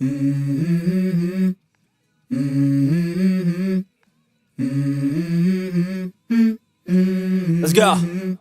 Let's go.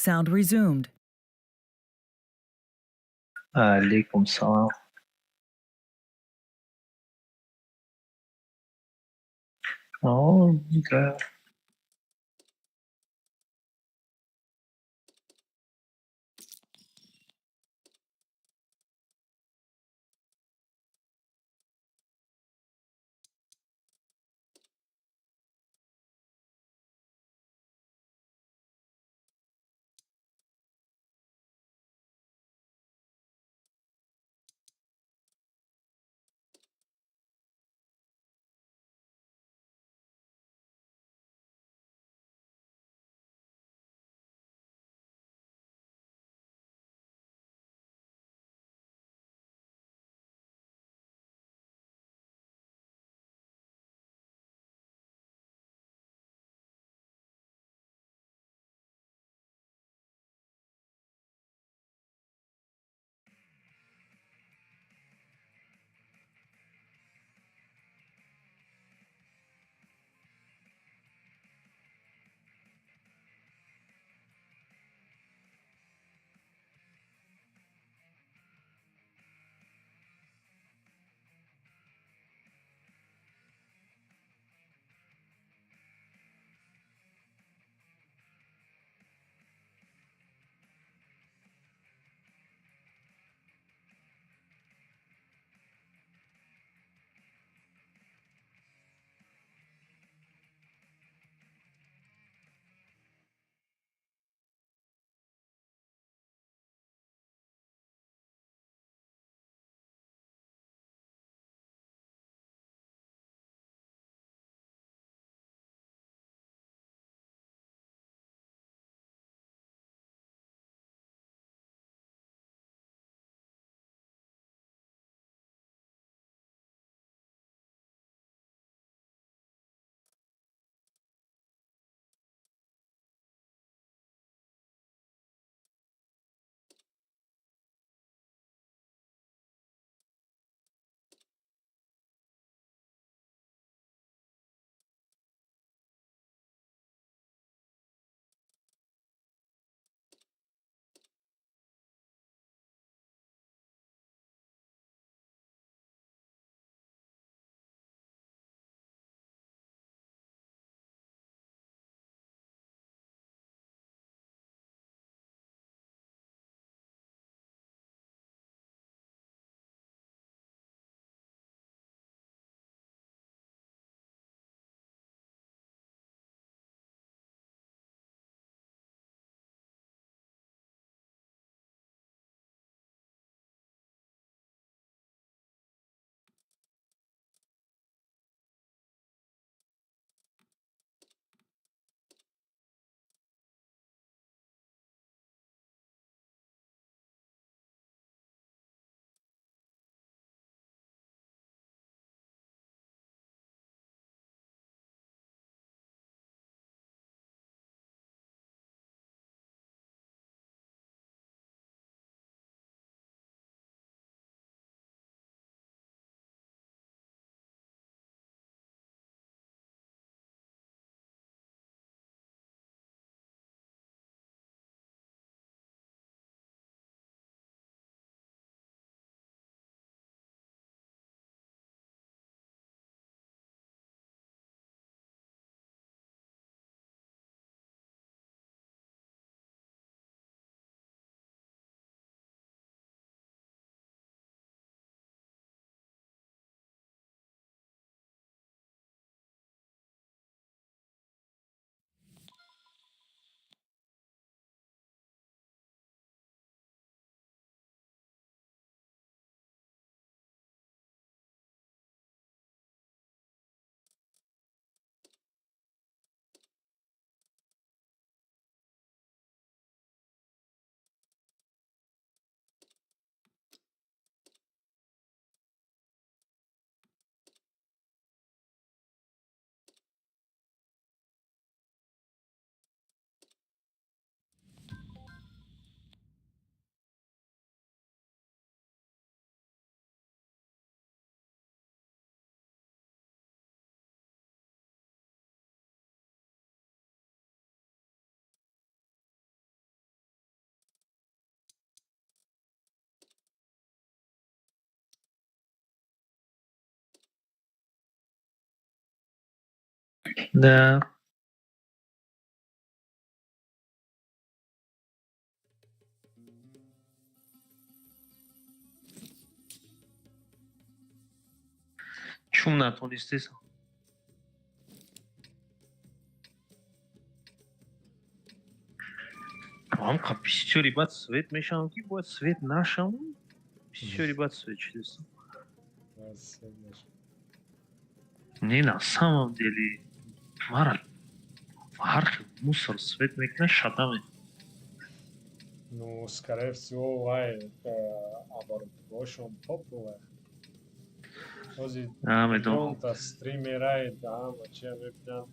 Sound resumed. Алейкум салом. О, да. Да. Чум натонистесам? Ҳамқа бисёри баъд свет мешавам, ки бояд свет нашавам, бисёри баъд свет шудастам. Не, на самом деле мара ҳар хел мусор свет мекунад, шатаме. Ну, скорее всего, вай оборудование топовое. Ҳозир Медонам. Стримерай ҳама чия мебинанд.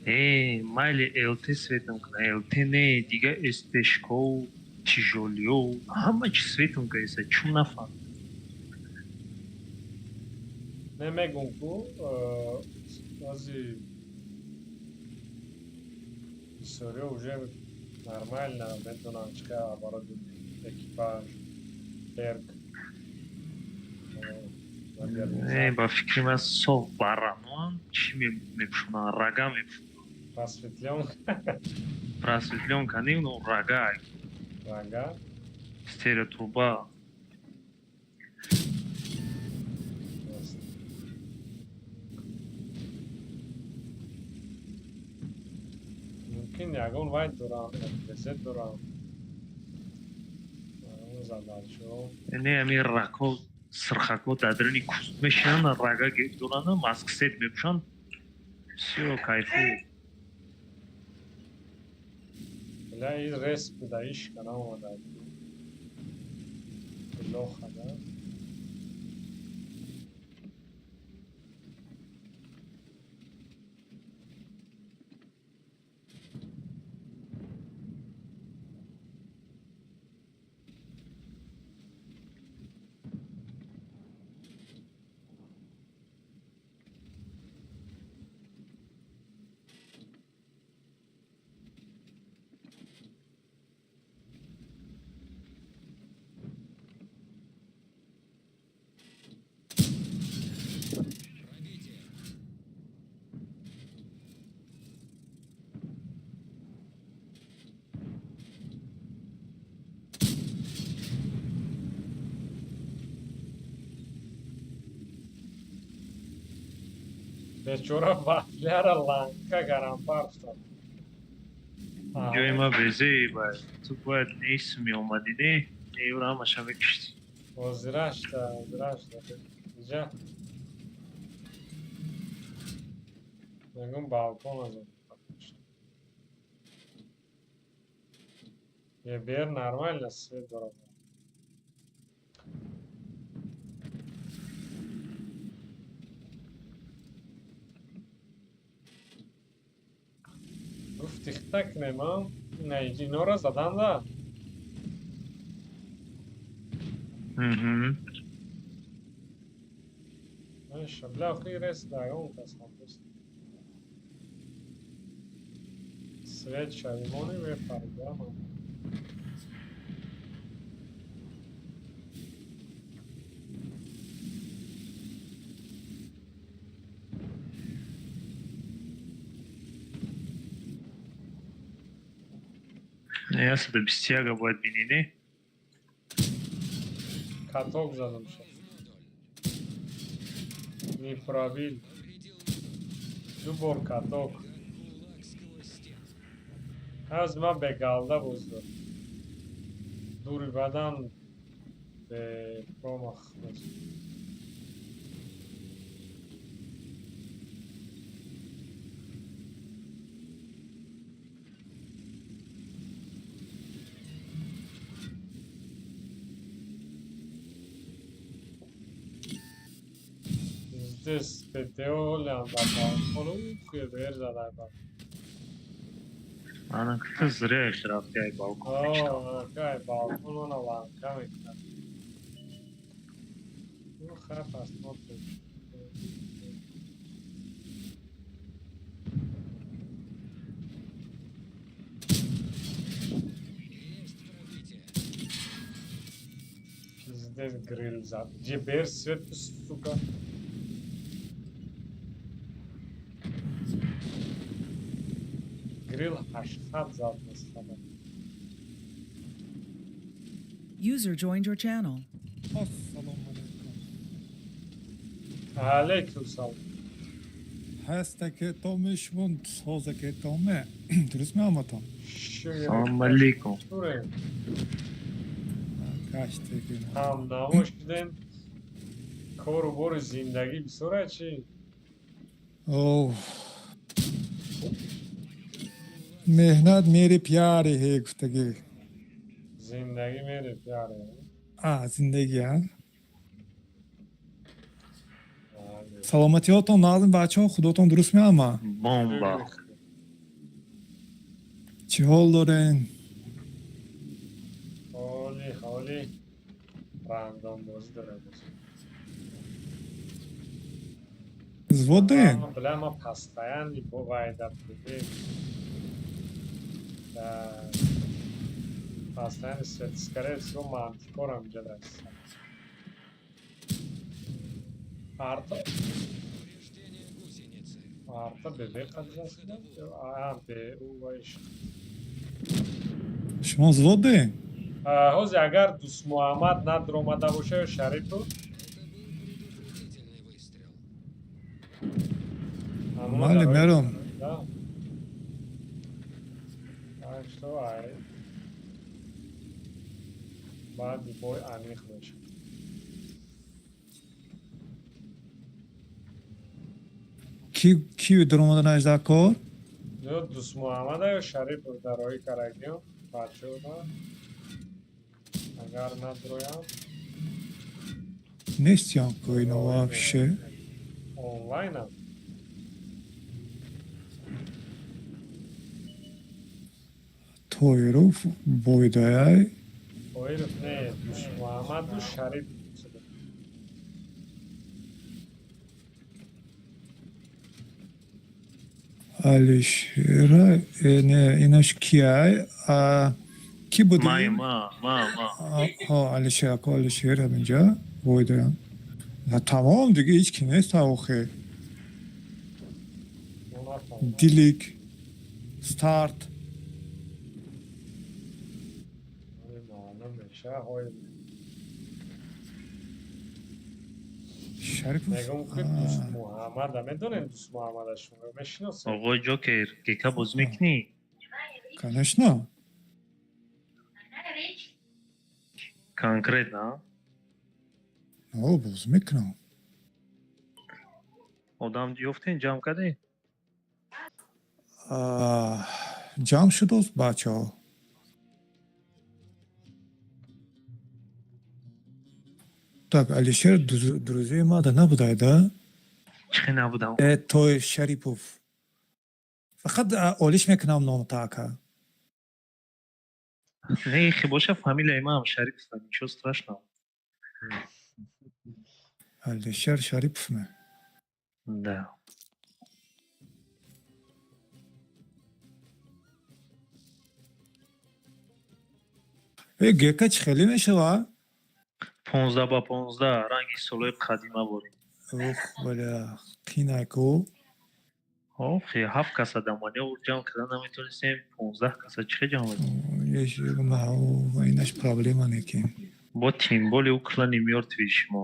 Э, майли, ЛТ светам куна, ЛТ не, дига СТшкоу, тяжёлиё, ҳама чи светам каеса, чун нафаҳмидам. Не, мегум ку, ҳозир бисёриҳо уже нормально медонанд чӣ қадр оборудование, экипаж, перк. Не, ба фикри ман соф бараноам, чӣ мепӯшонанд, рога мепӯшонанд. Просветлёнка. Просветлёнка не, ну рога. Рога? Стереотруба. Ясно. Мумкин ягон вай дорам, МТЗ дорам. Ягон задачо. Не, ами рако, сирхако дар даруни куст мешинанд, рага доранд, масксет мепӯшанд. Всё, кайфу. Бля, ин рес буда, ишка наомада. Лоха, да? Бечора вафляра ланка гарампар шуд. Ҷои ма безе, бояд ту бояд нес меомадӣ, не? Не, юра ҳамаша мекиштӣ. Ҳозирашта, ҳозирашта. Иҷа. Мегум балкон аз он. Ебер нормально свет дорад. Гуфт тихта кунем, а? Не, инора задан да? Мгм. Маша, бля, охи рес да, он кас ҳам. Свет шавимони мепарида. Не, 121 бояд бинӣ, не? Каток задам шуд. Не пробил. Ду бор каток. Аз ман бегалда боз дод. Дури бадан бе промах боз. Здесь ПТО лянда балкон ух бер задай ба. Ана кта зря рафти ай балкон. О, кай балкон она ланка мекунад. Ну, хай посмотрим. Пиздец гриль зад. Ҷебер свет, сука. Кирилл 800 зад мастама. User joined your channel. Ассалому алайкум. Алейкум салом. Ҳастаке томе, шумо созаке томе, дуруст меомадам? Салом алейкум. Чурем? Гаштеги. Ҳамнаво шудем. Кору бори зиндагӣ бисёра чӣ? Оф, меҳнат мери пяре ҳе гуфтагӣ. Зиндагӣ мере пяре. А зиндагӣ, а саломатиҳотон нағзми, бачаҳо, худотон дуруст меама? Бомба. Чӣ ҳол дорен? Ҳоли ҳоли рандом бозӣ дорем. Взводен. Бля, ма постоянно бывает, да, да, постоянно свет, скорее всего, мантикорам ҷадаст. Арта. Арта ББ қадраст? А, Б, У, вайш. Шумо взводен? Ҳозир агар Дӯстмуҳаммад надромада боша ё Шарипов, Мале, мером. Да. Так что, ай. Баъди бой аниқ мешавад. Ки дуромаданаш дар кор? Ё Дӯстмуҳаммада, ё Шарипов дар роҳи карагиён бачаҳо, агар надроям. Нестиям ко ино вообще. Онлайнам. Тоиров бойдаяй. Тоиров не, Дӯстмуҳаммаду Шарипов. Алишера, не, инаш кияй? Ки буди? Май, ма, ма, ма. Ҳо, Алишер, ако Алишер ҳаминҷа бойдаям. Тамом, дига ҳеҷ ки нест охе. Дилик старт. Маълум мешава. Шарипов. Мегум ки Дӯстмуҳаммада медонем, Дӯстмуҳаммада шумо мешиносед? Оғои Ҷокер, гека бозӣ мекунӣ? Конечно. Конкретно? О, бозӣ мекунам. Одам ёфтен, ҷамъ кардем? Ҷамъ шудост, бачаҳо. Так, Алишер друзей мада набудай, да? Чӣ набудам? Той Шарипов. Фақат олиш мекунам номта, ака. Не, хи боша, фамилияи маам Шарипов, ничего страшного. Алишер Шарипов ме? Да. Э, гека чӣ хеле мешава? 15 ба 15, ранги солҳои қадима борем. Ух, бля, қинайку. Охи, ҳафт каса даманёвр ҷамъ карда наметонистем, 15 каса чӣ хел ҷамъ мекунем? Инаш проблема неки. Бо тем более ӯ клани мёртвый шумо.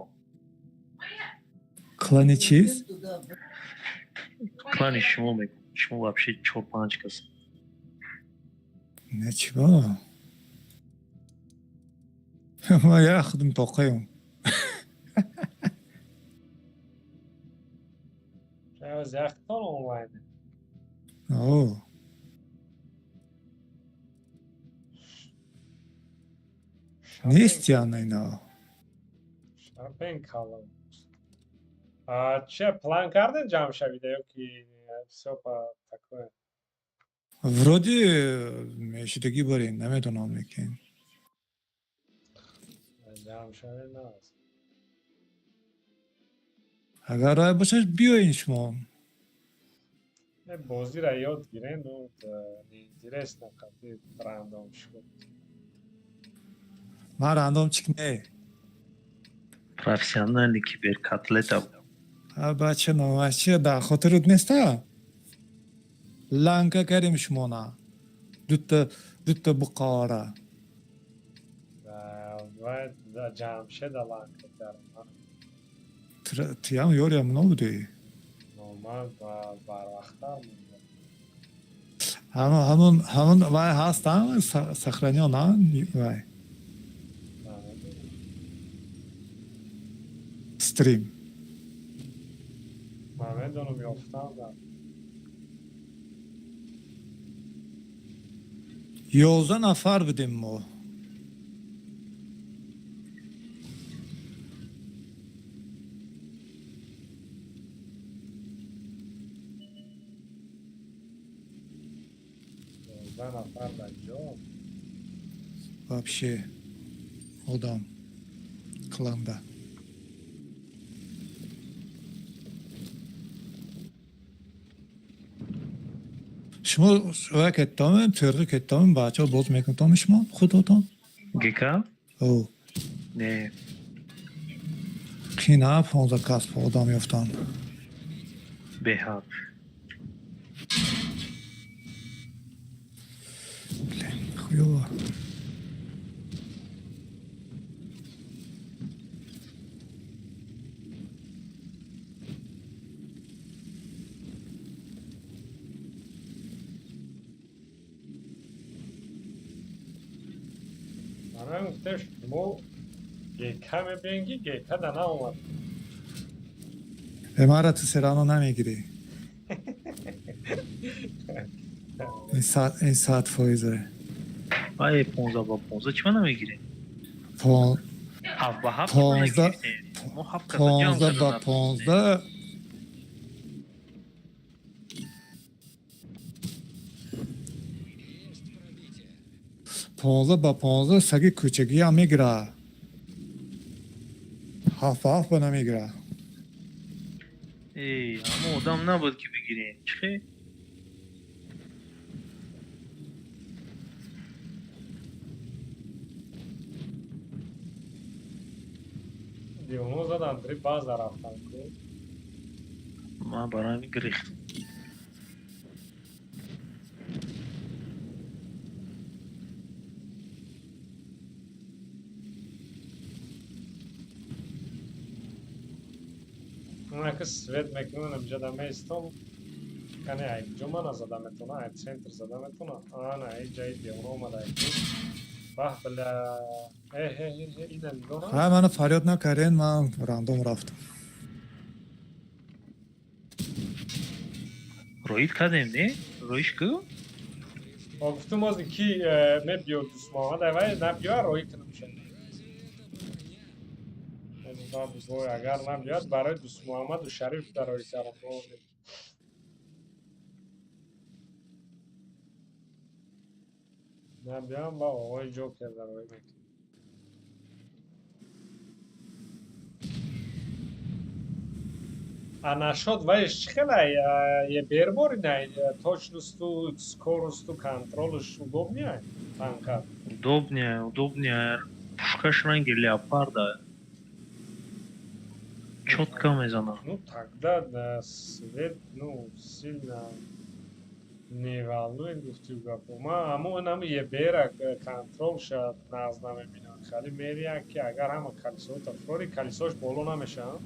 Клани чиз? Клани шумо мегӯм, шумо вообще чор панҷ каса. Не, чӣ ба? Ма як худм тоқаем. Яхтон онлайн. О. Нестиан ино. Шапен калон. А че план карден, ҷамъ шавида ё ки всё по такое? Вроде мешидагӣ барин, намедонам, лекин. Ҷамъ шавед, наст. Агар рай бошад, биёин шумо. Не, бозиро ёд гирен, ну, неинтересно қати рандом шуд. Ман рандомчик не. Профессиональный киберкотлета. А бача, номаш чи дар хотирут неста? Ланка кардем шумона. Дута дута буқора. Вай Ҷамшеда ланка кардам. Тиям ёриам набудӣ. Ман барвақттар мондам. Ҳамон ҳамон ҳамон вай ҳаст, сохранён, вай стрим. Ман медонам, ёфтам дар. 11 нафар будем мо. 11 нафар дар ҷо. Вообще одам кланда. Шумо вай кеттомем, тирғи кеттомем, бачаҳо боз мекунтом шумо худотон? ГК? О. Не. Қина 15 кас одам ёфтан. Беҳад. Блин, хуёво. Ман гуфтем, шумо ГК мебиен, ки ГК да наомад. Мара ту серано намегирӣ. Ин 100 фоизе. Ай, 15 ба 15 чима намегирем? 7 ба 7. 15. Мо ҳафт каса ҷамъ 15 карда ба натонистем. 15. 15 ба 15 саги кӯчагиам мегира. 7 ба 7 ба намегира. Эй, ҳамо одам набуд, ки бигирем. Чӣ хе? Дивоно задан, три база рафтан ку. Ман барои ҳамин гирифтам. Онака свет мекунам, инҷа да меистом. Кане ай ҷо мана зада метона, ай центр зада метона. Ана ай ҷаи девона омада ай. Бах, бля. Э, э, э, ина нигоҳ. Ҳа, мана фарёд накарден, ман рандом рафтам. Роид кардем, не? Роиш ку? О, гуфтум, ози ки мебиё Дусмоҳамад, ай вай набиё, роӣ кунам шад. Вой, агар набиёд, барои Дусмуҳаммаду Шариф дарои кардам. Набиём, ба оғои Ҷокер дароӣ мекунем. А нашод вайш чӣ хелай бербори най точносту, скоросту, контролш удобнее танка? Удобнее, удобнее. Пушкаш ранги леопарда. Чётко мезана. Ну, тогда да, свет, ну, сильно не волнует, гуфтю гапо. Ма амо нам ебера контрол ша нағз намебинам. Хали мерия, ки агар ҳама колесота фрори, колесош боло намешавад.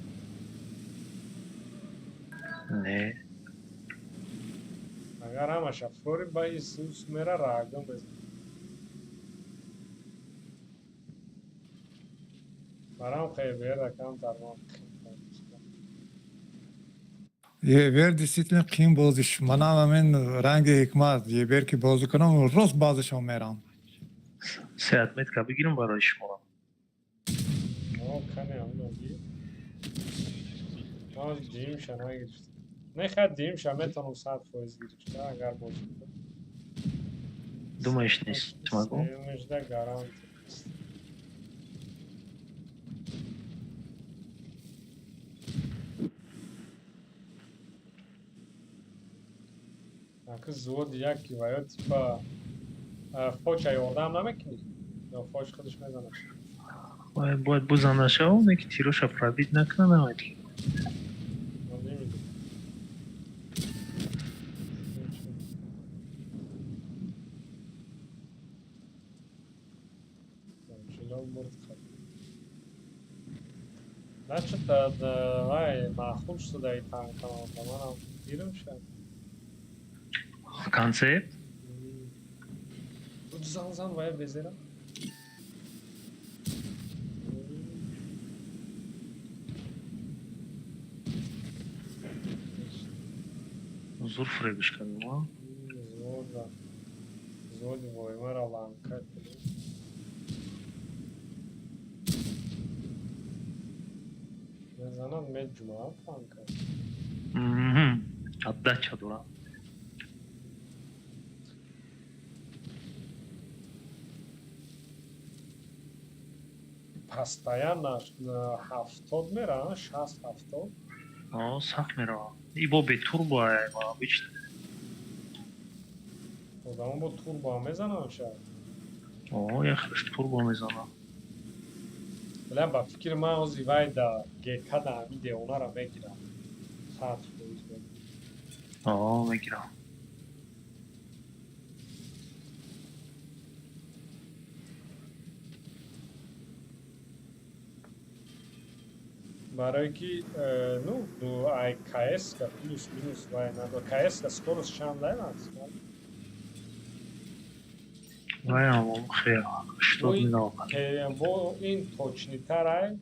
Не. Агар ҳамаша фрори, ба исус мера рагм безан. Барам хебера камтар ман. Ебер действительно қиин бозиш. Манам ҳамин ранги ҳикмат. Ебер ки бозӣ кунам, рост баъзешон мерам. Се отметка бигирам барои шумо. О, кане ҳамино ги. Ман димша нагирифтам. Не, хай, димша метавонам 100% гирифта, агар бозӣ кунам. Думаешь, не смогу? Сеюмишда гарантия нест. Аки зуд яки ва ё типа фоча ёрдам намекунӣ? Ё фоч худаш мезанад? Вай бояд бузана шав, не ки тироша пробить накунад, намед. Ман намедонам. Значит, вай маъқул шуда и танкамон, ба манам гирам шад. Концепт? Зан зан вай безера. Зур фребиш кардам, а? Зур, да. Зур воймара ланка. Мезанад меҷумъа танка. Отдача дорам. Постоянно 70 мера, 60-70. О, сахт мерава. И бо бе турбо ай, ма обычно. Одамо бо турбо мезанам шад. О, я хелеш турбо мезанам. Бля, ба фикри ман ози вай да ГК да ҳамин девонара мегирам. 100% мегирам. О, мегирам. Барои ки ну ай КС ка плюс минус вай надо. КС ка скорость чанд ай максимал? Вай ам хел 80 минавад. Бо ин точнитар ай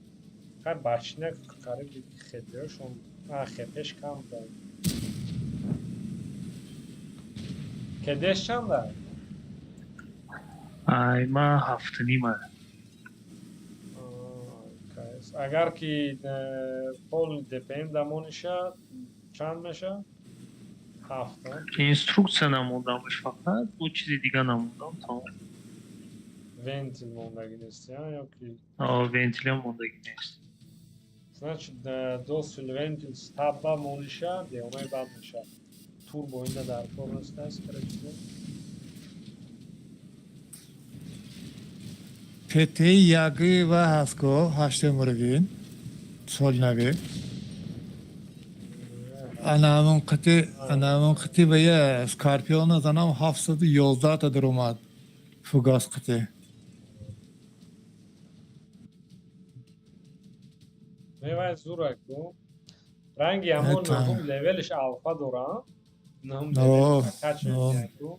хай башня қариб хепешон, а хепеш кам дай. Кедеш чанд ай? Ай ма 7.5. Агар ки пол ДПМ дамониша чанд меша? 7. Инструкция намондамш фақат, бо чизи дига намондам, тамом. Вентил мондаги нест, ё ки? О, вентилам мондаги нест. Значит, досил вентил стаба мониша, девонаи бад меша. Турбо инда дар кор нест, короче. ПТ яги ва ҳастко ҳаштем мургин сол нави. Ана ҳамон қити ва я Скорпиона занам 711 та даромад фугас қити. Мевай зураку. Ранги ҳамон нуҳум левелиш алфа дора. Нуҳум левел качу.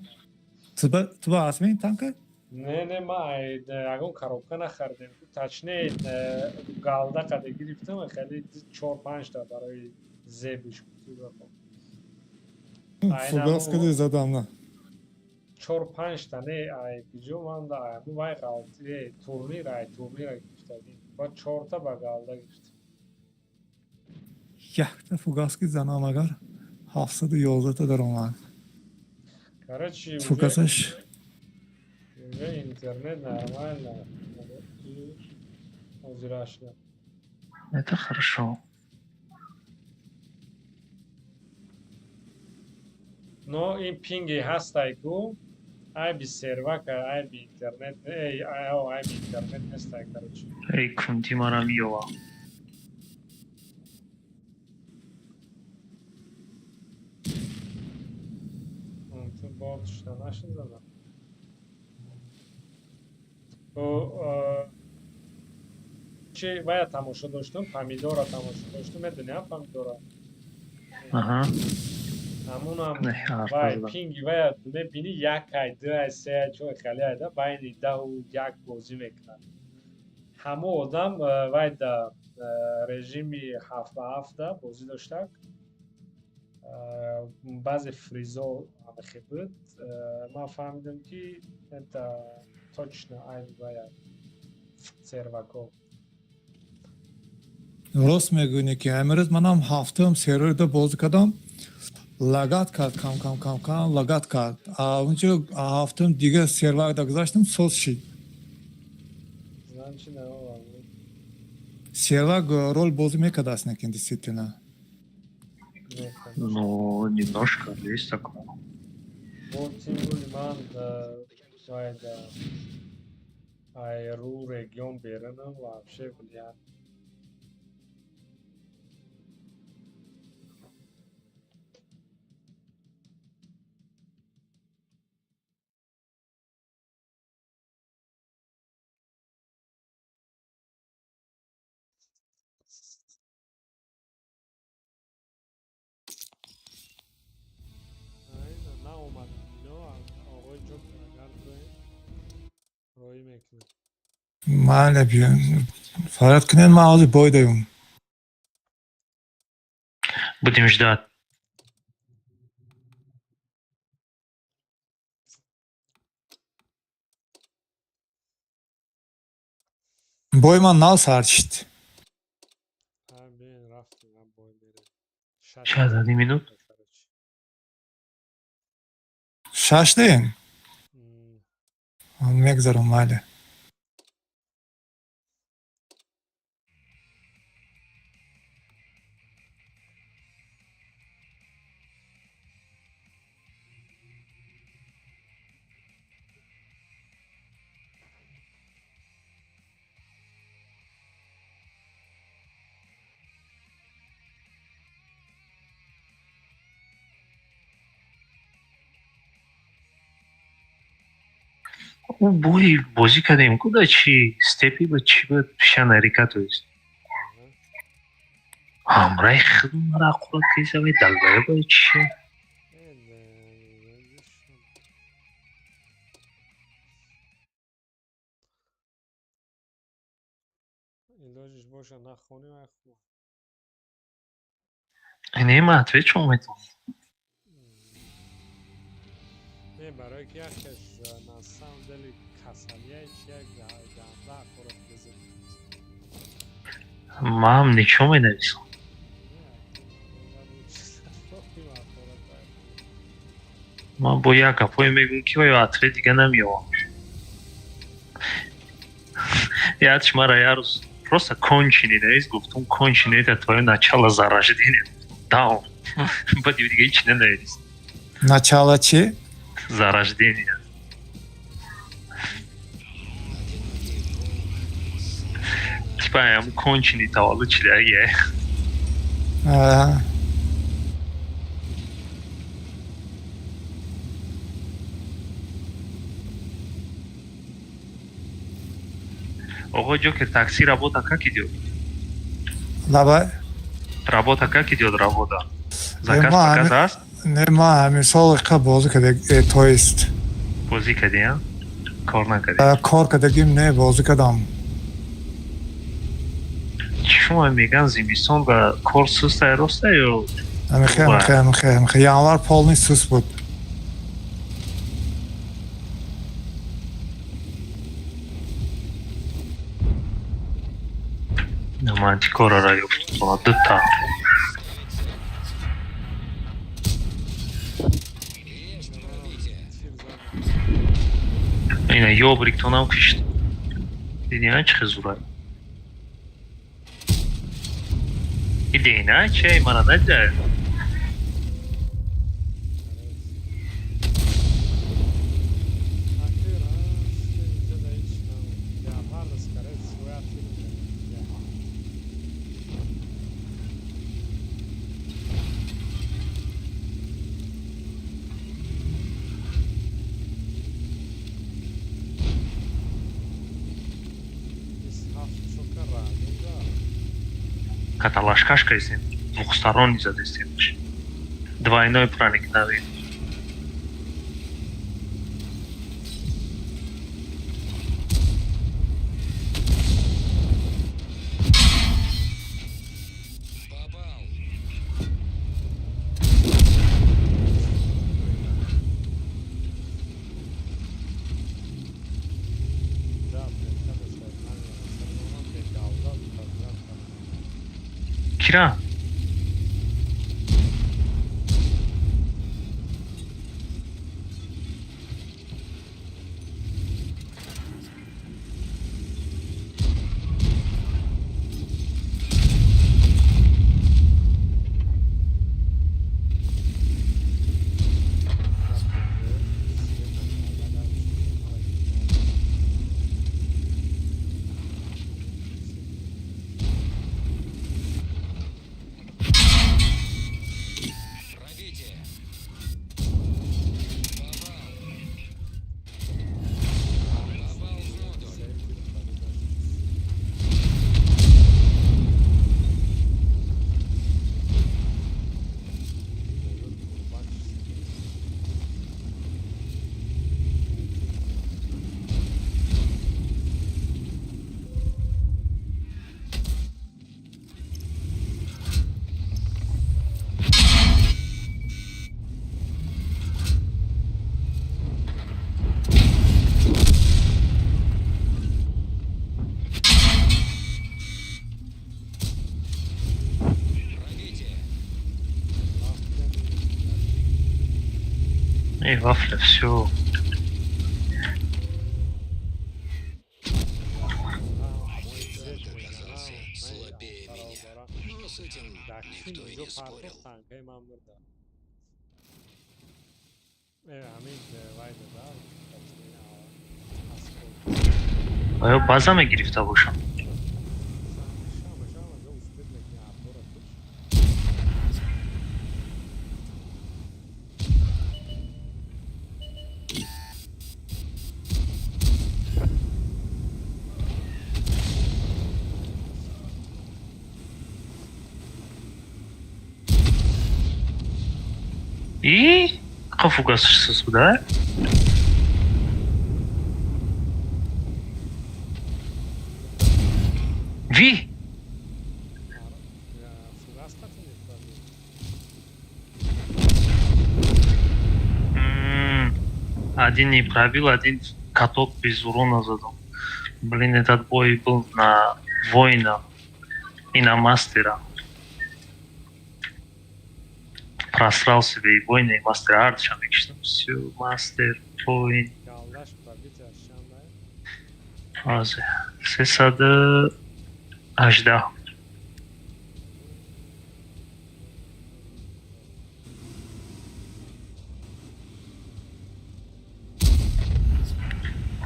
Ту ба ҳастми танка? Не, не, ма ягон коробка нахаридем. Точнее, галда қаде гирифтам, хеле 4-5 та барои зебиш. Фугас каде задам на. 4-5 та не, ай киҷо ман да ай вай ғалти турнир, ай турнир гирифтагим. Ба 4 та ба галда гирифтам. Якта фугас ки занам агар 711 та даромад. Короче, фугасаш уже интернет нормально. Озирашно. Это хорошо. Но ин пинги ҳастай ку, айби сервака, айби интернет, эй, айби интернет нестай, короче. Эй, кунти марам ёва. Ту борт шуда нашид зада. Чи вая тамошо доштум, помидора тамошо доштум, медонӣ помидора? Аҳа. Ҳамунам вай пинги вая мебинӣ 1 ай, 2 ай, 3 ай, 4 хеле айда байни 10 1 бозӣ мекунад. Ҳамо одам вай да режими 7-7 бозӣ доштак. Баъзе фризо ҳамахе буд. Ман фаҳмидам ки это точно айби вая сервако. Рост мегӯнӣ ки амирӯз манам ҳафтум серверда бозӣ кардам, лагат кард, кам кам кам кам лагат кард. А унҷо ҳафтум дигар серварда гузаштам, соз шид. Сервак рол бозӣ мекардааст некин действительно. Ну, немножко есть такое. Вот тем более ман да айру регион беранам вообще влияет. Бой мекунем. Майли, биё, фарёд кунед, ман ҳозир бой даём. Будем ждать. Бой ман нав сар шид. Ҳа, биён, рафтем, ҳа, бой мерем. Сейчас, одну минуту. Короче. Шаш даем? Мегзарам, майли. Ӯ бои бозӣ кардем, куда чи степи ба чи ба пешана река, то есть. Ҳамраи худу мара ақурат кесавай далбая чи. Илоҷиш боша, нахонӣ, вай хуб. Не, ман ответ шумо метавонам. Не, барое ки якеш на самом деле касалияи чи як ганда ақурат безед. Ман ничо менависам. Ман бо як гапое мегӯм, ки вай ответ дига намеёвам. Ядш мара як рӯз просто конченый навис, гуфтум: «Конченый — это твоё начало зарождения». Даун. Баъд дига ҳеч нанавис. Начало чи? Зарождения. Типа ам конченый таваллуд шидагия. Аа. Ого, Ҷокер, такси работа как идёт? Лабай. Работа как идёт, работа? Заказ ма показ аст? Не, ма ҳамин сол иқа бозӣ кардем, то есть Бозӣ кардӣ, а? Кор накардӣ? Кор кардагим не, бозӣ кардам. Чӣ, шумо меган, зимистон ба кор сустай, роста ё? Ҳамихе, ҳамихе, ҳамихе, ҳамихе. Январ полный сус буд. Ман чӣ корара ёфтам? Дута. Ина ёбриктонам кишт. Диди, а, чӣ хезура? Идеина, чай мара надида. Каталашкаш кайсем, двухсторонний задестемш. Двойное проникновение. Попал. Да, Кира. Эй, вафля, всё. Танк оказался слабее меня. Но с этим никто и не спорил. Танкаи ман мурда. Ҳамин вай дада. Оё база мегирифта бошам? Успеть мекунӣ апора куш. И? Фугас сюда? Ви? Фугас кати мепробил. Один не пробил, один каток без урона задал. Блин, этот бой был на воина и на мастера. Просрал себе и воина, и мастера. Арча, все, мастер, воин. Галдаш пробитияш чандай? Азе. 318.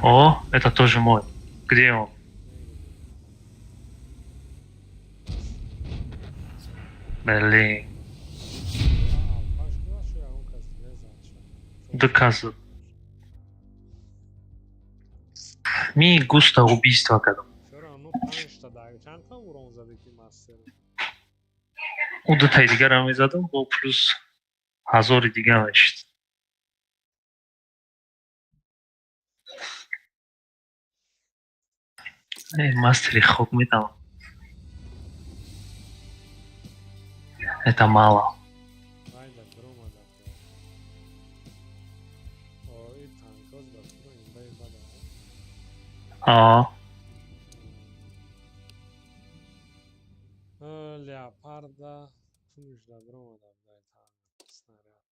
О, это тоже мой. Где он? Блин, Алфаш гузашт ё ягон кас дига зад шуд? Доказываю. Ми густо убийство кардам. Чаро ҳамун панҷта дар чандта урон задӣ ки мастер? Ӯ дутаи дигарам мезадам, бо плюс 1000-и дига мешид. Мастери хок метавон. Это мало. Вайда биромада. О, и танкоз ба фикру имбаи бада. А, Леопарда кумишда биромада дай танк снаряд.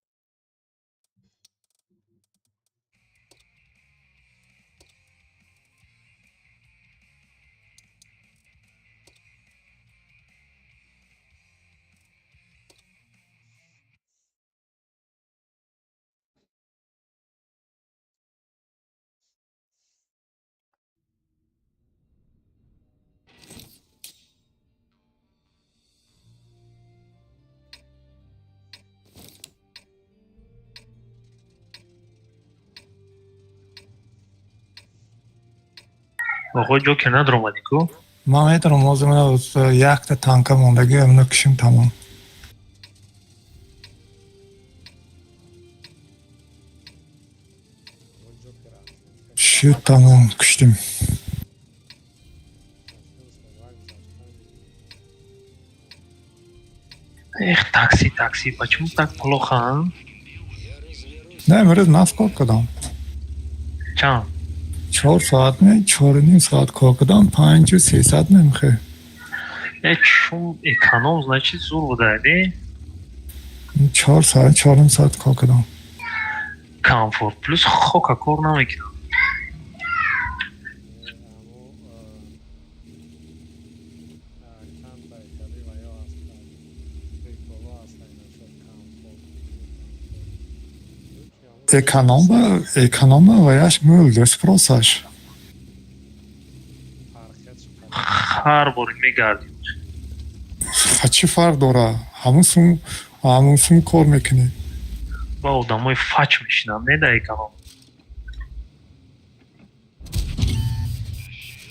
Оғои Ҷокер надромадӣ ку? Ман метавонам, ҳозир мана якта танка мондагӣ, амина кушим, тамом. О, Ҷокер атлетика. Шуд, тамом, куштим. Словак заштан. Эх, такси, такси, почему так плохо, а? Я разберусь. Не, имрӯз нағз кор кардам. Чанд? 4 соат ме, 4,5 соат кор кардам, 5300 мемхе. Э, чун эконом, значит, зур буда, не? 4 соат, 4,5 соат кор кардам. Комфорт плюс хока кор намекунам. Ҳамо чанда хеле ва ё ҳастанд, приколо ҳастанд насчёт комфорт. Эконома ваяш мӯл спросаш. Фарқият Ҳар бор мегардим. Ха, чӣ фарқ дора? Ҳамун сум кор мекунӣ. Ба одамои фач мешинам, не да эконом.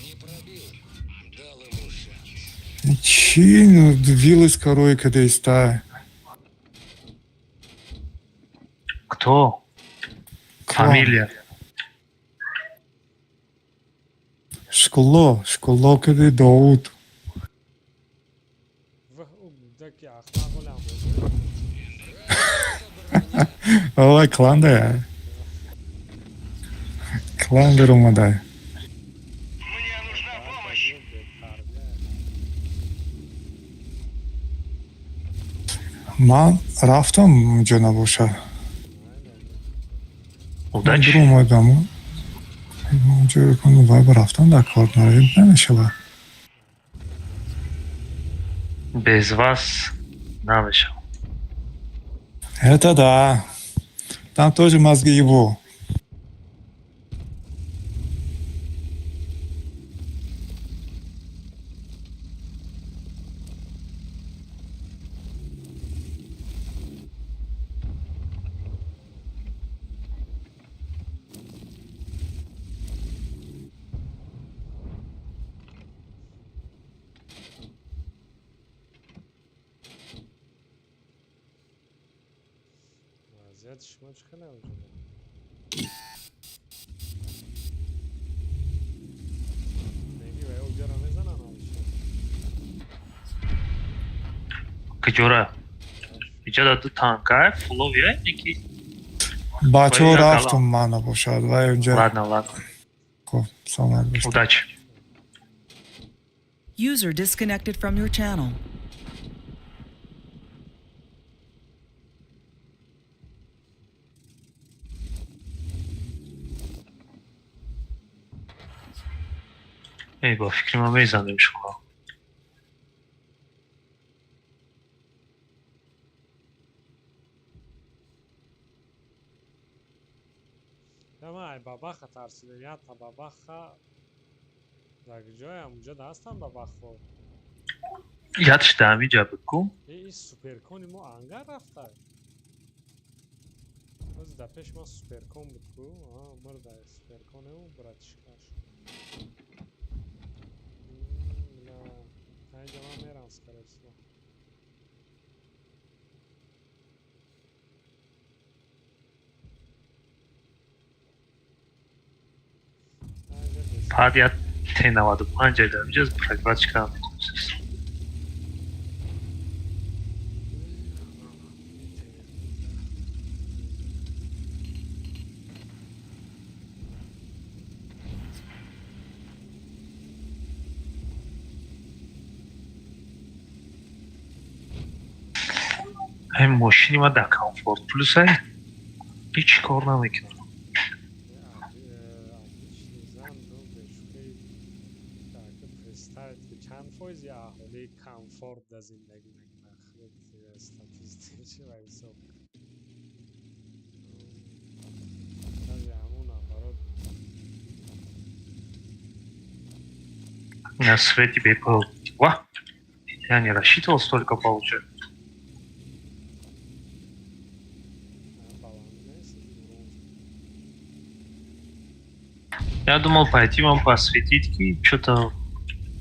Не пробил. Дал ему шанс. Чӣ вилоска рӯй кадаиста? Кто? Фамилия. Школо, школо кади Довуд. Ваҳ, ӯ даки ахлақ олам. Ой, кланда. Клан даромадай. Мне нужна помощь. Бетарбия. Ман рафтам, унҷо набоша. Удачи. Дуромадам, онҷо вай ба рафтан дар кор намешавад. Без вас намешавад. Это да. Там тоже мозги его. Вазъияти шумо чӣ хеле вуҷуда? Меги ва ё ҷара мезананд ҳамеша? Куҷора? Иҷода ду танка фуловия неки. Бачаҳо, рафтум, мана бошад вай онҷа. Ладно, ладно. Хоб, саломат бошед. Удачи. User disconnected from your channel. Эй, ба фикри ман мезанем шумо. Ама ай бабаха тарсидем, якта бабаха дар ҷоям унҷо ҳастам бабахо. Ятш ҳамиҷа буд ку? И суперкони мо ангар рафта. Боз дар пеши мо суперкон буд ку? Мурда суперконеу братишкаш. Бля, инҷа ман мерам, скорее всего. Баъд як Т95 дар инҷа прогресс кардам метавонистем. Ҳамин мошини ман дар комфорт плюс ҳеҷ кор намекунад. Обычный зан, ну, бешӯхӣ, так представить, ки чанд фоизи аҳолӣ комфорт дар зиндагӣ мекунад, худ статистикаши ба ҳисоб. Даже ҳамун наоборот. На свете бепол. Ва! Я не рассчитывал столько получать. Баланд нест урон. Я думал пойти вам посветить, ки что-то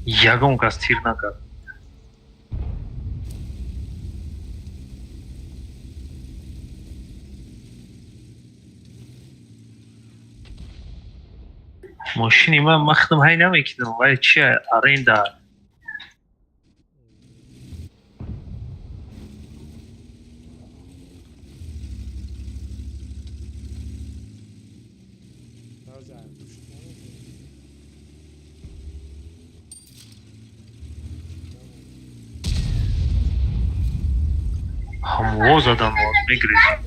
ягон кас тир накард. Мошини ман махтам ҳай намекунам, вай чи аренда. Даже пушт намекунад. Ҳамво задам, мегирезам.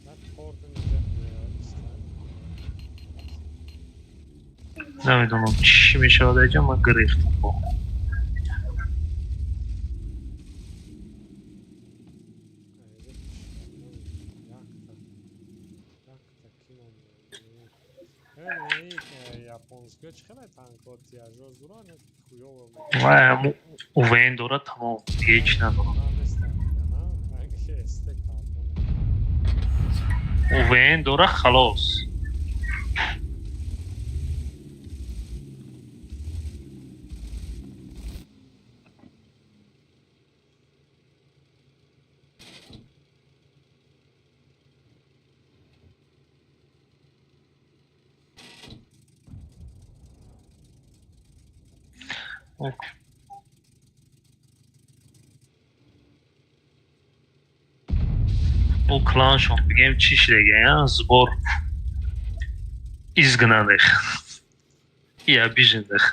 Баъд хӯрдем инҷа истан. Намедонам чӣ мешавад аҷа, ман гирифтам. Якта ки японскиё чӣ хеле танкҳо тиражо зуран хуёво. Вай ҳаму УВН дорад, тамом, дига ҳеҷ надорад. Ранги картон. УВН дора, халос. Ӯ кланшон бигем чӣ шидагия, сбор изгнанных и обиженных.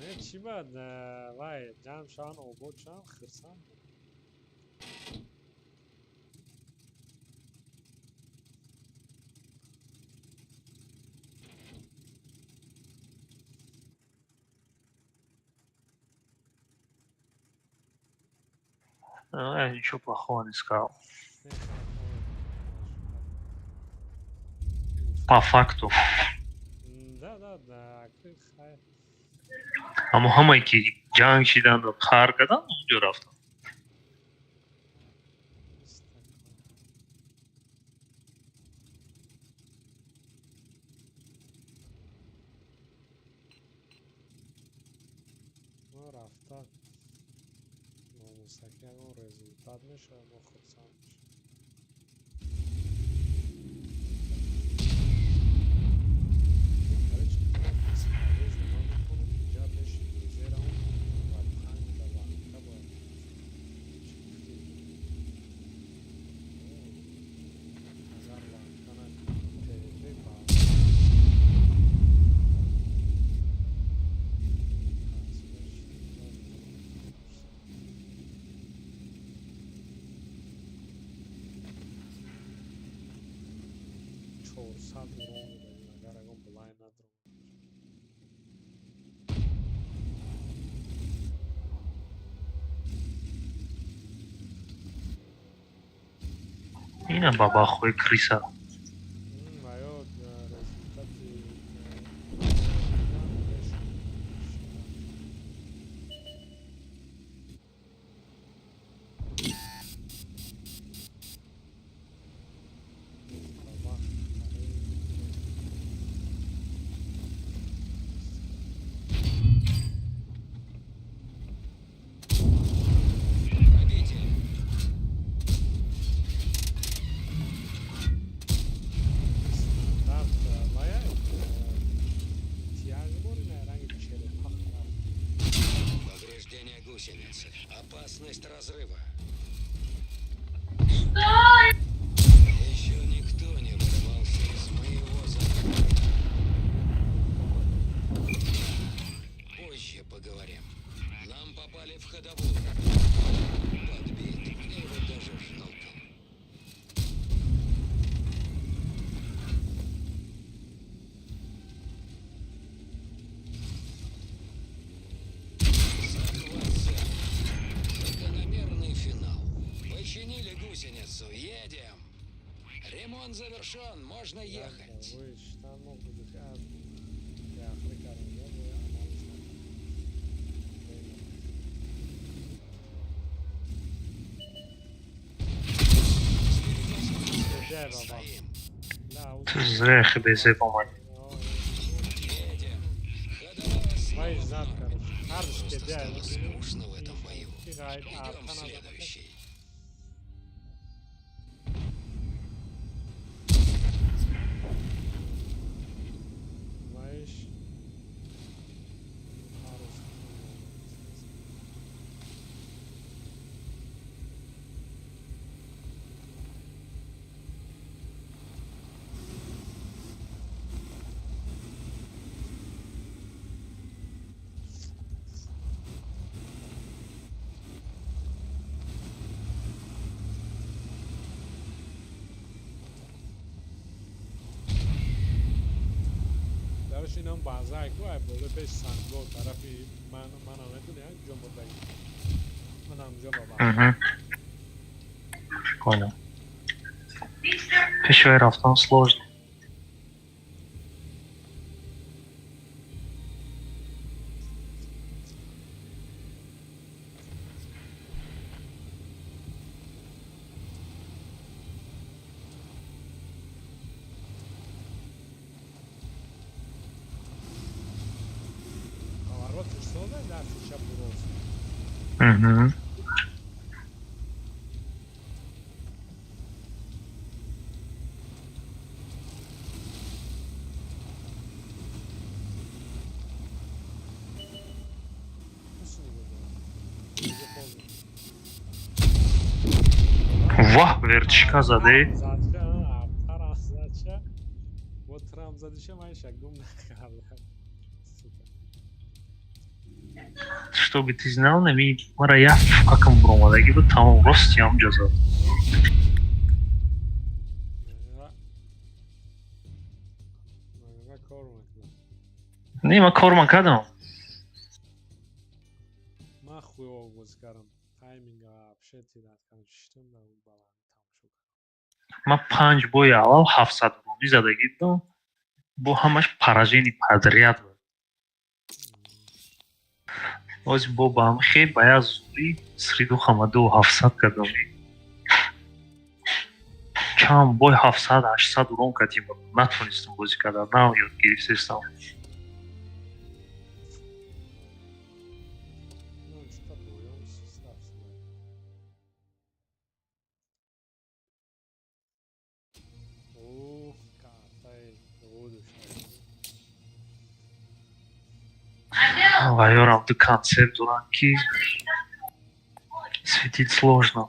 Не, чӣ бад вай ҷамъ шаванд, обод шаванд, хирсанд. Я ничего плохого не сказал. По факту. Да, хай. Аммо ҳамае ки ҷанг шиданду қаҳр карданд, онҷо рафтанд. Мо рафта номусаки ягон результат мешавад, мо хурсанд мешавем. Короче, бесполезно, ман мехонам инҷа пеши зерам ва панҷ да ланка бояд. Чӣ гуфтӣ? Агар ланка накунам, ПВП ба 400 урон медодем, агар ягон блайн надром. Ина бабахои крыса. Ва ё результати Пробитие. Стандарт вая тияг бори на ранги черепах рафт. Повреждение гусеницы. Опасность разрыва. Еще никто не вырывался из моего захвата. Позже поговорим. Нам попали в ходовую. Подбит. Мне его даже жалко. Захват цели. Закономерный финал. Починили гусеницу. Едем. Ремонт завершен. Можно ехать. Вой штан мо беахрӣ кардем, бо анализ накардем. Беҷай баба. Стоим. Ту зря хбз омадӣ. Едем. Ходовая снова Вай в зад, норме. короче. Ҳар Просто кеҷай. стало скучно в этом бою. Идем в следующий. Вайш ҳар рӯз. Дараш инам баъза ку ай боло пеш санго тарафи ман, манам медони, як ҷо бурдаги, манам ҷо ба. Понял. Пешвай рафтан сложно. Поворотиш сода, дасти чапу рост. Мгм. Пусть нигоҳ дорад. Дига поздно. Ваҳ, вертишка заде. Задша, артарам задша. Бо трам задиша, ман иша гум накардам. Сука. Чтобы ты знал, нами мара як факам буромадаги буд, тамом рости ҳам ҷо зад. Мага кор мекунам. Не, ман кор ман кардам. Ман хуёво бозӣ кардам. Тайминга вообще тират кардам, шиштам дар он баландӣ тамошо кардам. Ман панҷ бои аввал 700 рубли задагӣ будам, бо ҳамаш поражение подряд буд. Ози бо ба ҳам хе ба як зурӣ сриду хамаду 700 кардам. Чанд бой 700, 800 урон кардем, натонистам бозӣ кардан, нав ёд гирифтестам. Ну, что-то боём суст рафтам. О, картаи рудуш. Ва ёрам ду концепт дорам, ки светить сложно.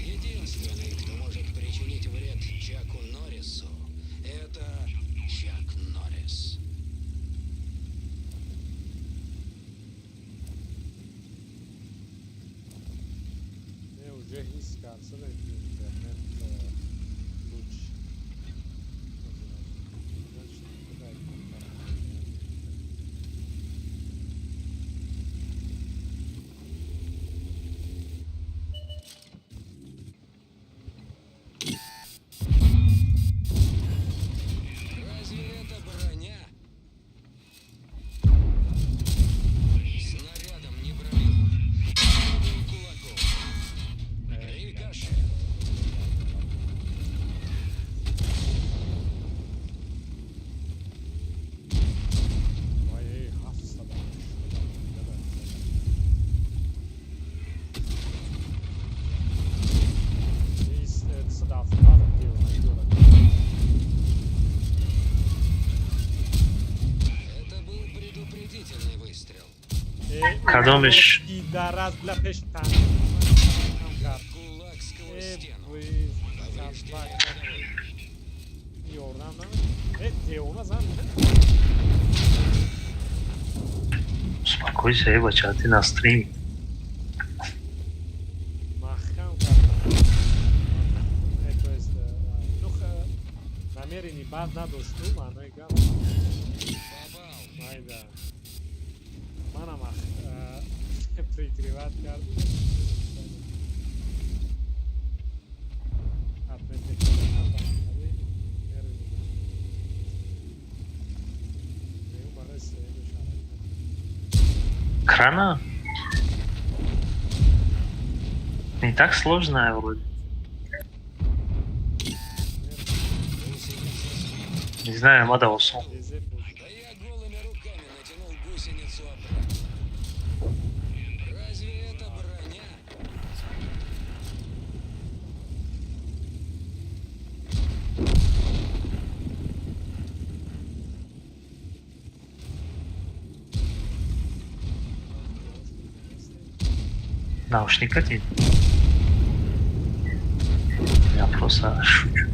Единственный, кто может причинить вред Чаку Норрису, это Чак Норрис. Не, уже ҳис кард, сада ки интернет луч. Значит, куда это? Разве это броня? Снарядом не пробил. Пробил кулаком. Рикошет. Вай, 780. 177 девона дорад. Это был предупредительный выстрел. Кадомиш? Пидарас, бля, пеш танк кард. Кулак сквозь Э, стену. вы Повреждение собака. головы. Ёрдам наме. Э, девона зан. Успокойся, эй, бача, ты на стриме. Маҳкам кардам. Э, то есть, ну, намерение бад надошту, маънои гап. Попал. Майда. Манам прикрывать кардем. Отметка кардам, вале нервы не барои сеюмиш ҳаракат. Крана? Не так сложная вроде. Гусеница Не знаю, мада осон. Езе бозӣ. Да я голыми руками натянул гусеницу обратно. Разве это броня? Наушника тебе? Я просто шучу.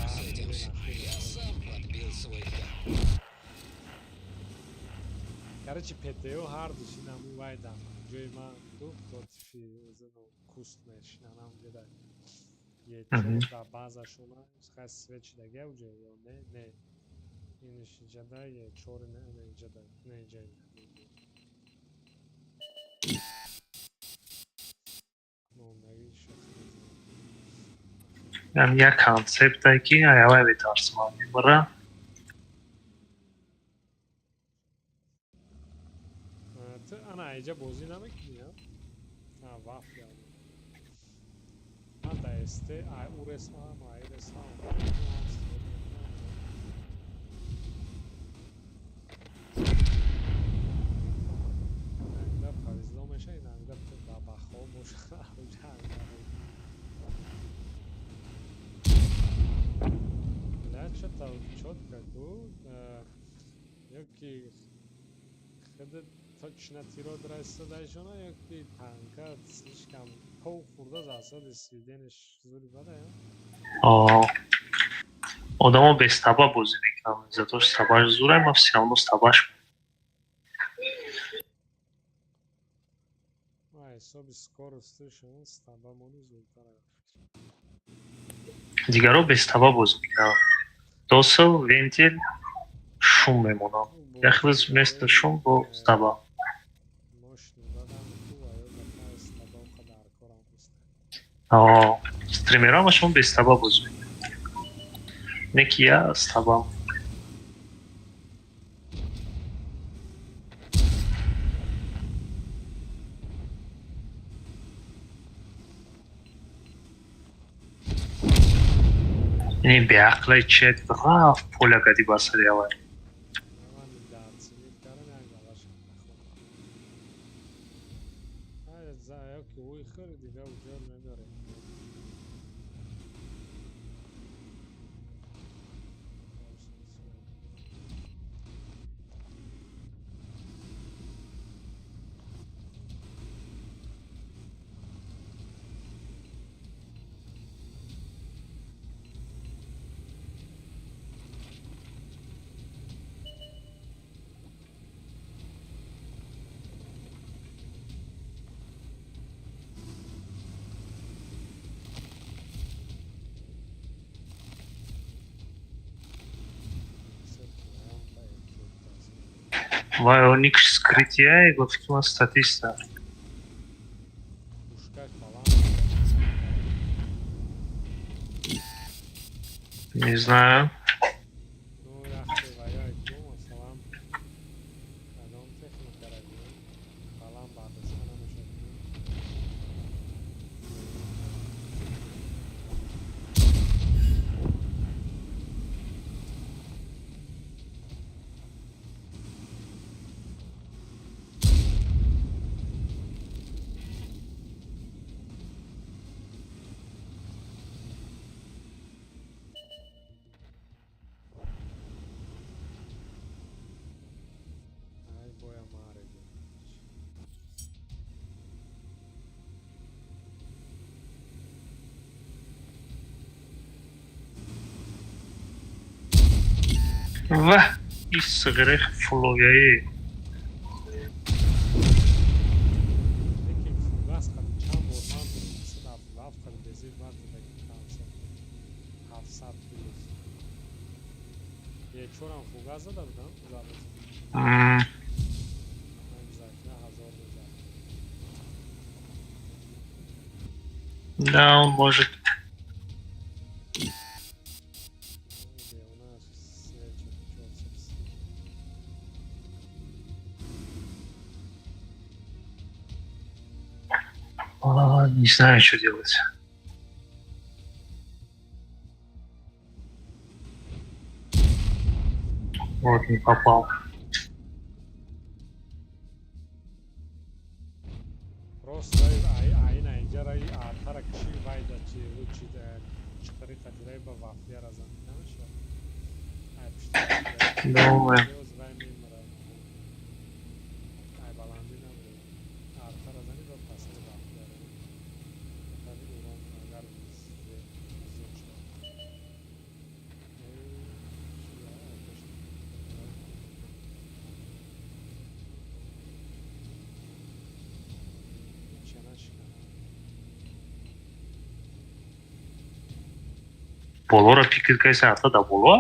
С этим я сам подбил свой танк. Короче, ПТО ҳардуш инаму вайдам. Ҷои ман ду против куст мешинанам ҷода. Мгм. Да базашона хай свет шидаги уҷа ё не, не. Иниш иҷада, е чори не, не иҷада, не иҷа. Мондаги шохи. Ям як концепте ки аявай метарсам мебара. Ту ана иҷа бозӣ намекунӣ, а? На, вафля. Ман да СТ, ай у ресмам, ай ресмам. Иногда повезло меша, иногда ба хоб боша. Уҷа. Просто чётко ку, ё ки худат точно тирот расидаишона, ё ки танка слишком тов хӯрда засади, сведение ш зури бада. Одамо без стаба бозӣ мекунанд, зато стабаш зурай, ма все равно стабаш. Ҳисоби скорость ишон стабамони зудтар. Дигаро без стаба бозӣ мекунанд, досил, вентиль, шум мемонанд, яхел вместо шум бо стаба. Мощный бадам ку ва ё стаба қадар корам нест. Стримерам шум без стаба бозӣ мекунанд, не ки я стабам. Ини беақлай чет рафт, поля гади ба сари авай. Ман дарсимит кардам, як галашам нахӯрдам. Ё ки ӯй хӯри, дига уҷор медорем. Вай, никш скрытие го фикма статиста. Пушкаш баланд. Не знаю. Ну, яхте ваяй ку, масалан, кадом техникара гӯем, баланд бардошта намешавад. Ай, боя маре. Ва, ис сғирех фловияи. Лекин фугас қади чанд бор ман 177 қади безир бад задаги камса 700 плюс ечорам фугас зада будам, зарба. Ман гузашта 1000 мезад. Да, он может. Девона свечи 400. А, не знаю, что делать. Вот, не попал. Просто ай айна иҷара артара киши вайда чи чи чиқари қадираи ба вафияра зан намешавад. Ай пушти. Думаю. Вай мемирад. Ай баландӣ намерад. Артара зани ба пасари вафияра. Хари урон агар зиёд шавад. Эй, чи, ай, пушти. Ча нашикана. Болоро пикир кайса арта да боло?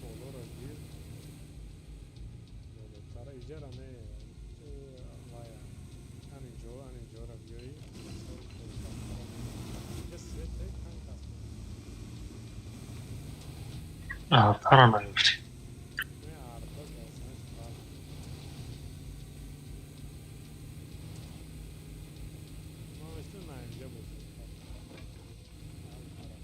Болоро гир. Болотара иҷара не, вая. Ҳаминҷо, ҳаминҷора биёӣ. Инҷа свет танк аст. Артара наёфтӣ. Не, арта значит бад. Ма мисли на инҷа бозӣ. Артара.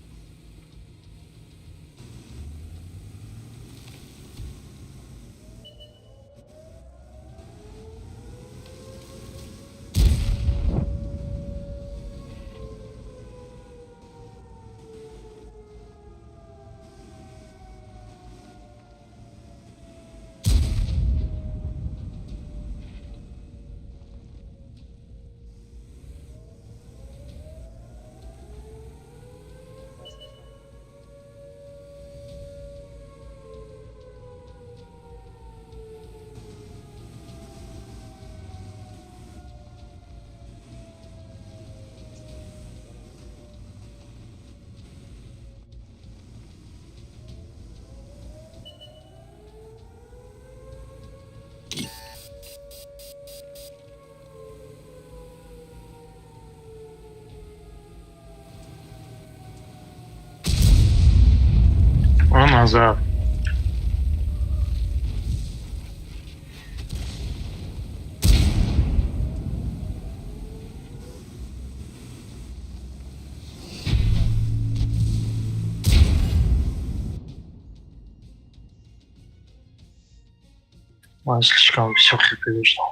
А назад. Ман слишком бисёр хп доштам.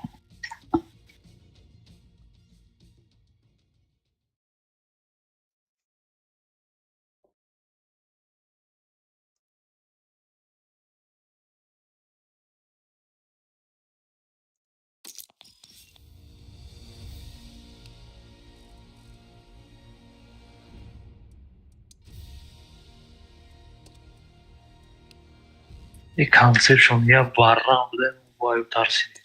И концепшн я баррам будем бою тарсидем.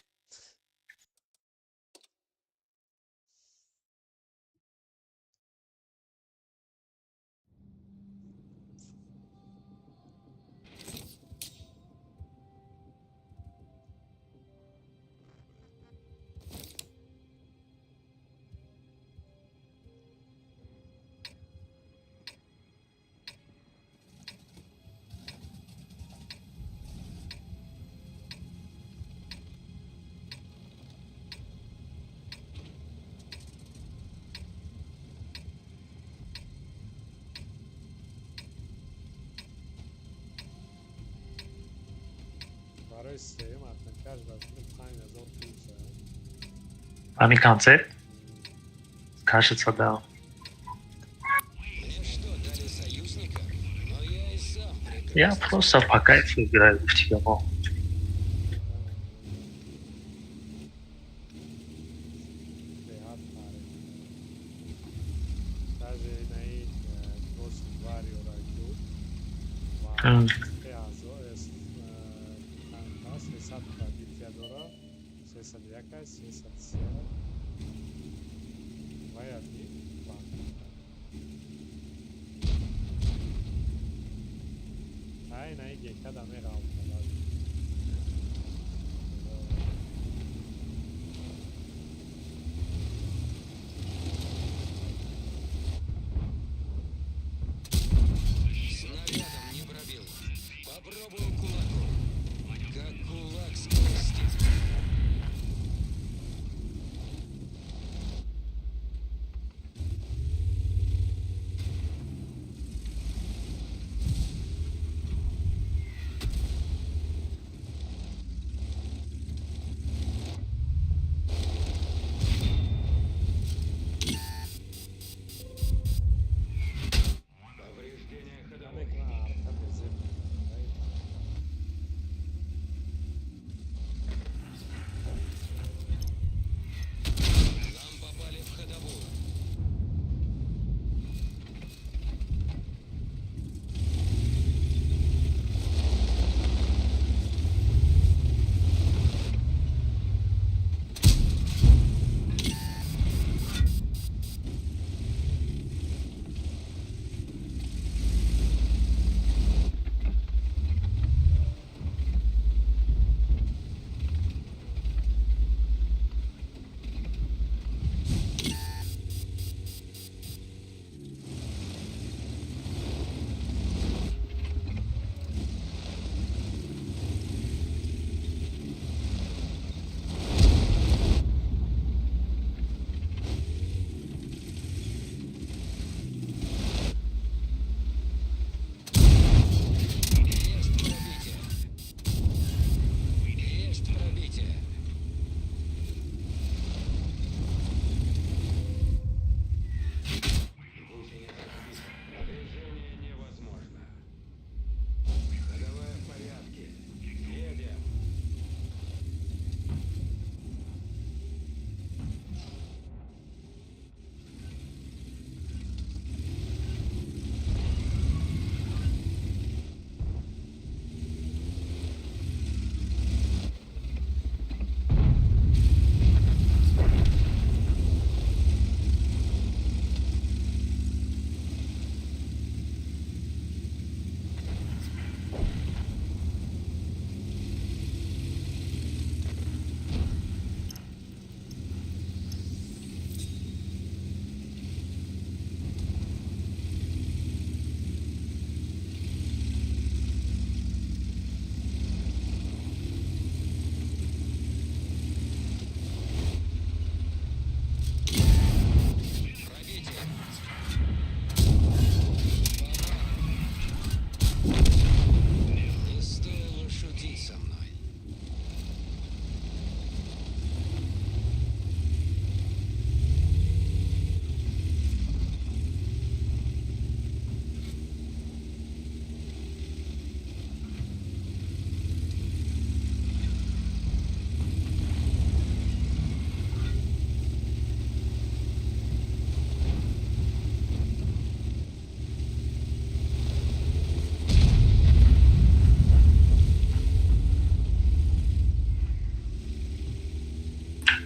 Барои сеюм атакаш ба 5000 плюс. Ами концепт? Кажется, да. Мне что, дали союзника? Но я и сам Я прекрасно просто по кайфу играю в тебя. Беҳад таъриф. Даже инаи Ghost Warrior буд ва 3000 300 пробития дора, 301, 303 ва яки банк. Ай, инаи гекада меғалта. Снарядом не пробил. Попробую кулаком. Как кулак скорости.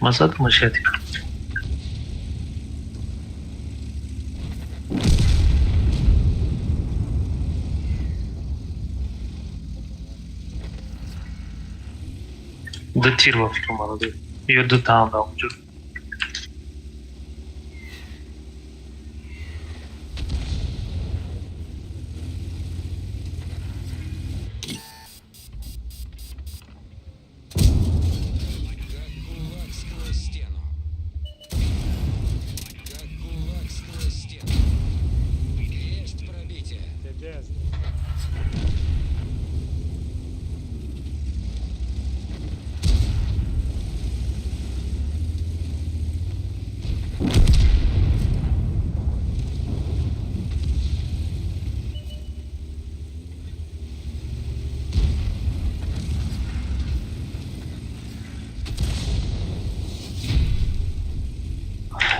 Ман задам шати. Ду тир ба фикр омада, ё ду таам да онҷо. Как кулак сквозь стену. Как кулак сквозь стену. Есть пробитие. Теҷест.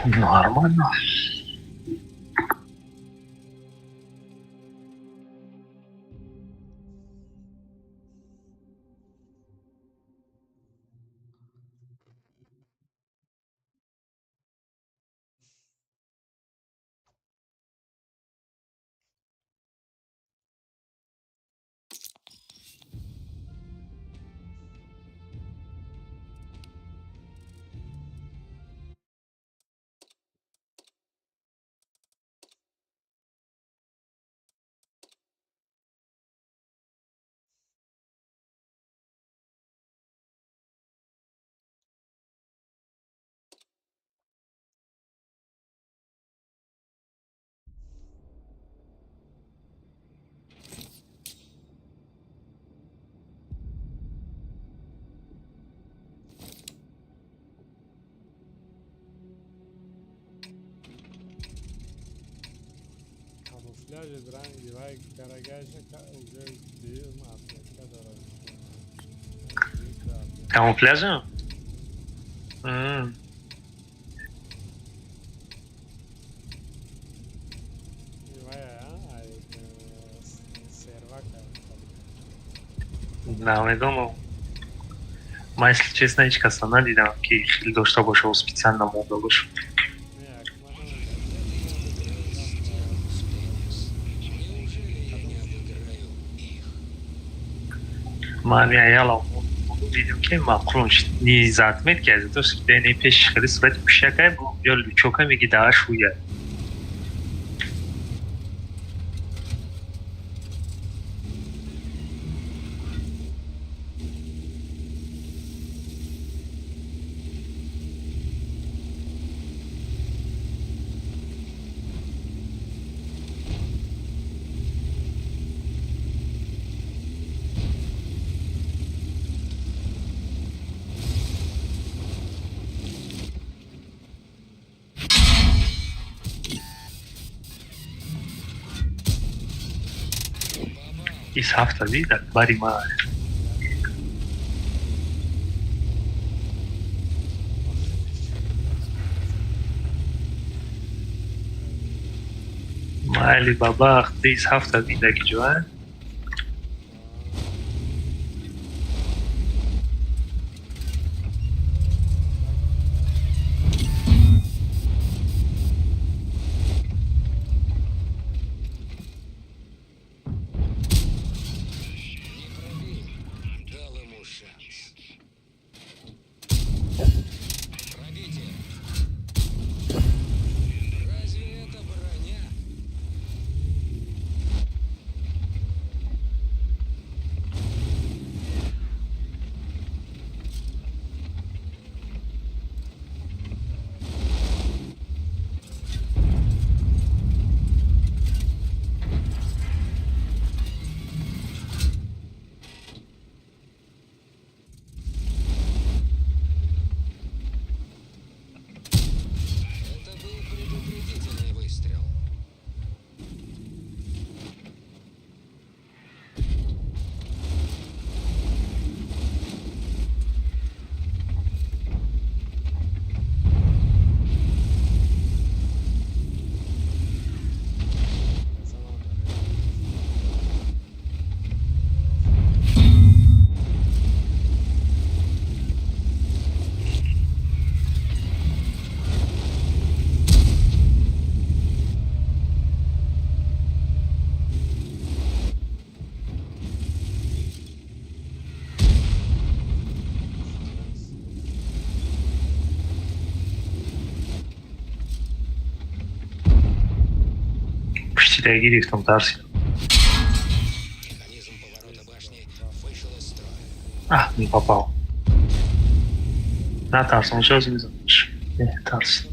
Нормально. Камуфляжи ранги вай карагаша уже дуюм отметка дорад. Камуфляжа? Вай ай сервака. Намедонам. Ман, если честно, ҳеҷ каса надидам, ки хеле дошта боша, специально монда боша. Не, Когда-то я обыграл стену в теннис. Неужели я не обыграю их? Ман яла дидем, ки маъқул ни за отметки аз то ки пеш хеле сурати пишакай ё лючока меги дааш ҳуя. Ис ҳафта дида бари ма. Майли, бабах, ис ҳафта дида ки ҷоа. Не пробил. Дал ему шанс. Пробитие. Разве это броня? Шида гирифтам, тарсидам. Механизм поворота башни вышел из строя. А, не попал. Натарсам, сейчас мезанаш. Тарс.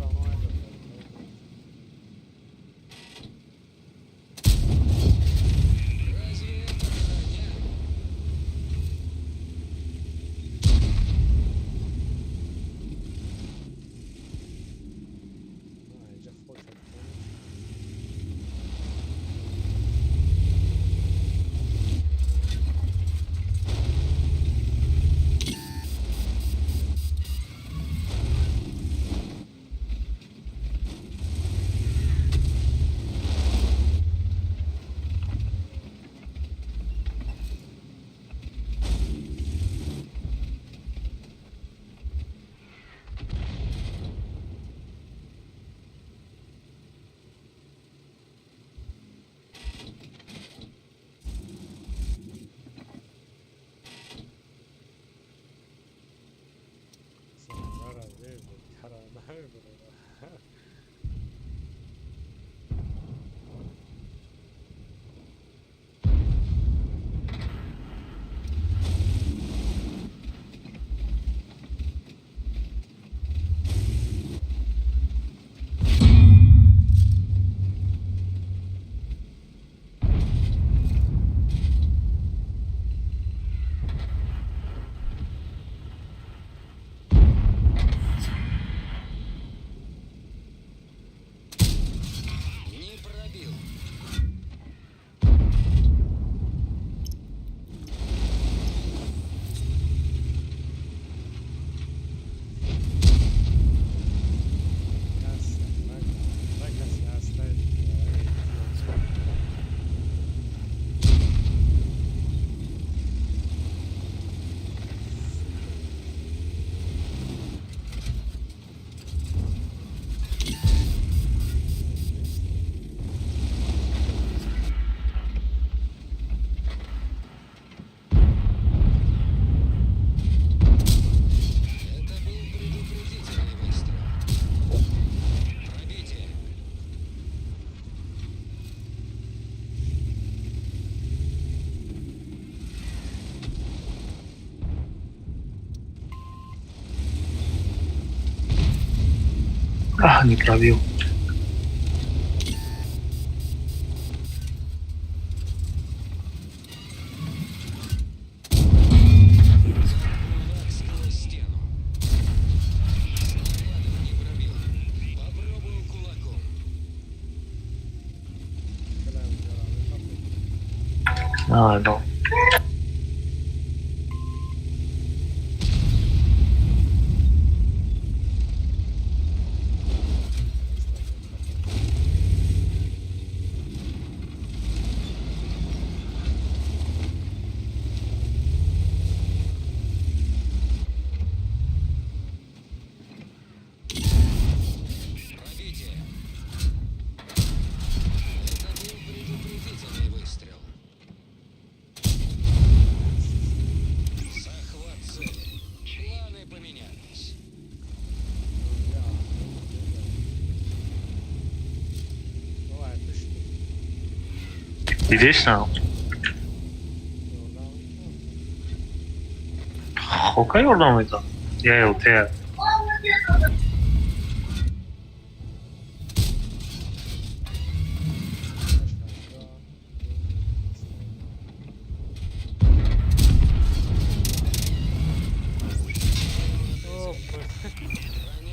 Разве это броня? Не пробил. Это был предупредительный выстрел. Пробитие. А, не пробил. Кулак сквозь стену. Снарядом не пробил. Попробую кулаком. А, да. Пробитие. Это был предупредительный выстрел. Захват цели. Планы поменялись. Дидешна? Хока ёрдам медод. Я ЛТ.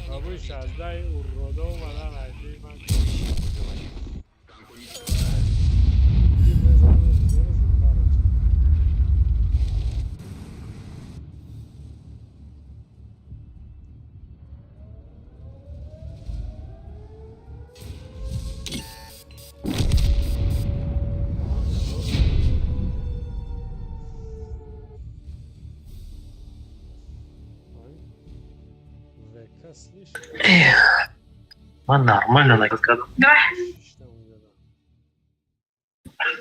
Бабуй шаздай уродо омадан айди ман. Еще поговорим. Ман нормально накат кардам.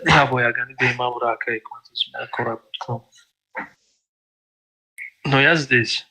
Я боягани бемамра акай кора кунам. Но я здесь.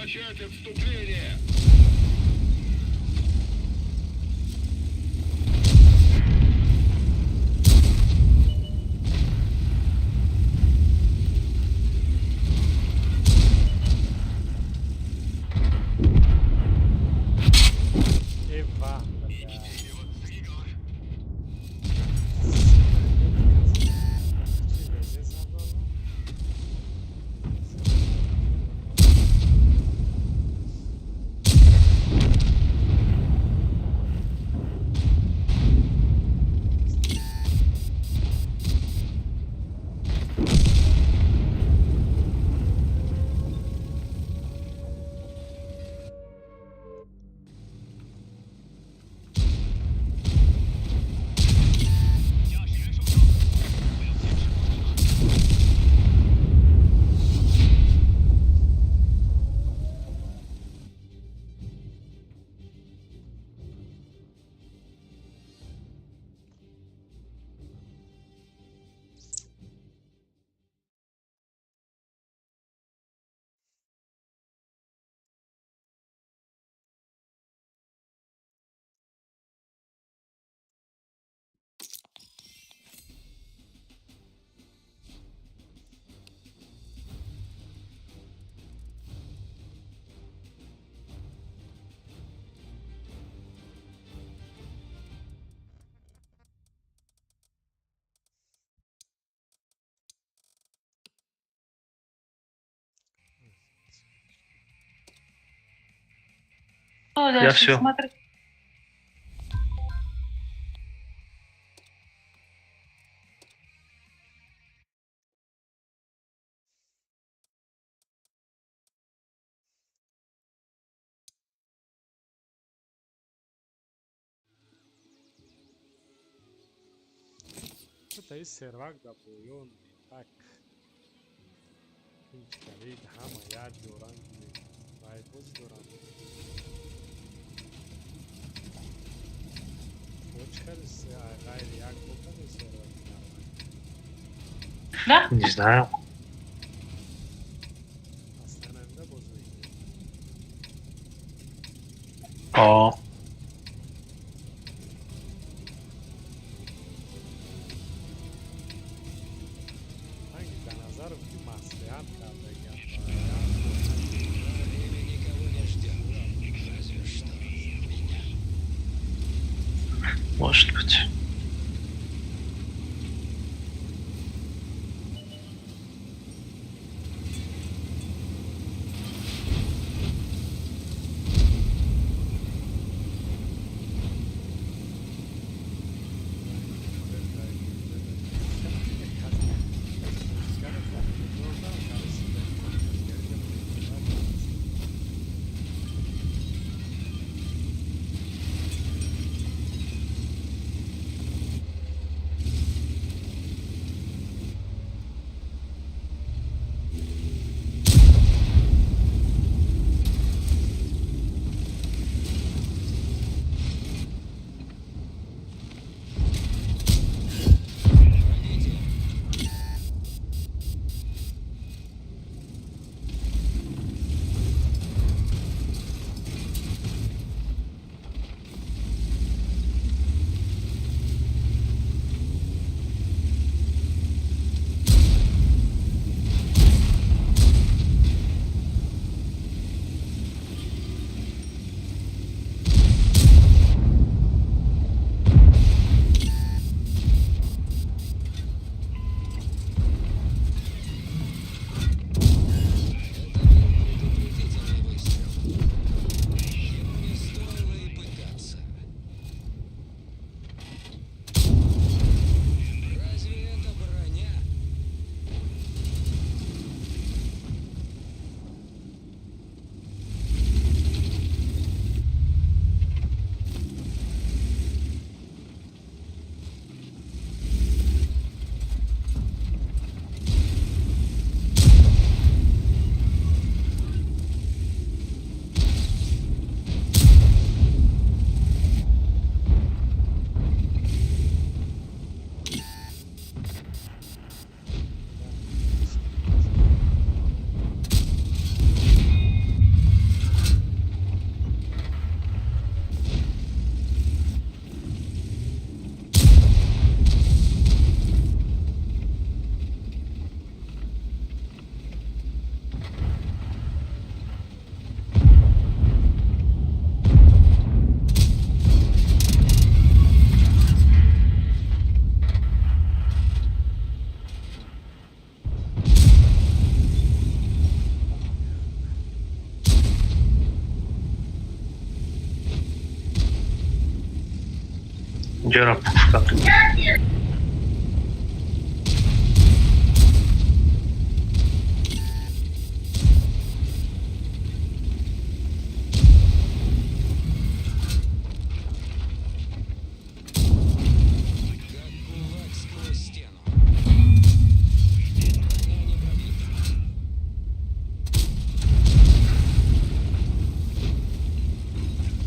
Начать отступление! Э, ва, бля. Чӣ везе задано? Я всё. Смотри. Таи сервак да поён так ҳеҷ ҳама як доранд, вайбоз доранд. Чӣ хеле ғайри як бокади серваки навай? Да? Не знаю. Аслан амида боз мекунем. О. Ранги дар назарам ки маслиҳат кардагиам. Время никого не ждет. Разве что меня. Может быть. Инҷоро пуш кард. Как кулак сквозь стену. Броня не пробита.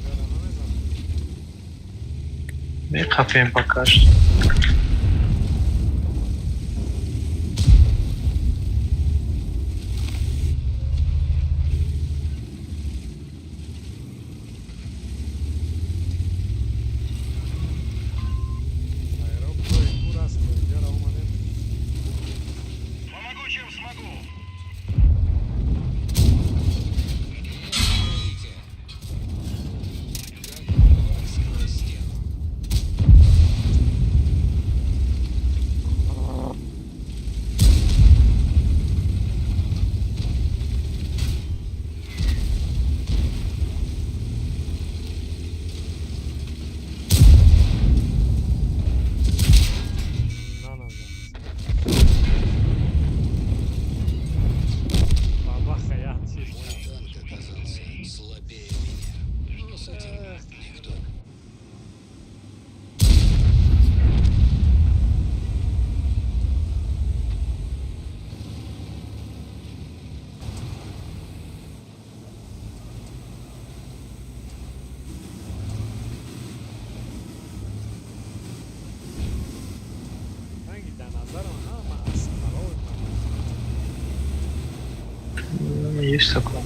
Ҷара намезанам. Меқапем пока что. Аэроп бой пур аст, инҷара омадем. Помогу, чем смогу. Нет пробития. Как кулак сквозь стену. Наназад. Бабаха як чиз. Мой танк оказался слабее меня. Но с этим никто. Танги дар назарам ҳама аскаро. Есть такое.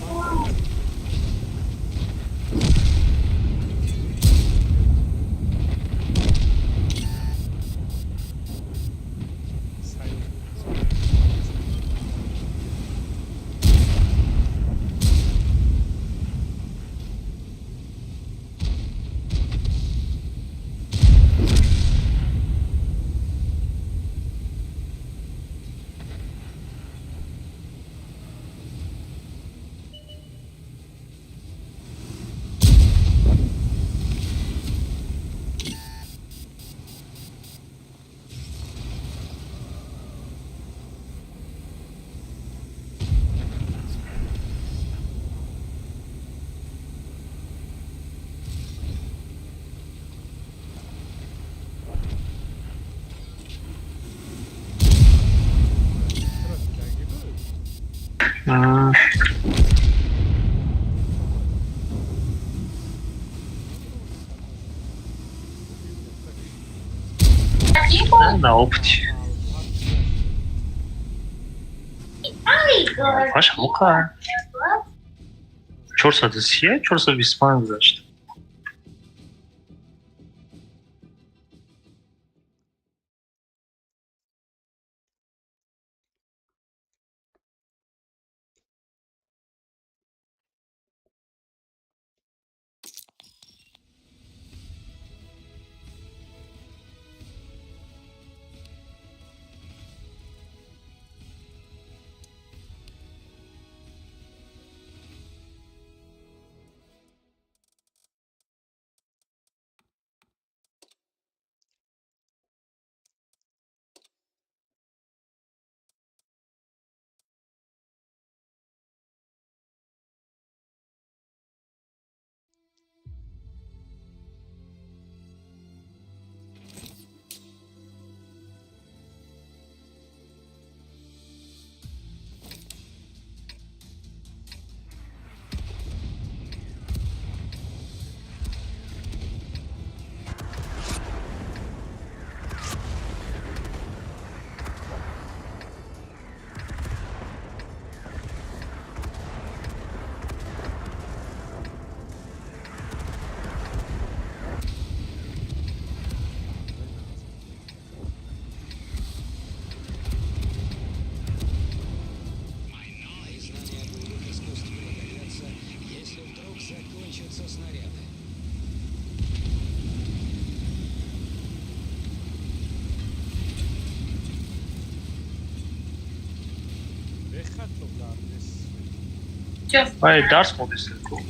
На опыте. Паша, мука. 430, 425 гузашт. Мои знания боевых искусств пригодятся, если вдруг закончатся снаряды. Бехато дар нест. Чё? Ай, дарс модисен ку.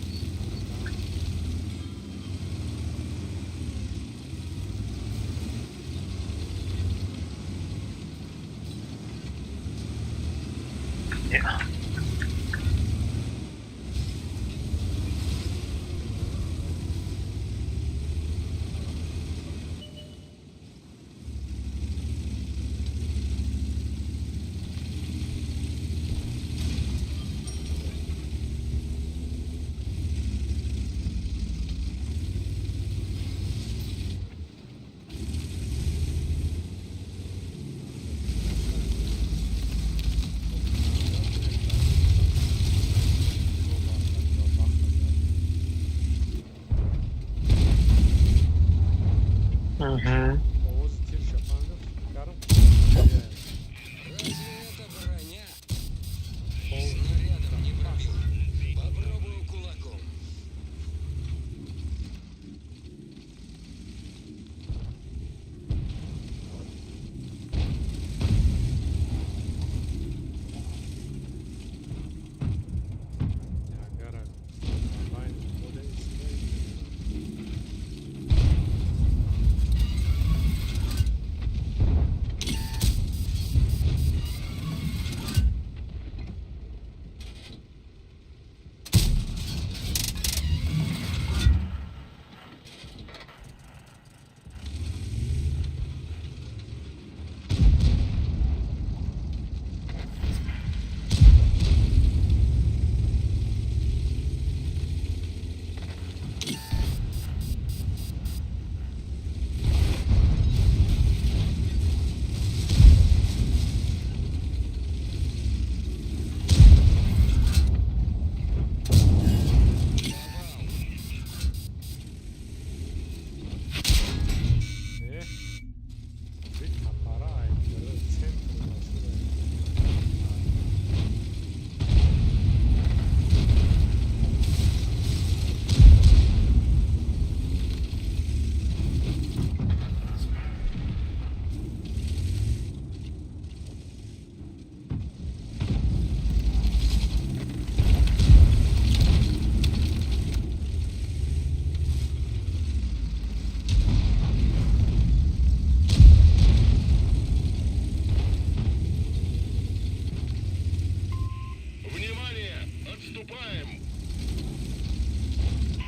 Приступаем.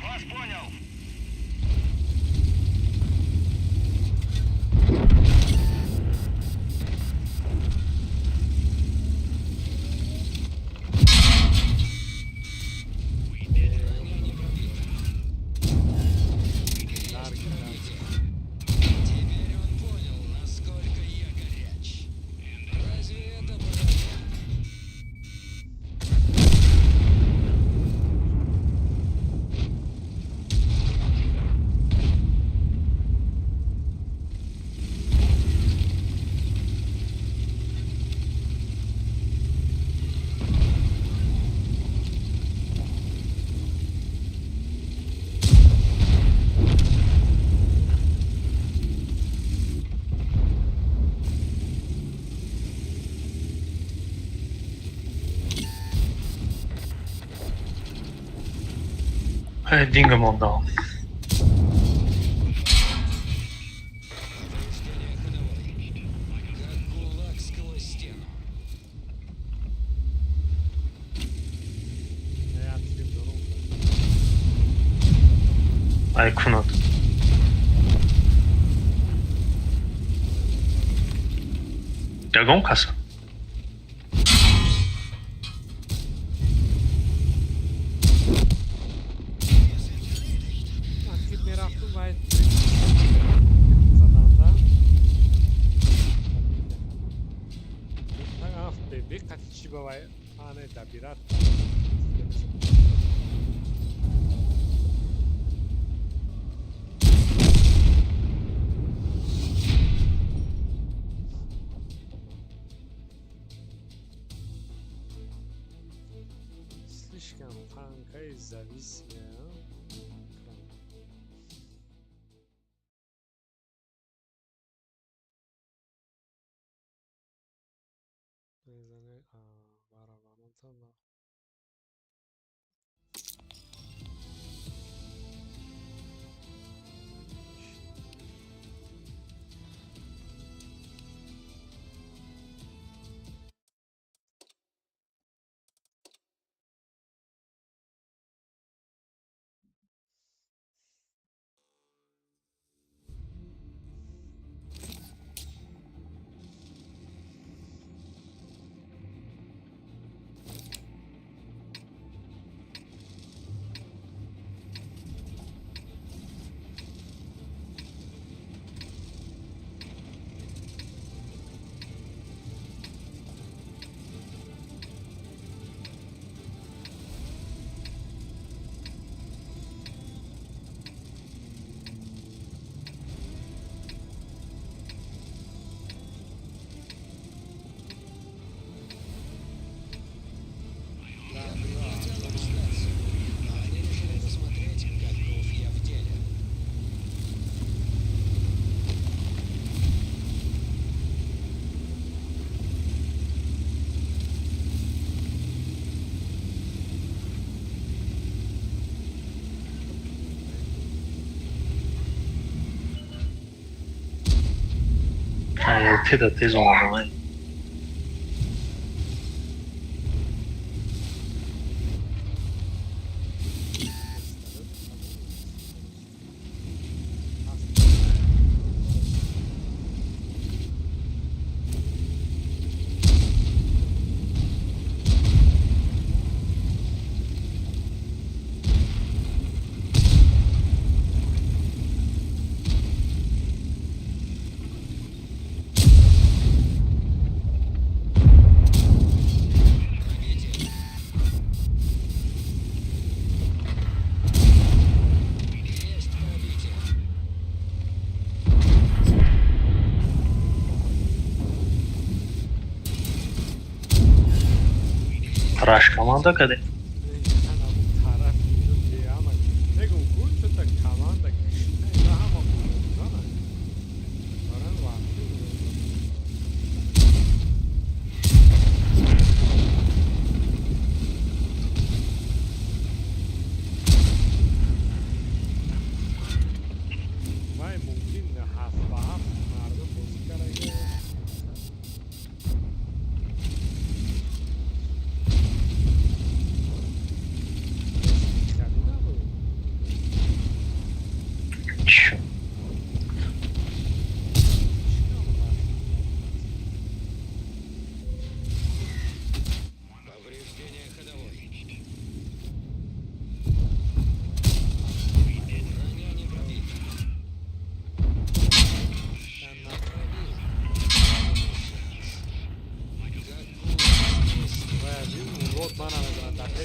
Вас понял. Теперь он понял, насколько я горяч. Разве это броня? Динго мондал. Повреждение ходовой. Как кулак сквозь стену. Як тим дорум. Ай кунад. Ягон каса. Вақти мерафтум вай заданда. Диққати чӣ ба вай ане дабират. Слишком танкая и зависимая. А? Мезане барабанатала. Я предупреждал их сдаться, но они решили посмотреть, каков я в деле. Ай, теда тез омадам. Ай. Пробитие. Есть пробитие. Раш команда каде. Тараф мегум ку чута команда кишта ҳама қурбонзана доран вақти. Вай мумкин ҳафт ба ҳафт мардум бозӣ карда.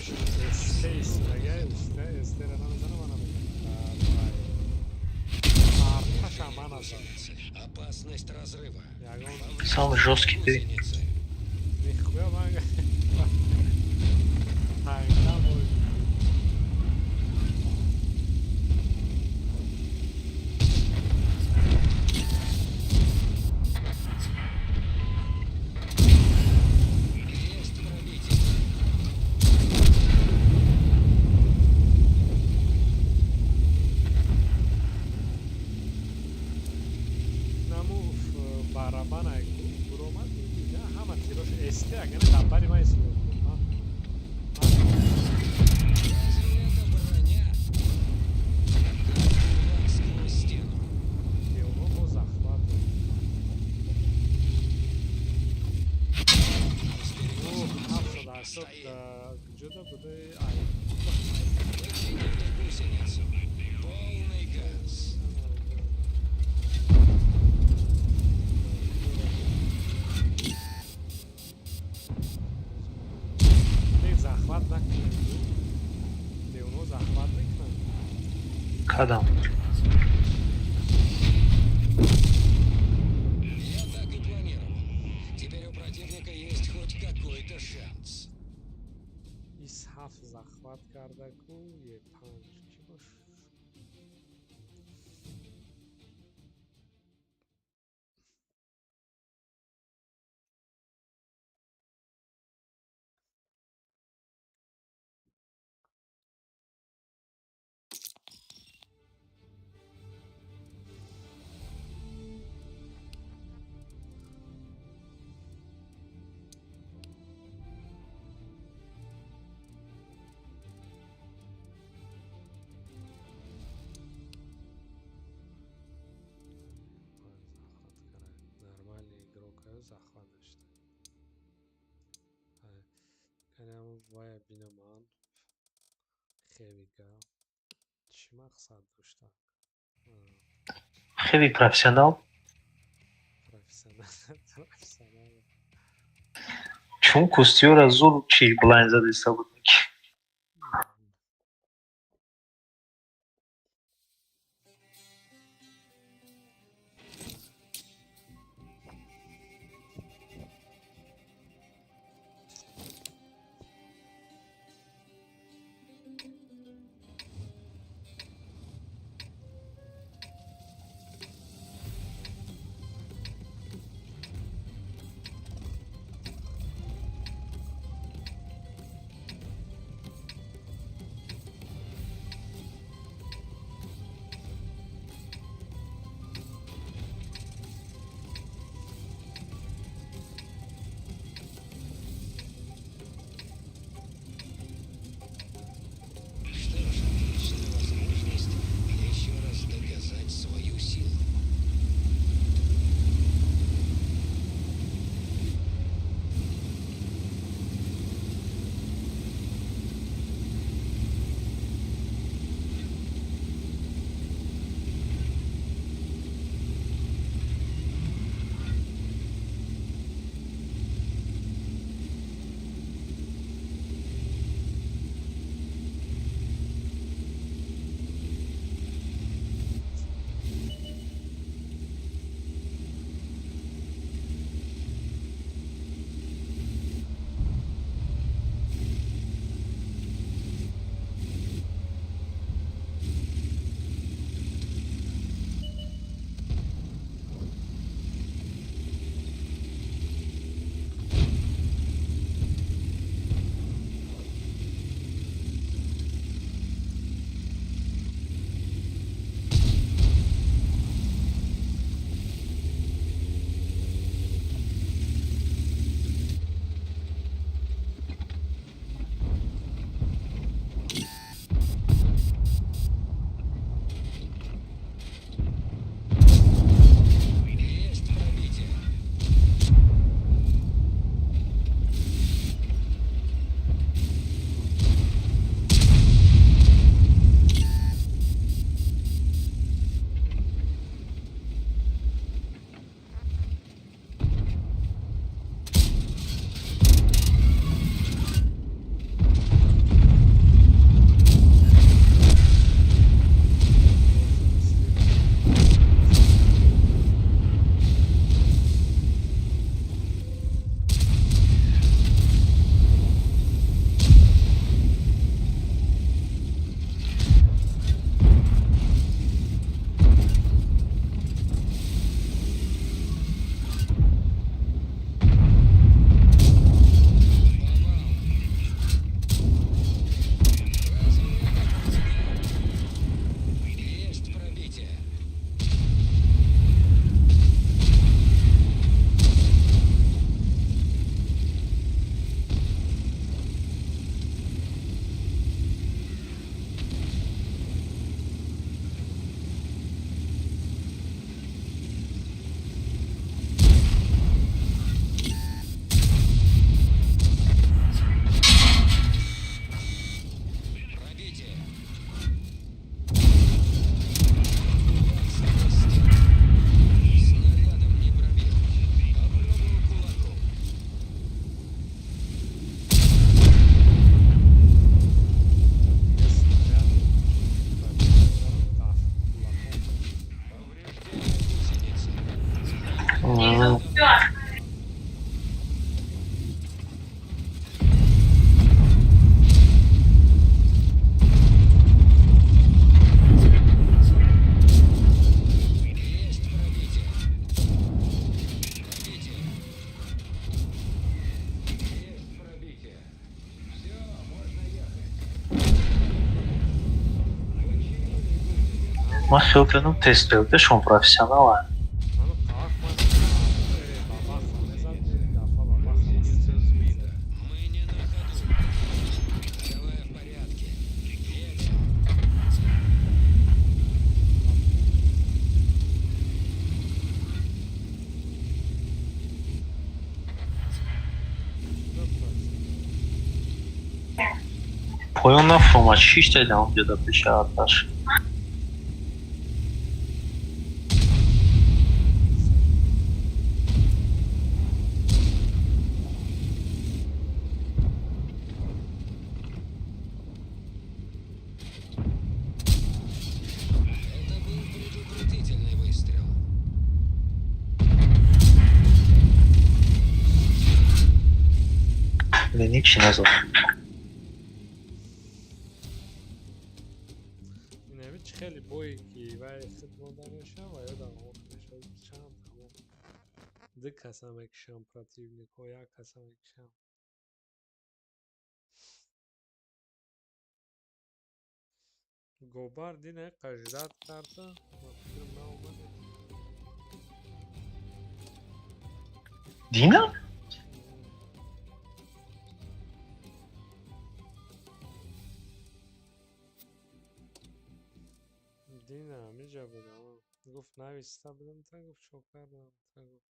СТ истодага, СТ-ра намезанам, мана мезанам. Арташа мана зад. Гусеницы. Опасность разрыва. Ягон Самый жесткий ты. Гусеницы. нихуя ман танкам бой. Есть пробитие. Наму барабана буромад, дида ҳама тирош СТ агана дар бари ман истода буд. Разве это броня? Как кулак сквозь стену. Деуно бо захват дод. 780 куҷода будаи ай? Почини эту гусеницу. Полный газ. Не захват накунем, деуно захват мекунанд. Кадам. Я так и планировал. Теперь у противника есть хоть какой-то шанс. Ис ҳафт захват карда ку е панҷ чӣ бош. Захват карда нормальный игрок захват нашта. Канам вая бинаман хевига чӣ мақсад дошта? Хеви профессионал. Профессионал, профессионал. Чун кустиёра зур чи блайн задиста буд. Ман хиёл кардам, тест шон профессионал. Ману қавақ ман бабаха мезад, дафа бабаха. Гусеница сбита. Мы не на ходу. Ходовая в порядке. Едем. Поён нафромад, шишта дам ҷода пеши арташ. Это был предупредительный выстрел. Блин, ҳичи назад. Инами чӣ хеле бое ки вай худ монда мешавад ва ёдам омад мешавад, чанд ҳамон ду каса мекушам, противникҳо як каса мекушам. Гобар дина қаждат карда, ба фикрам наомад. Дина? Дина ҳамиҷа будам, гуфт, нависта будам, та гуфт, чо кардам, та гуфт.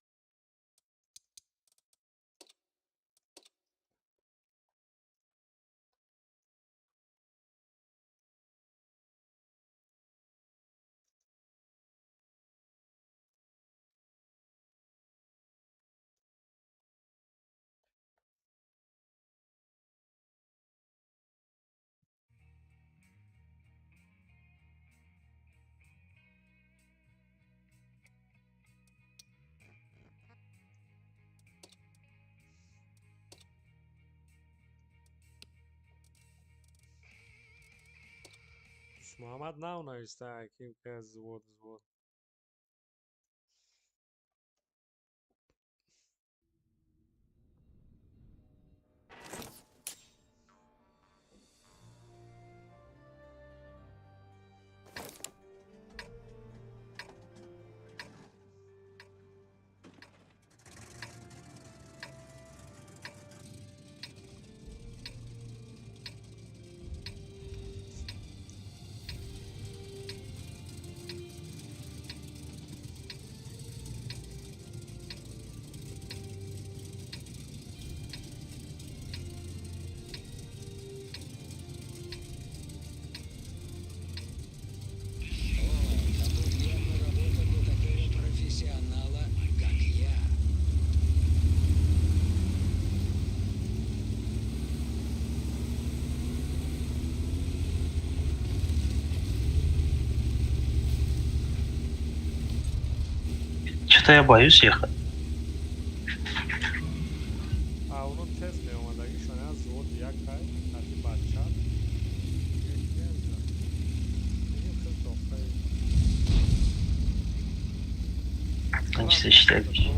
Муҳаммад нав нависта, ки взвод, взвод. О, да тут явно работа для такого профессионала, как я. Что-то я боюсь ехать. А оно тез меомадагишон аз взвод якай ҳати бача. Мегим хел тоқаи. Чизе иштаги.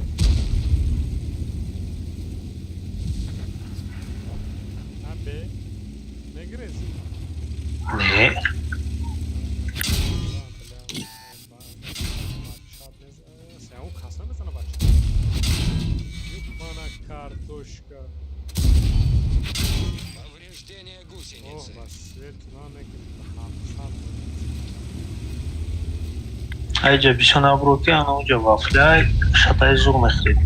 Бе мегирези? Не. Каса мезана, бача. Мана картошка. Повреждение О, гусеницы. ба свет нанеки 700. Айҷа бисёр набро, ки ана уҷа вафляй шатаи зур мехӯред.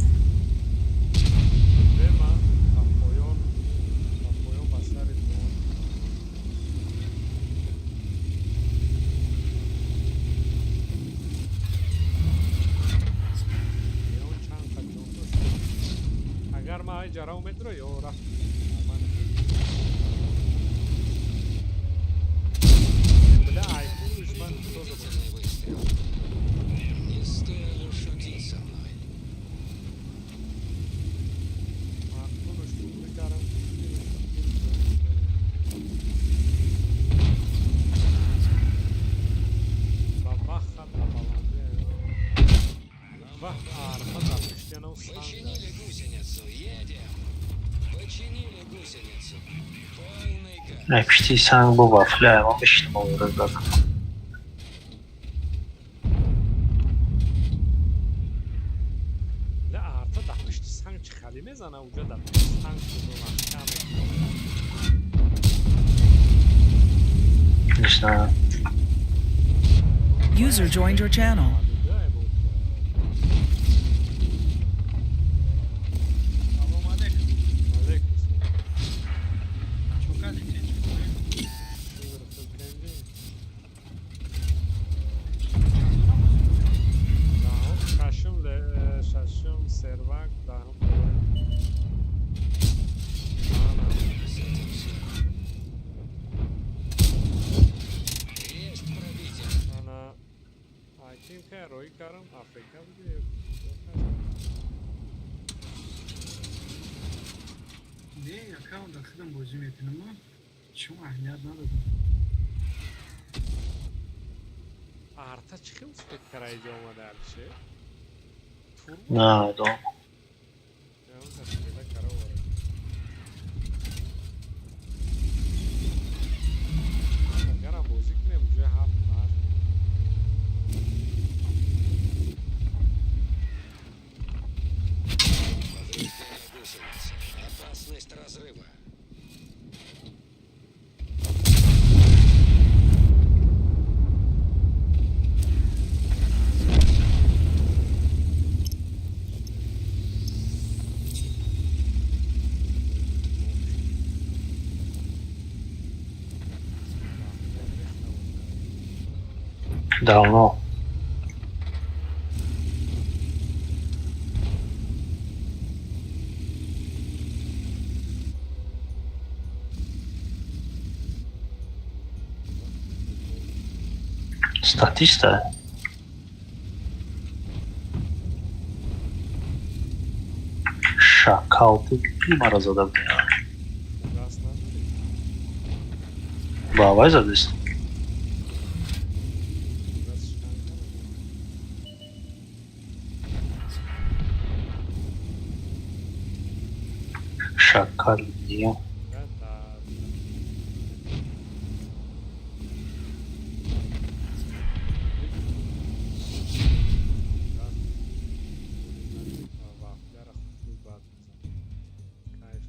Бема ба поён, ба поён, ба сари дон. Берон чанд қа ҷон дошт. Агар ман ай ҷарао медро ё рафт. Ман бля, ай пулиш ман тоза буд. Предупредительный выстрел. Не стоило шутить со мной. Ман пулиш ту мекардам. Ба ваха ба баландия. Вах, арфа да пиштянав санга. Починили гусеницу. Едем. Починили гусеницу. Полный газ. Ай пишти санг бо вафляй, ман мешинам овора зад. Ана уҷа дар танк маҳкам мекунад. Не знаю. User joined your channel. Салом алейкум. Алейкум. Чо кардӣ, тинч бикунӣ? Чандона бозӣ мекунӣ? Даҳум, шашум, шашум сервак, даҳум. Ана. С этим все. Есть пробитие. Ана аким ка роӣ кардам, Африка буди. Не, аккаунт худам бозӣ мекунам. Чун аҳамият надодам. Арта чӣ хел успеть кара иҷо омада, Алишер? Турбо. На, да. Педа кара овард. Агарам бозӣ кунем, ҷои ҳафт, ҳашт. Повреждение гусениц. Опасность разрыва. Давно. Статиста. Шакал, ту ки мара зада будӣ? Даст надорӣ? Ба вай задист. Даст шикан. Шакал ния. Да. Вафляра хуб бад мезанад. Кайф.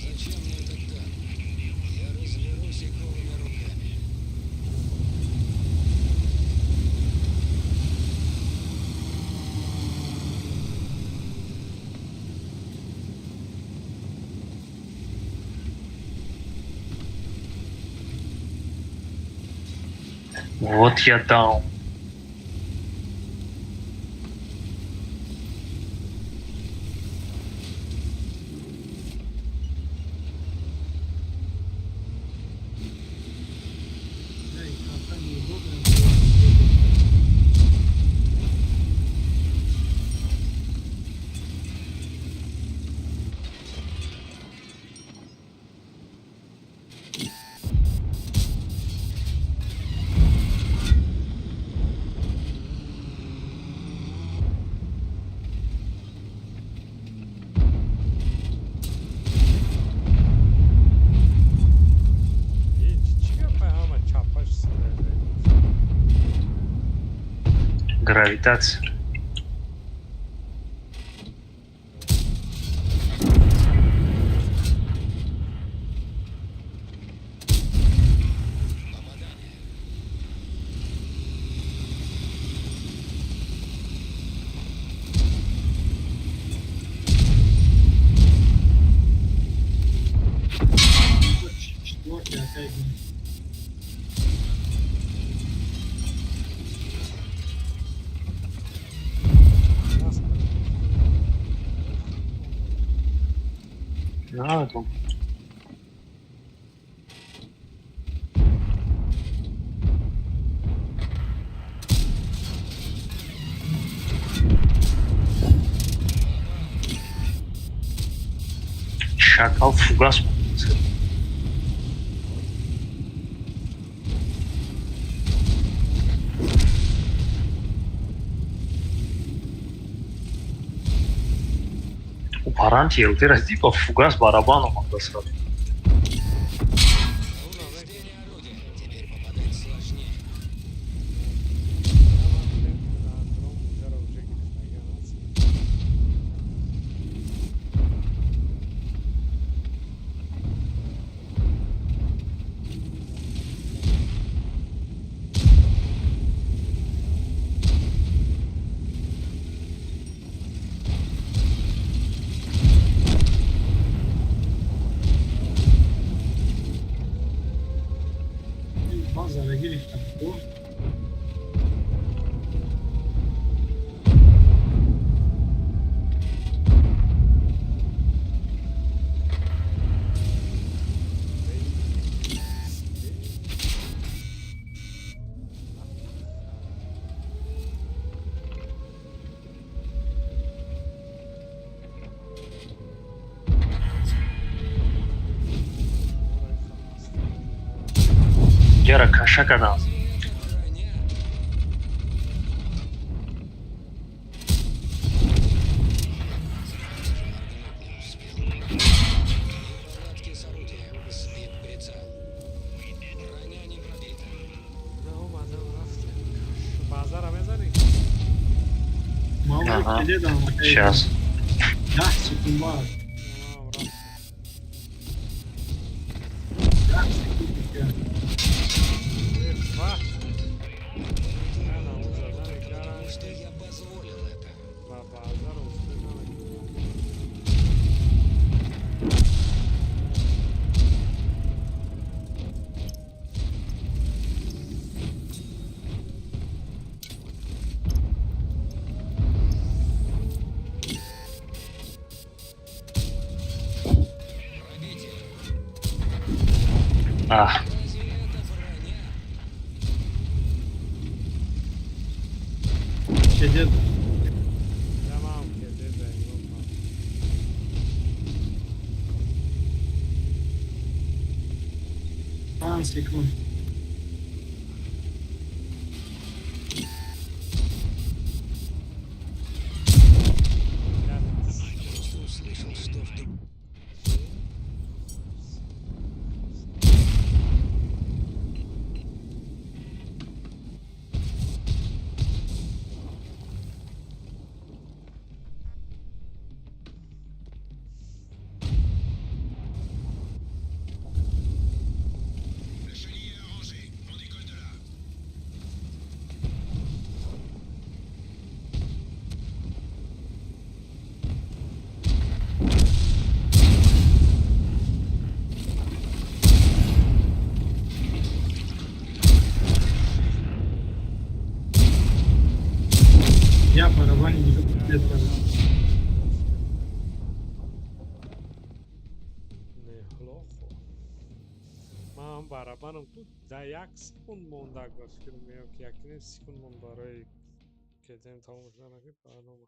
Зачем мне этот танк? Я разберусь и голыми руками. Вот я даун. Эй, карта неудобная. Гравитация. Четвёртый опять. Намедонам. Шакал фугас. У паранти елтера типа фугас барабан омада сразу. Повреждение орудия. Теперь попадать сложнее. Базара гирифтам. Яра каша кардам. Это броня. Даже моргнуть не успел. Неполадки с орудием. Сбит прицел. Броня не пробита. Базара мезанӣ? Мало Ага. кеде дам. Сейчас. 10 секунд баъд. 10 секунд дигар. Потому что я позволил это. Ба базар успел намекунам. Пробитие. Ах, Разве это броня? Кеде. Тамом, кеде даем. 5 секунд. Просто услышал, что вдруг... Я барабани дига кеде кардам. Неплохо. Ман барабанам тут да як секунд мондак, ба фикр меём, ки якним секунд монд барои кедем тамом шудан, ки барнома.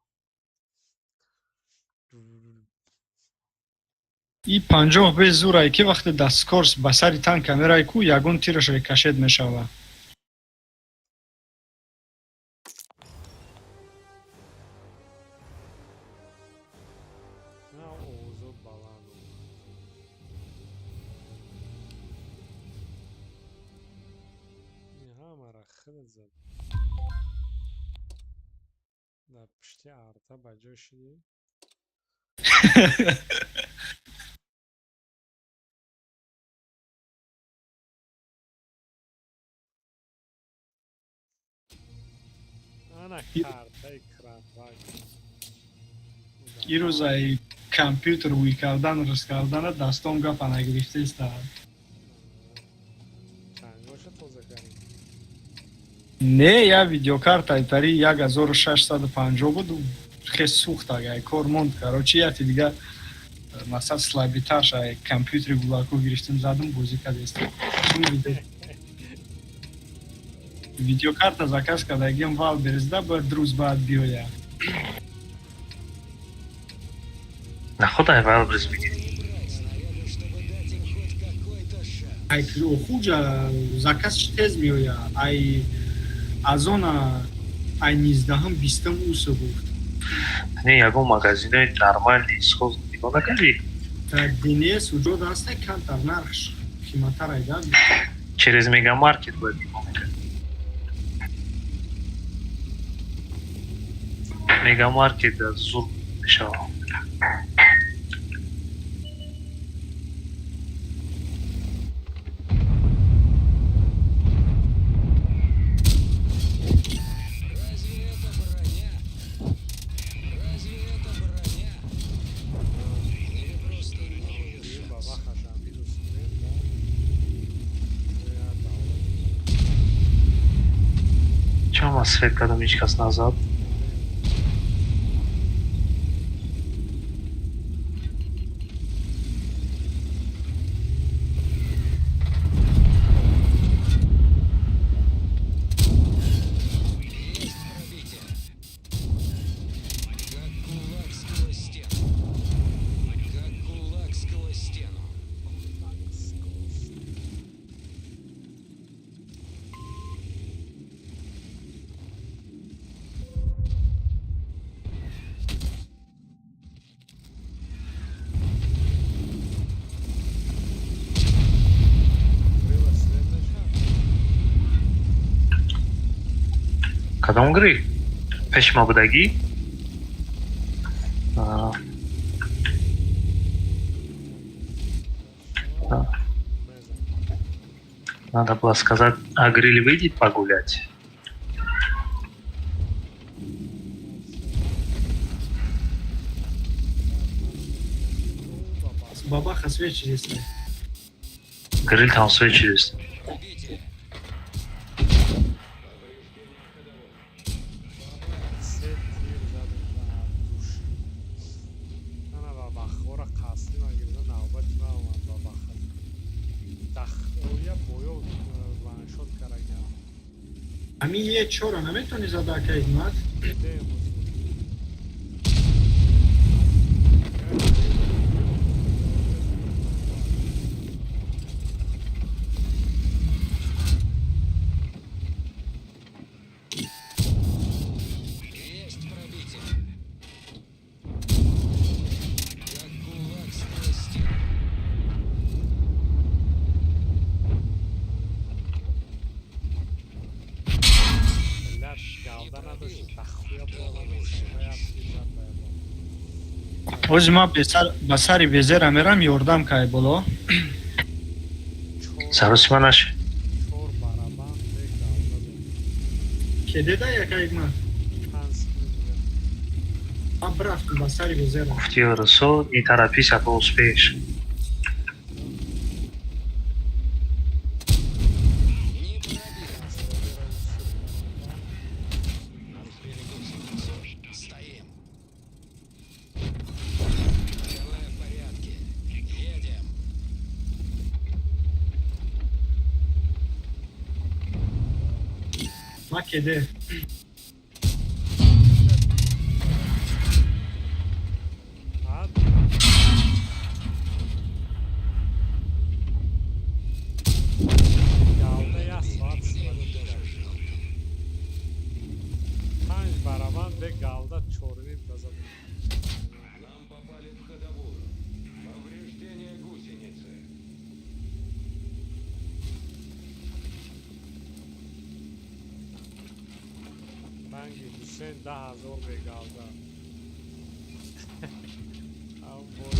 И 50 бе зурае, ки вақте дасткорс ба сари танка мерай ку, ягон тираш рикошет мешавад. На овозо баланд омад. Ин ҳамара худат зад. Дар пушти арта ба ҷой шидӣ? Ана картаи кранваг. Ирӯзаи компютер ӯй кардан, рӯз кардана дастом гапа нагирифтаиста. Чангоша тоза кардӣ? Не, я видеокарта айтари 1650 буд, хес сӯхт, агай кор монд. Короче, яти дига масал слабитарш ай компютери гулако гирифтем, задам, бозӣ кардестем. Видеокарта заказ кардагим Валберзда, бояд рӯз баъд биёяд. Наход ай Вайлберз бигирӣ? Брать снаряды, чтобы дать им хоть какой-то шанс. Ай хуҷа заказ чи тез меояд, ай азона ай низдаҳум бистум усо гуфт. Не, ягон магазинои нормальный соз нигоҳ накардӣ? Дар динес уҷо даста камтар нархш қиматтар айда. Через мегамаркет бояд нигоҳ мекард. Мегамаркет зур мешавад. Разве это броня? Разве это броня? Или просто новый Ба шанс? вахашам минус кунем, да? Я давлат. Чаро ман свет кардам, ҳеҷ кас назад? Есть пробитие. Как кулак сквозь стену. Как кулак сквозь стену. Крыла свет мешавад? Кадом гриль? Пеши ма будагӣ? А, да. Мезанам. Надо было сказать, а гриль выйдет погулять? Бабаха свет чизеста. Гриль там свет чист. Пробитие. Се тир задем ба душ. Ана ба бахора қасди ман гирифта, навбати ман омад ба баха. Дахоя боё ваншот карагам. Ҳамин е чора наметавонӣ зада, ака Ҳикмат? Демоз. Есть пробитие. Как кулак сквозь стену. Блядь, галда надошт, дахуя бола мешавад, тир зад ба ягон. Ҳози ман ба сари безера мерам, ёрдам кай боло. Чор Саросима наши. Чор барабан бе галда дод. Кедеда, яка Ҳикмат? 5 секунд дига. Ман бирафтам ба сари безера. Гуфти Расо, не торопись, а то успеешь. Не пробил. Гусеницу. Стоим. Ходовая в порядке. Едем. Ма кеде. А? Галда як соат Его сифат даже жалко. Панҷ барабан бе галда чорним тазадем. Нам попали в ходовую. Повреждение гусеницы. Ранги Ҳусен 10 000 бегалда. Ам бой.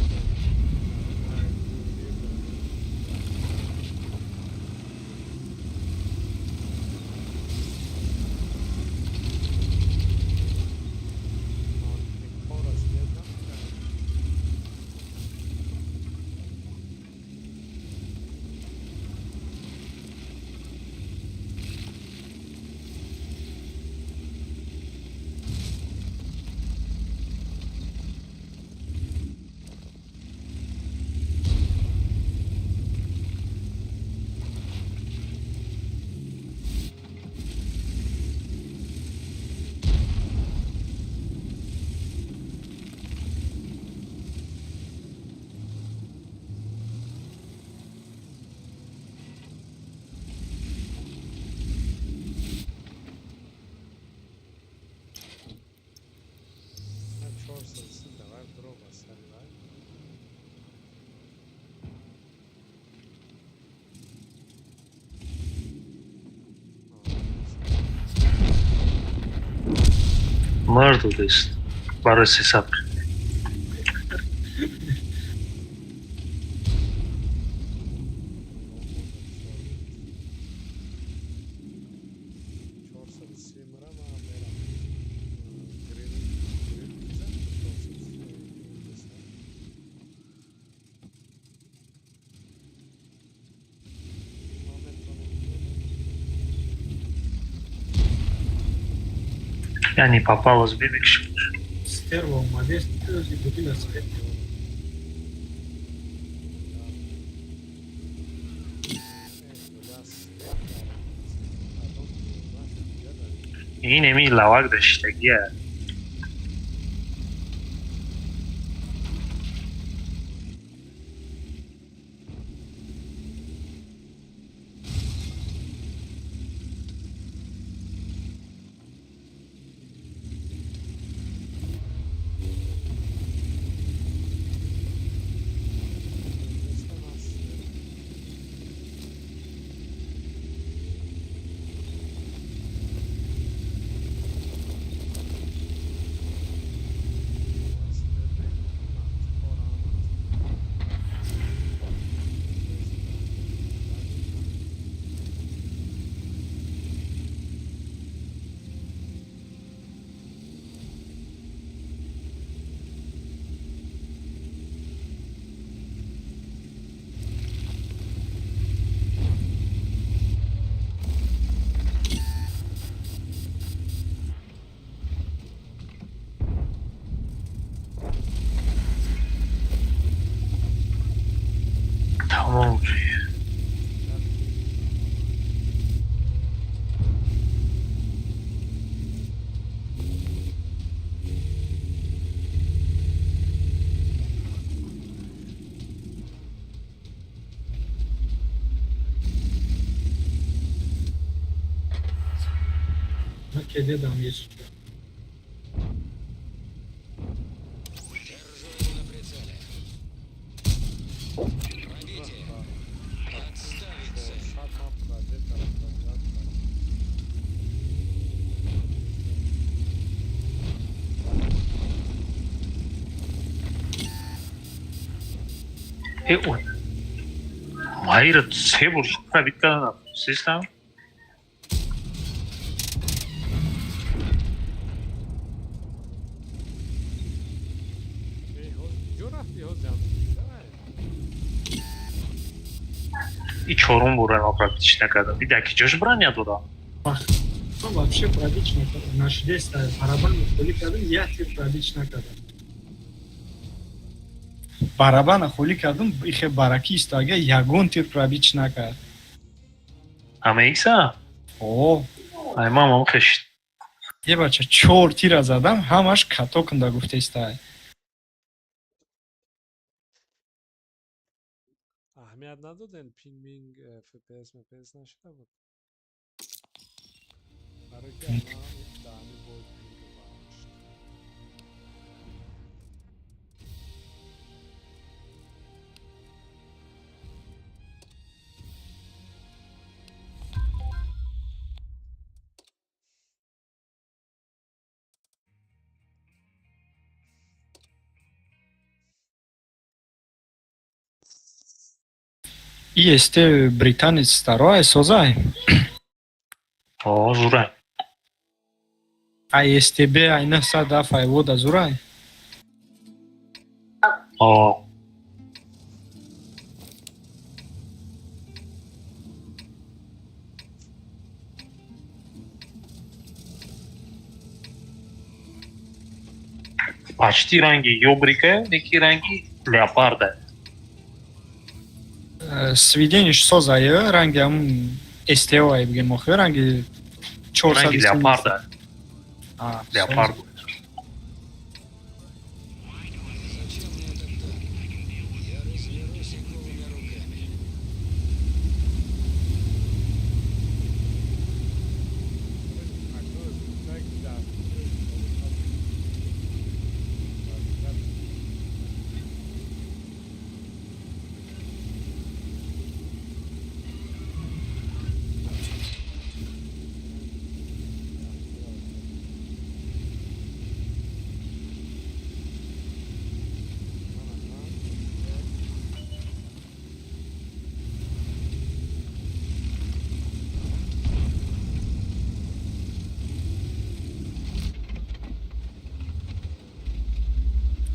430, давай бро, сари вай. Мардудест барои сесад. 430 мра, ма мерам. Грил, грил киза, 430. Ма метавонам. Я не попалась, бибикш. Стерва омадест, ӯзи будила свет. Ин еми лавак даштагия. Тамом. Кедедам есть. Держу его на прицеле. Пробитие. Отставить цель. 400 ма пробитара пробитара. Э, ой. Майра се бор пробит кардам. Систам. Ҷо рафти ҳозир? Давай. И чорум бора ма пробитиш накардам. Дида ки ҷош броня додам. Ну, вообще пробить накардам. Нашидеста барабан холӣ кардам, як тир пробить накардам. Барабана холӣ кардам, ихе бараки истага, ягон тир пробить накард. Ама икса? О, Ай, мамам хешт. Е бача, чор тира задам, ҳамаш като кунда гуфтестай. Аҳамият надоден, пинг-минг, FPS мпс нашида буд? Барои ки даҳани бой пинг баланд шуд. ИСТ британец староай, созай. О, зурай. А СТБ ай 900 ай вода зурай. О. Почти ранги ёбрика, неки ранги леопарда. Сведениш созай, ранги ам СТО ай бигем охир ранги 400. Ранги леопарда. А, Леопард. Зачем мне этот танк? Я разберусь и голыми руками.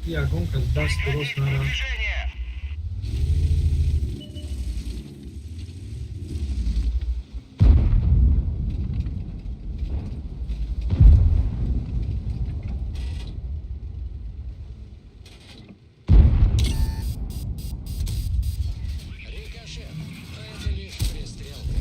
Ягон кас даст дуруст нара. Движение! Рикошет. Но это лишь пристрелка.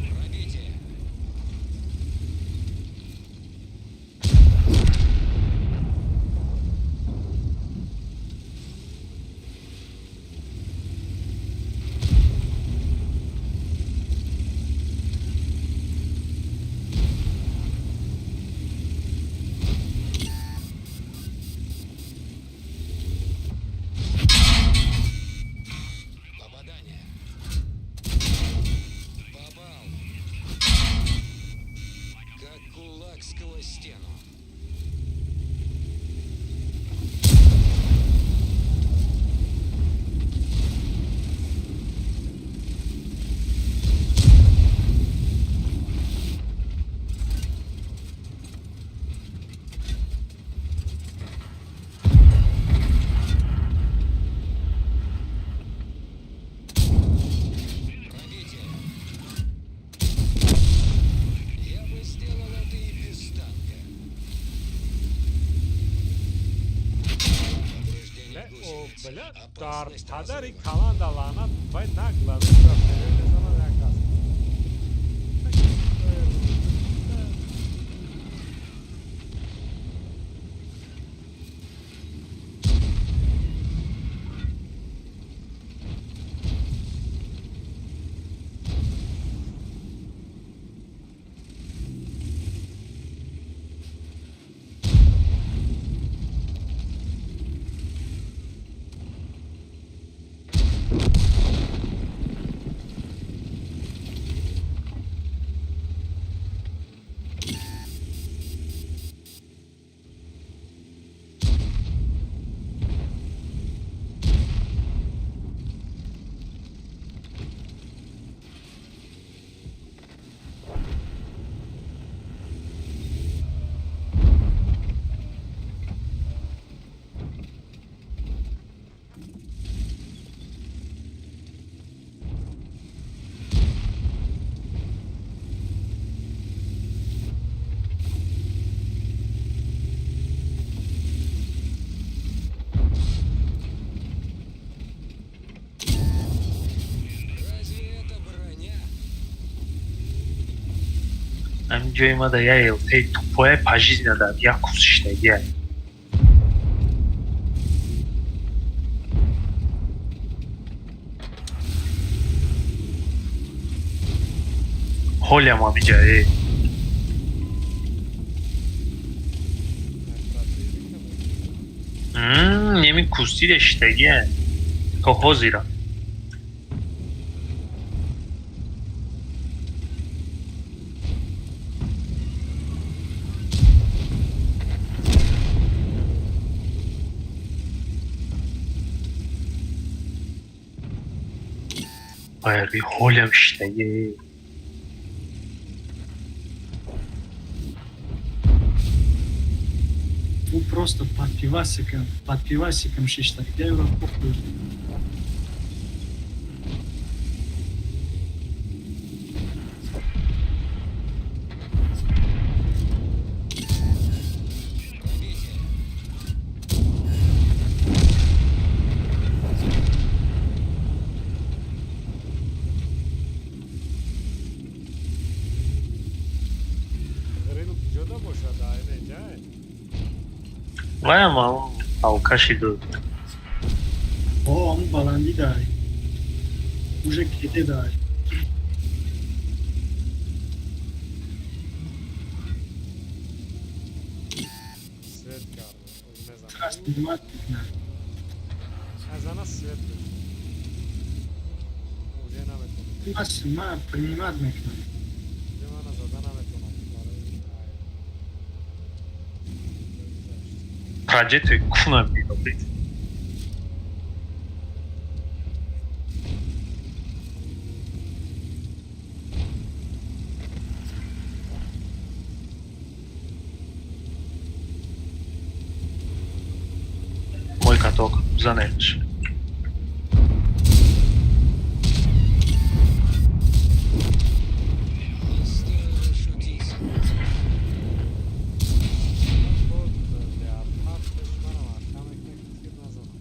Пробитие. Попадание. Попал. Как кулак сквозь стену. Пробитие. Я бы сделал это и без танка. Повреждение гусениц. Бля, дар Опасность падари разрыва. каланда лаънат, вай нагла мезанад як кас. Ҳамин ҷои ма да я ЛТ тупоя пожизненно дад, як курс шиштагия. Ҳолиам ҳамиҷа э. Неми курсида шиштагия. То ҳозира. Байри ҳолиам шиштагия. Ӯ просто под пивасиком шиштагия, ӯро похуй. Пробитие. Грил куҷода бошад, айнеҷай? Ваям алкаши ду. О, ҳамун баландӣ дай. Уже кете дай. Свет кард мезанам. Снимать мекунад. Азана свет уже наметонам. Ма принимать мекунам. Уже мана зада наметонам барои Праҷетой кунам бидобед. Мой каток, занеш. Не стоило шутить. Буд леопардаш манам арка мекунад, ки тир назанам.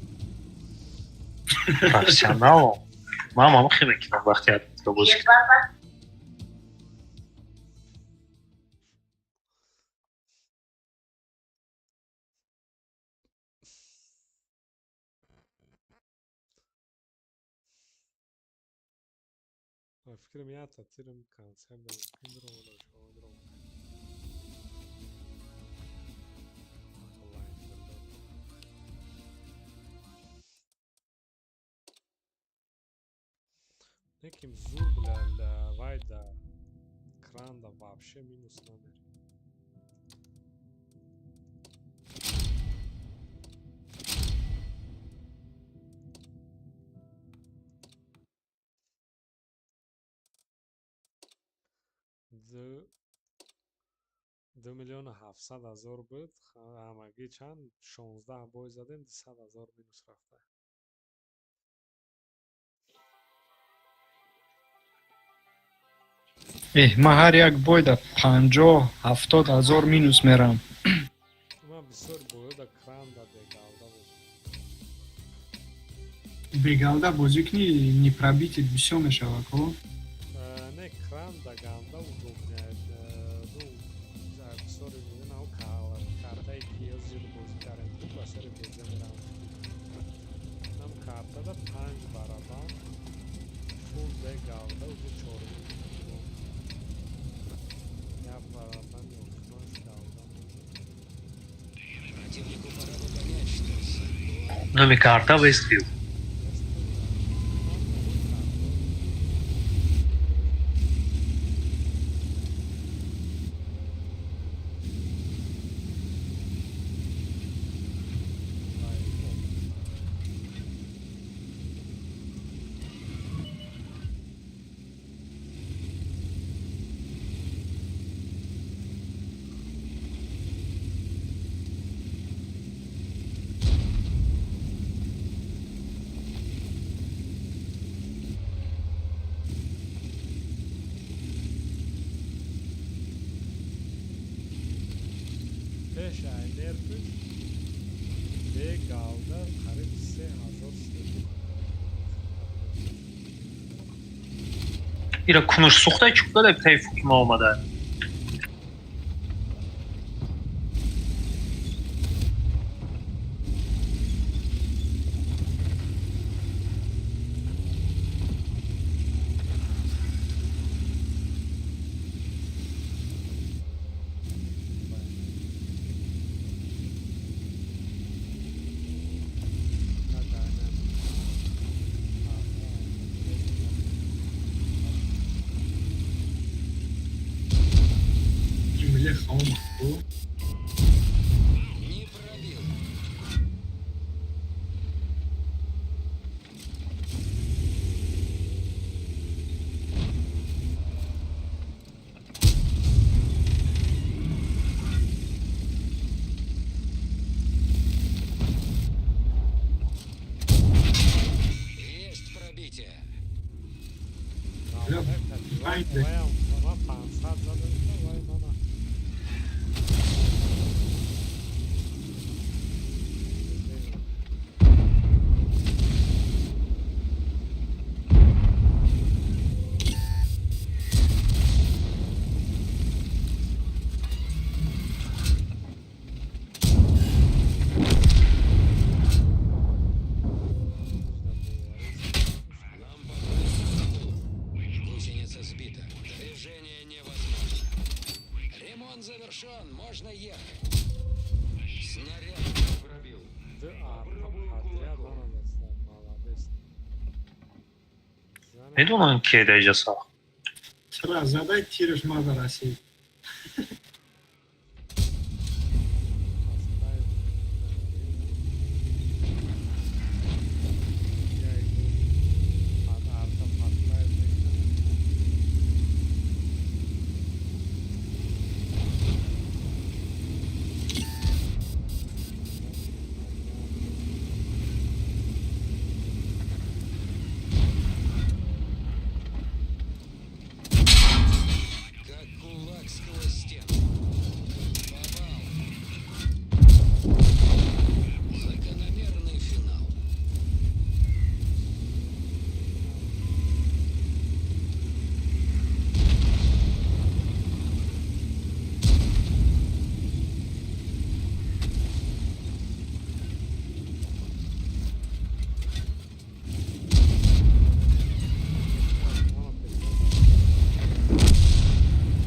Профессионалом. Ман ҳам хеле мекунам вақти атлетика бозӣ кунам. Фикрам, якта тирам концерт мумкин ромада шавад ром. Онлайн дод. Неким зур бля вайда кранда вообще минус намер. 2 700 000 буд, ҳамагӣ чанд, 16 бой задем, 200 000 минус рафта. Эҳ, ман ҳар як бойда 50-70 ҳазор минус мерам. Ман бисёр боёда кранда бегалда бозӣ. Бегалда бозӣ кунӣ, непробитие бисёр мешавад ко. Не, кранда ганда удобная. Ну, бисёри мебинам, картаи ки ё зир бозӣ кардем, ку ба сари беза мерам. Нам картада панҷ барабан фул бегалда уже чорум. Як барабан охиронш галда. Противнику пора бы понять, что закон Номи карта Вестфилд. Пеш айнерпиш бегалда қариб 3000 свет. Ира кунуш сӯхтай чӯ када таи фуки ма омада. Хеле хом. Не пробил. Есть пробитие. Айде. Ман 500 задам, вай мана. Нам попали в тыл. Гусеница сбита. Движение невозможно. Ремонт завершен. Можно ехать. Снаряд не пробил. Ду арта подряд мана дастам. Молодец. Медонам ки даиҷа сахт. Чара задай, тираш мада расид. Как кулак сквозь стену. Попал. Закономерный финал.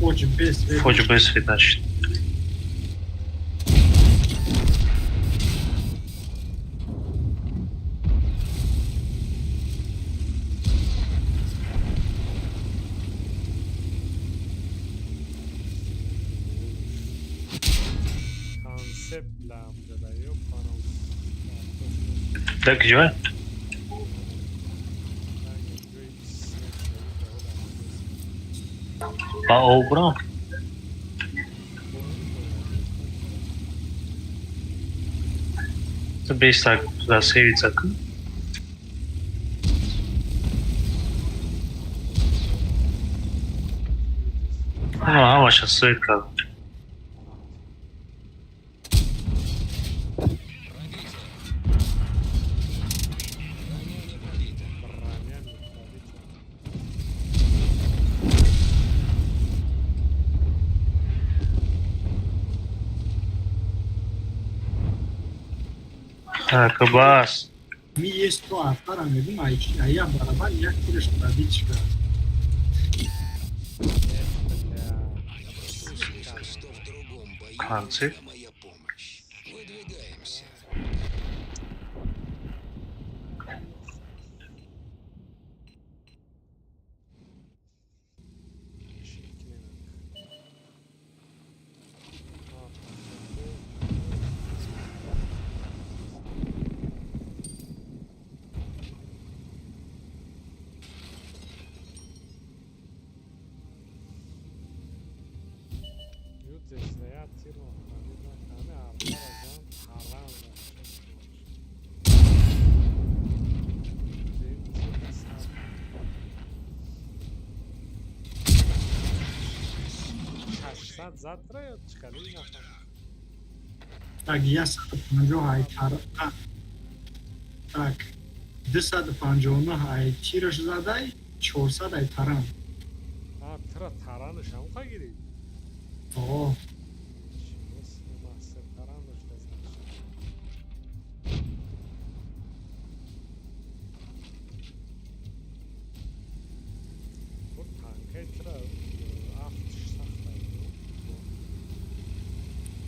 Фоҷ бес. Фоҷ бесвид нашид. Концепт лам дада ёпана. Так ҷой? Ба об бурам? Ту беста засевица ку? Ама ҳамаша свет кардам. Пробитие. Броня не пробита. Броня не пробита. Так, бас. Ми есть то артара мегум, ая барабар як тираш пробит шуда. Бля. Я просто услышал, что в другом бою Концепт. нужна моя помощь. Выдвигаемся. Зад ра ё чӣ хеле нафаҳмидам. Так, 150 ай тар. Так, 259 ай тираш задай, 400 ай таран. А, тра таранаш ҳам гирид? О, Мастер таран дошта, значит. Бур танкаи тра афтш сахта.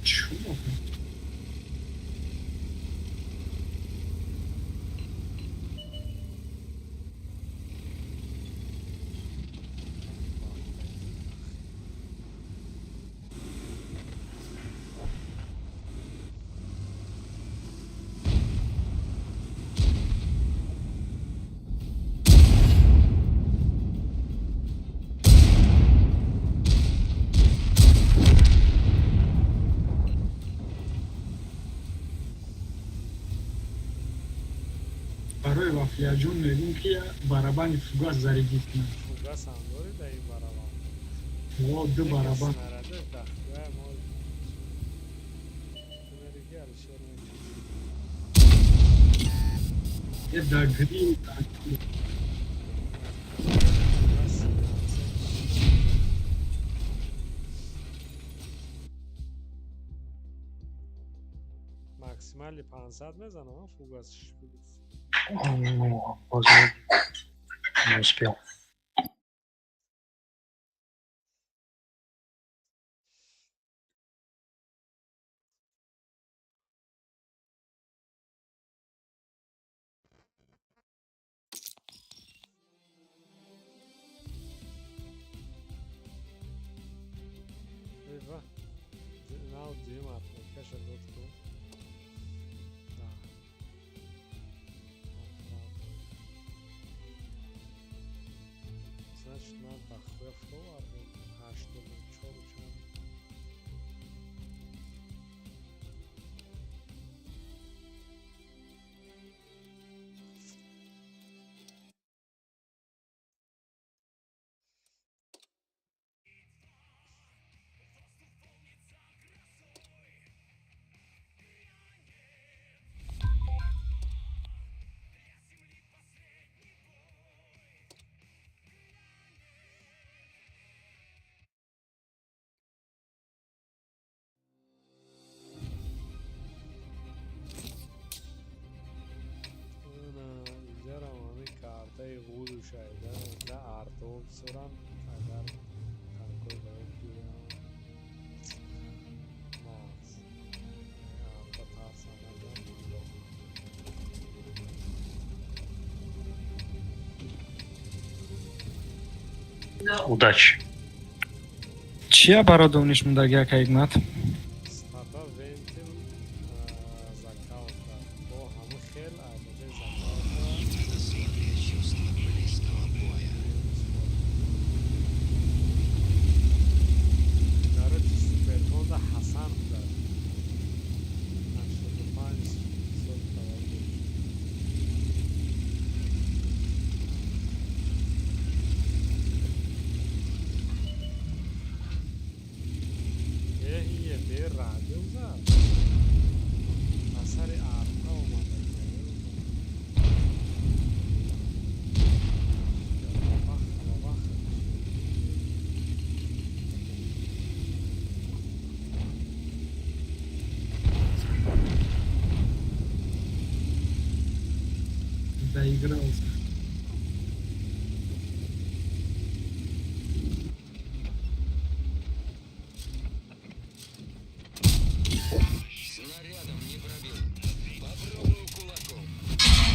Чу? Вафлияҷон мегӯм, ки барабани фугас зарядить кунад. Фугас ҳам дорӣ дар ин барабан? Во, ду барабан. Снарядаш дахтуя мо. Ту мериги, Алишер мекунӣ. Е да грил, да. Фугас 500. Максимали 500 мезанам, фугас шпиц. Ну, возможно, не успел. Эва, нав дуюм отметкаша дод ку. Да. Значит, ман дохуя фуровардем. 84 чанд. Ана, иҷарам ҳамин картаи ғуду шайда да арто бисорам, агар танкои барои биёям. Нағз. Арта тарсам надам. Удачи. Чия бародовниш мундаги, ака Ҳикмат? Стата вентил закалка. Бо ҳамун хел айбаҷаи закалка. Слабее чувство близкого боя. Короче, суперконда Ҳасан буда. 85 сол таваллуд. Э, бе радио зад. Асари арта омада. Бабах, бабах. Доигрался. Снарядом не пробил. Попробую кулаком.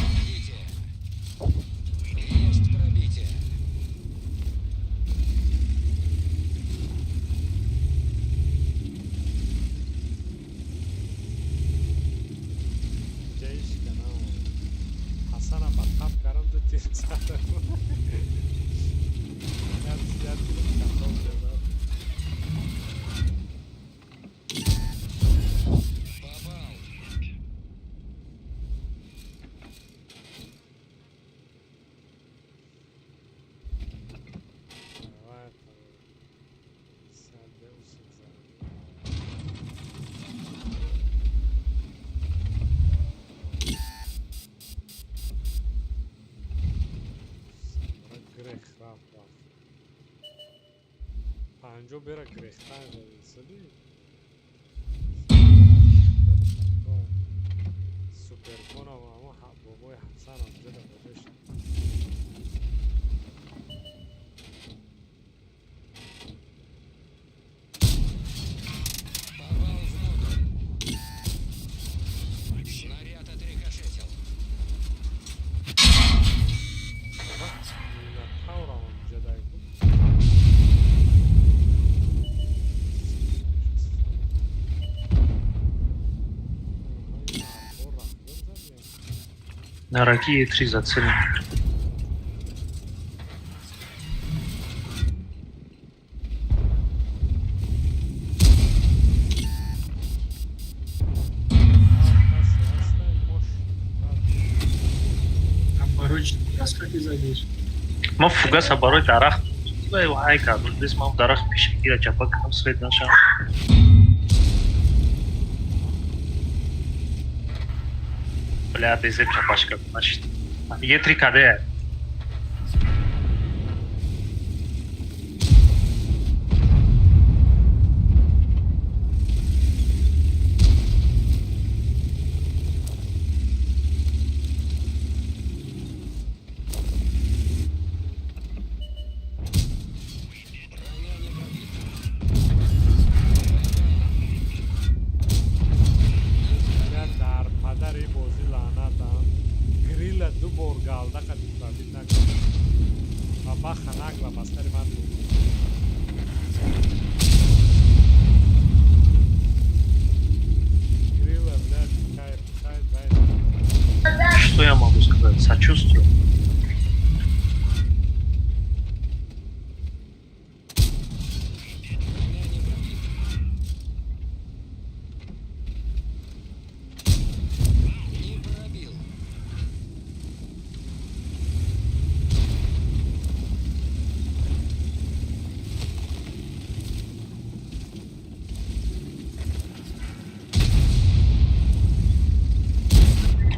Пробитие. Есть пробитие. Ҷаиш канам. Ҳасана ба қаб кардам, ду тир задам. Як як тир катон зад. Попал. Давай там. Саде усик зад. Грех рафт, рафт. 50 бера грехтан задисади. Суперконам ама бобои Ҳасанам ҷада бошад. Попал в модуль. Снаряд отрикошетил. Минотаврам ҷадай буд. На Ракии 3 зацелен. Фугас қати задиш. Ман фугаса барои дарахт ҳай кардам. Дес ман дарахт пешакира чапа кардам, свет нашам. Бля, безеб чапаш кардам, нашид. Е3 каде? Броня не пробита. Я дар падари бозӣ лаънатам. Грилла ду бор галда қати пробить накард. Ва баха нагла ба сари ман буд. Грилла, блядь, кайф, кайф, вай. Что я могу сказать? Сочувствую. Броня не пробита. Не пробил.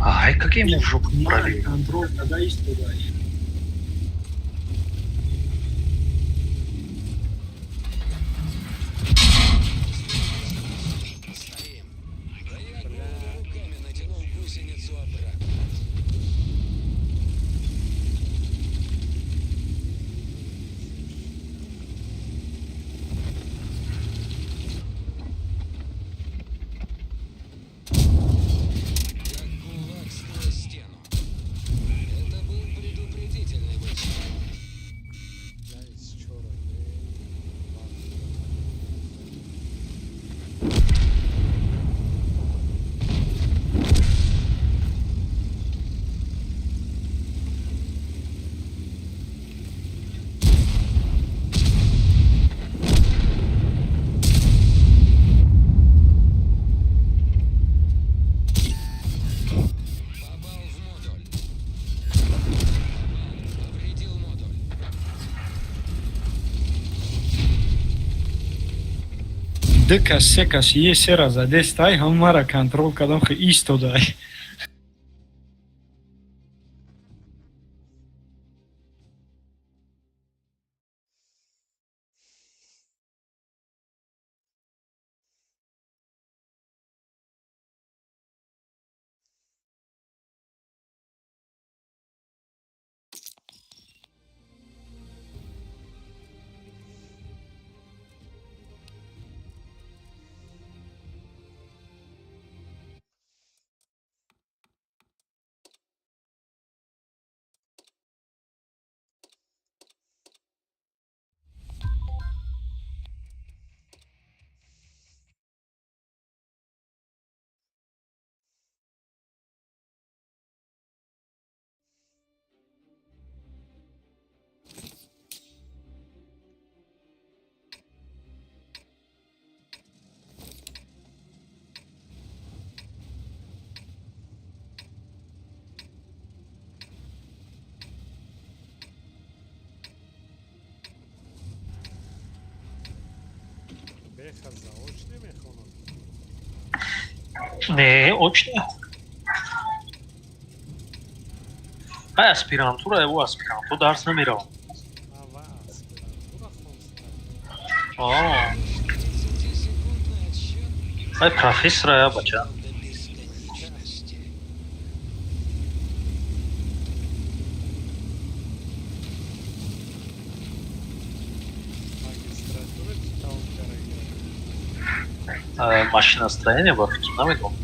Ай, как я ему в жопу Мара пробил. контрол када истодай. Стоим. Да я голыми руками натянул гусеницу обратно. Как кулак сквозь стену. Это был предупредительный выстрел. Бля, из чора. Попал в модуль. Попал. Повредил модуль. Ду кас, се кас е сера задестай, ҳам мара контрол кадам хе истодай. Беха заочно мехонам. Не, очно. Ай, аспирантура, его аспиранту дарс намеравам. Ава аспирантура хонста. А, 30-секундный отсчет ай, профессора я бача. до бесконечности. Магистратура чӣ тамом карда? Машиностроение ба фикр намедонам.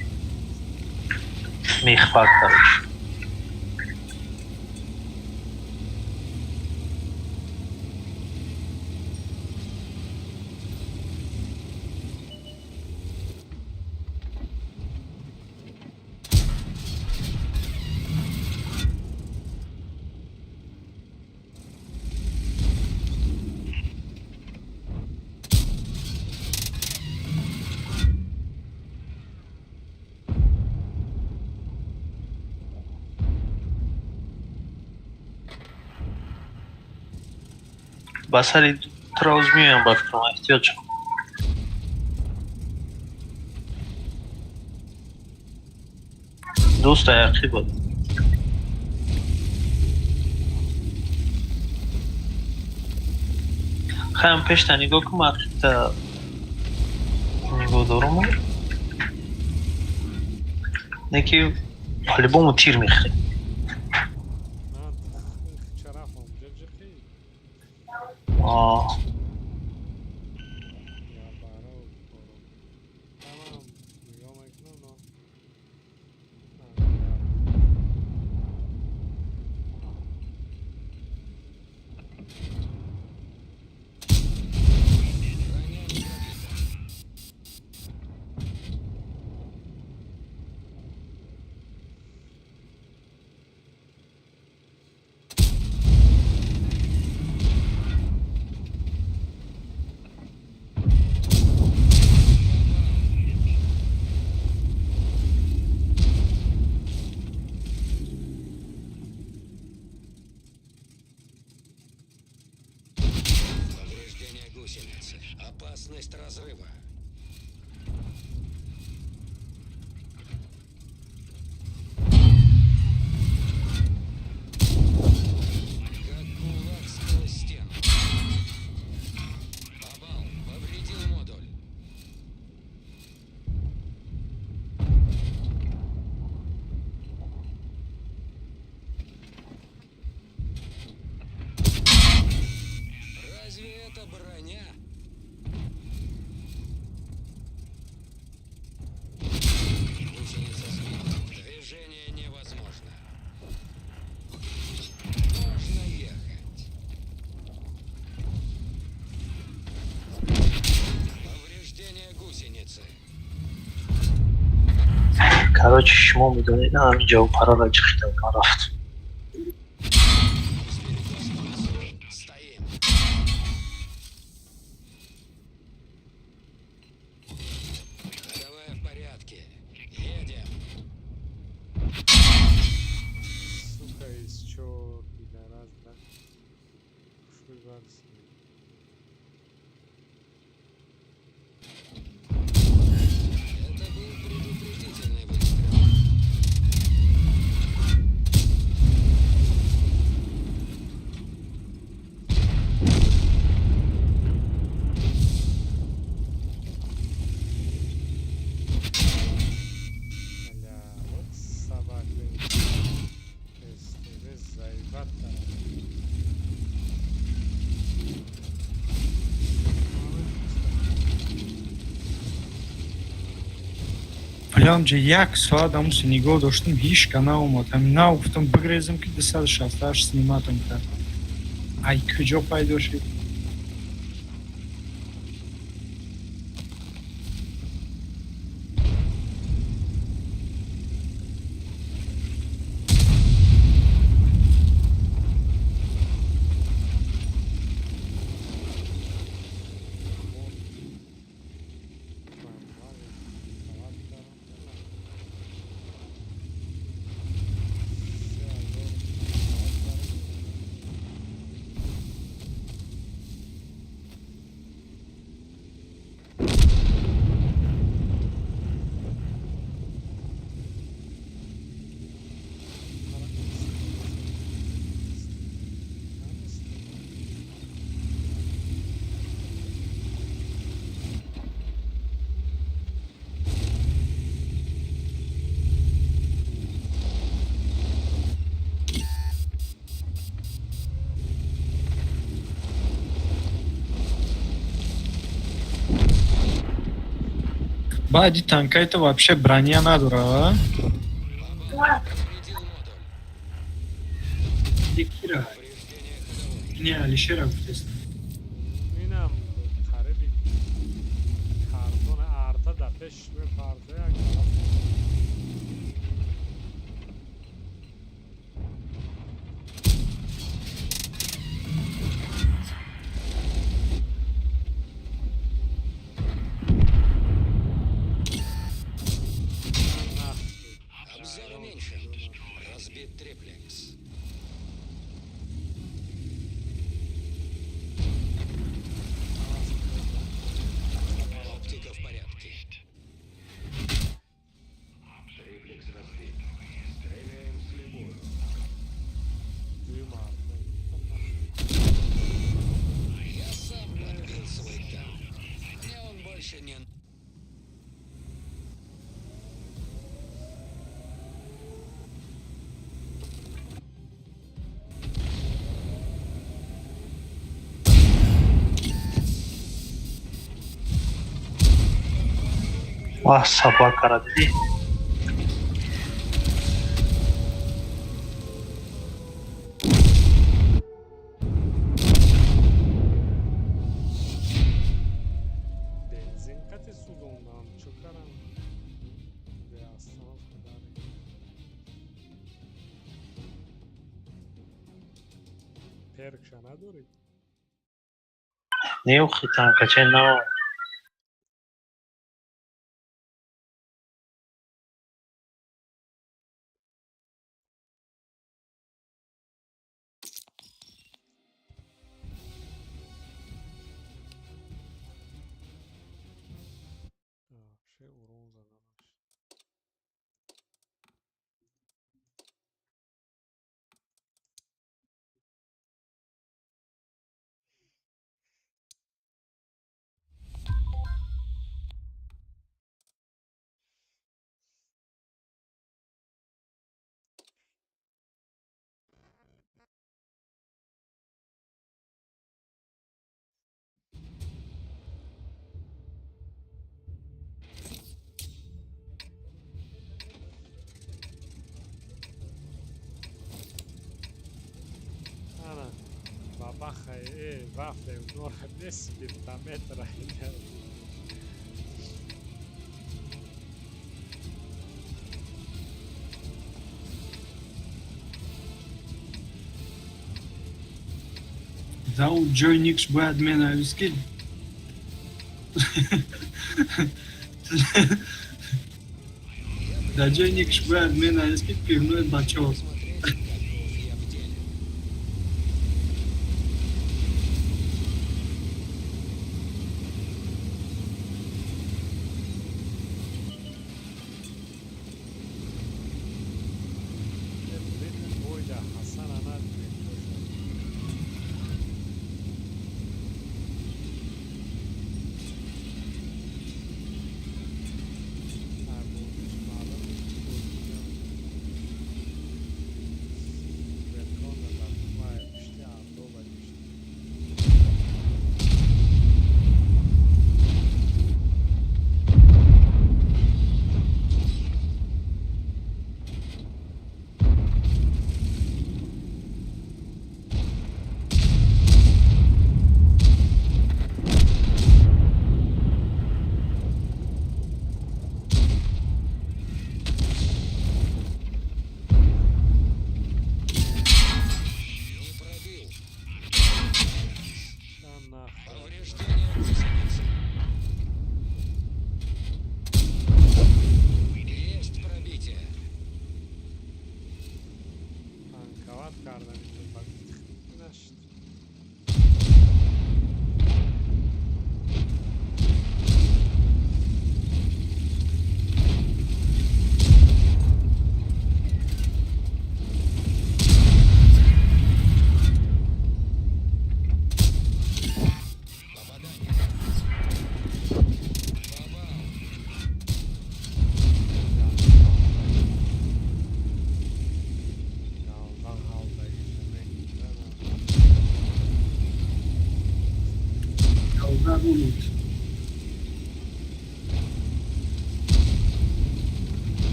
Мехфак, короче. Ба сари троз меоям, ба фикрам, эҳтиёт шав. Дӯст аяқӣ буд. Хаям пешта нигоҳ кун, ман ақибта нигоҳ дорум. Не ки по-любому тир мехӯрем. Ман чарафам ҷиқи. Аа. Я баро бором. Тамам нигоҳ мекунам, но Броня не пробита. Повреждение гусеницы. Опасность разрыва. Как кулак сквозь стену. Попал. Повредил модуль. Разве это броня? Гусеница сбита. Движение невозможно. Можно ехать. Повреждение гусеницы. Короче, шумо медонед, на ҳамин ҷавоб парара ҷиқидам, ман рафт. Сбили космос. Стоим. Ходовая в порядке. Едем. Сука, из чё, пидорас, да? Хуй барс. Это был предупредительный выстрел. Бля, вот собака. СТВ заебать. Плям ҷа як соат амуси нигоҳ доштам, ҳичка наомад. Ҳамин нав гуфтам бигрезам, ки 268 сниматам кард. Ай, куҷо пайдо шуд? Баъди танкайта вообще броня надора, а? Повредил модуль. Кира. Повреждение ходовой. Не, Алишера гуфтест. Инам қариби картон арта да пеш мепарда як тараф. Нахуй. Обзор уменьшен. Разбит триплекс. Решение. Ваҳ, собакара дидӣ? Бензин қати сӯзондам, чӯ карам, беостановка даре. Перкша надорӣ? Не, охи, танкачаи нав. Вообще урон заданаш. Ана бабаха, э, вафле унора нест, вертометра. Да, ҷои никш бояд менавис, ки дар ҷои никш бояд менавис, ки пивной бачок. Посмотреть, каков я в деле. Бойда Ҳасана надидем. Бозиш маълум.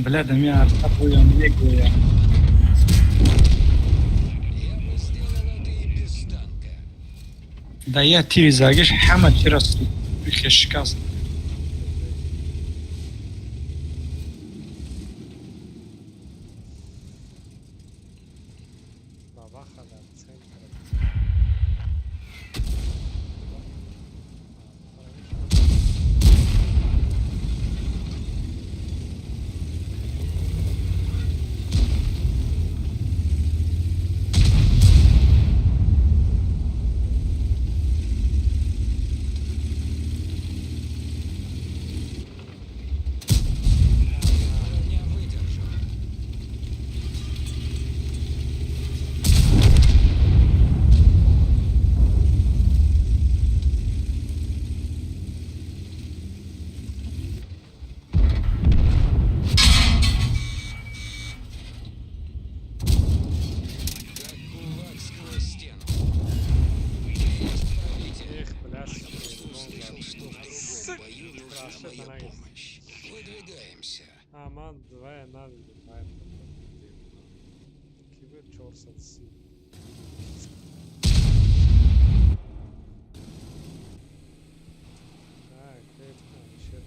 Блядь, ами арта боям мегӯям. Я бы сделал это и без танка. Да я тири загиш ҳама чира шикаст. Бабаха дар центр. Броня выдержит. Как кулак сквозь стену. Есть пробитие. Эх, бля, Услышал, что в другом бою нужна моя помощь. Выдвигаемся. А, ман двая надидем, вай ки буд 430. Так, Алишер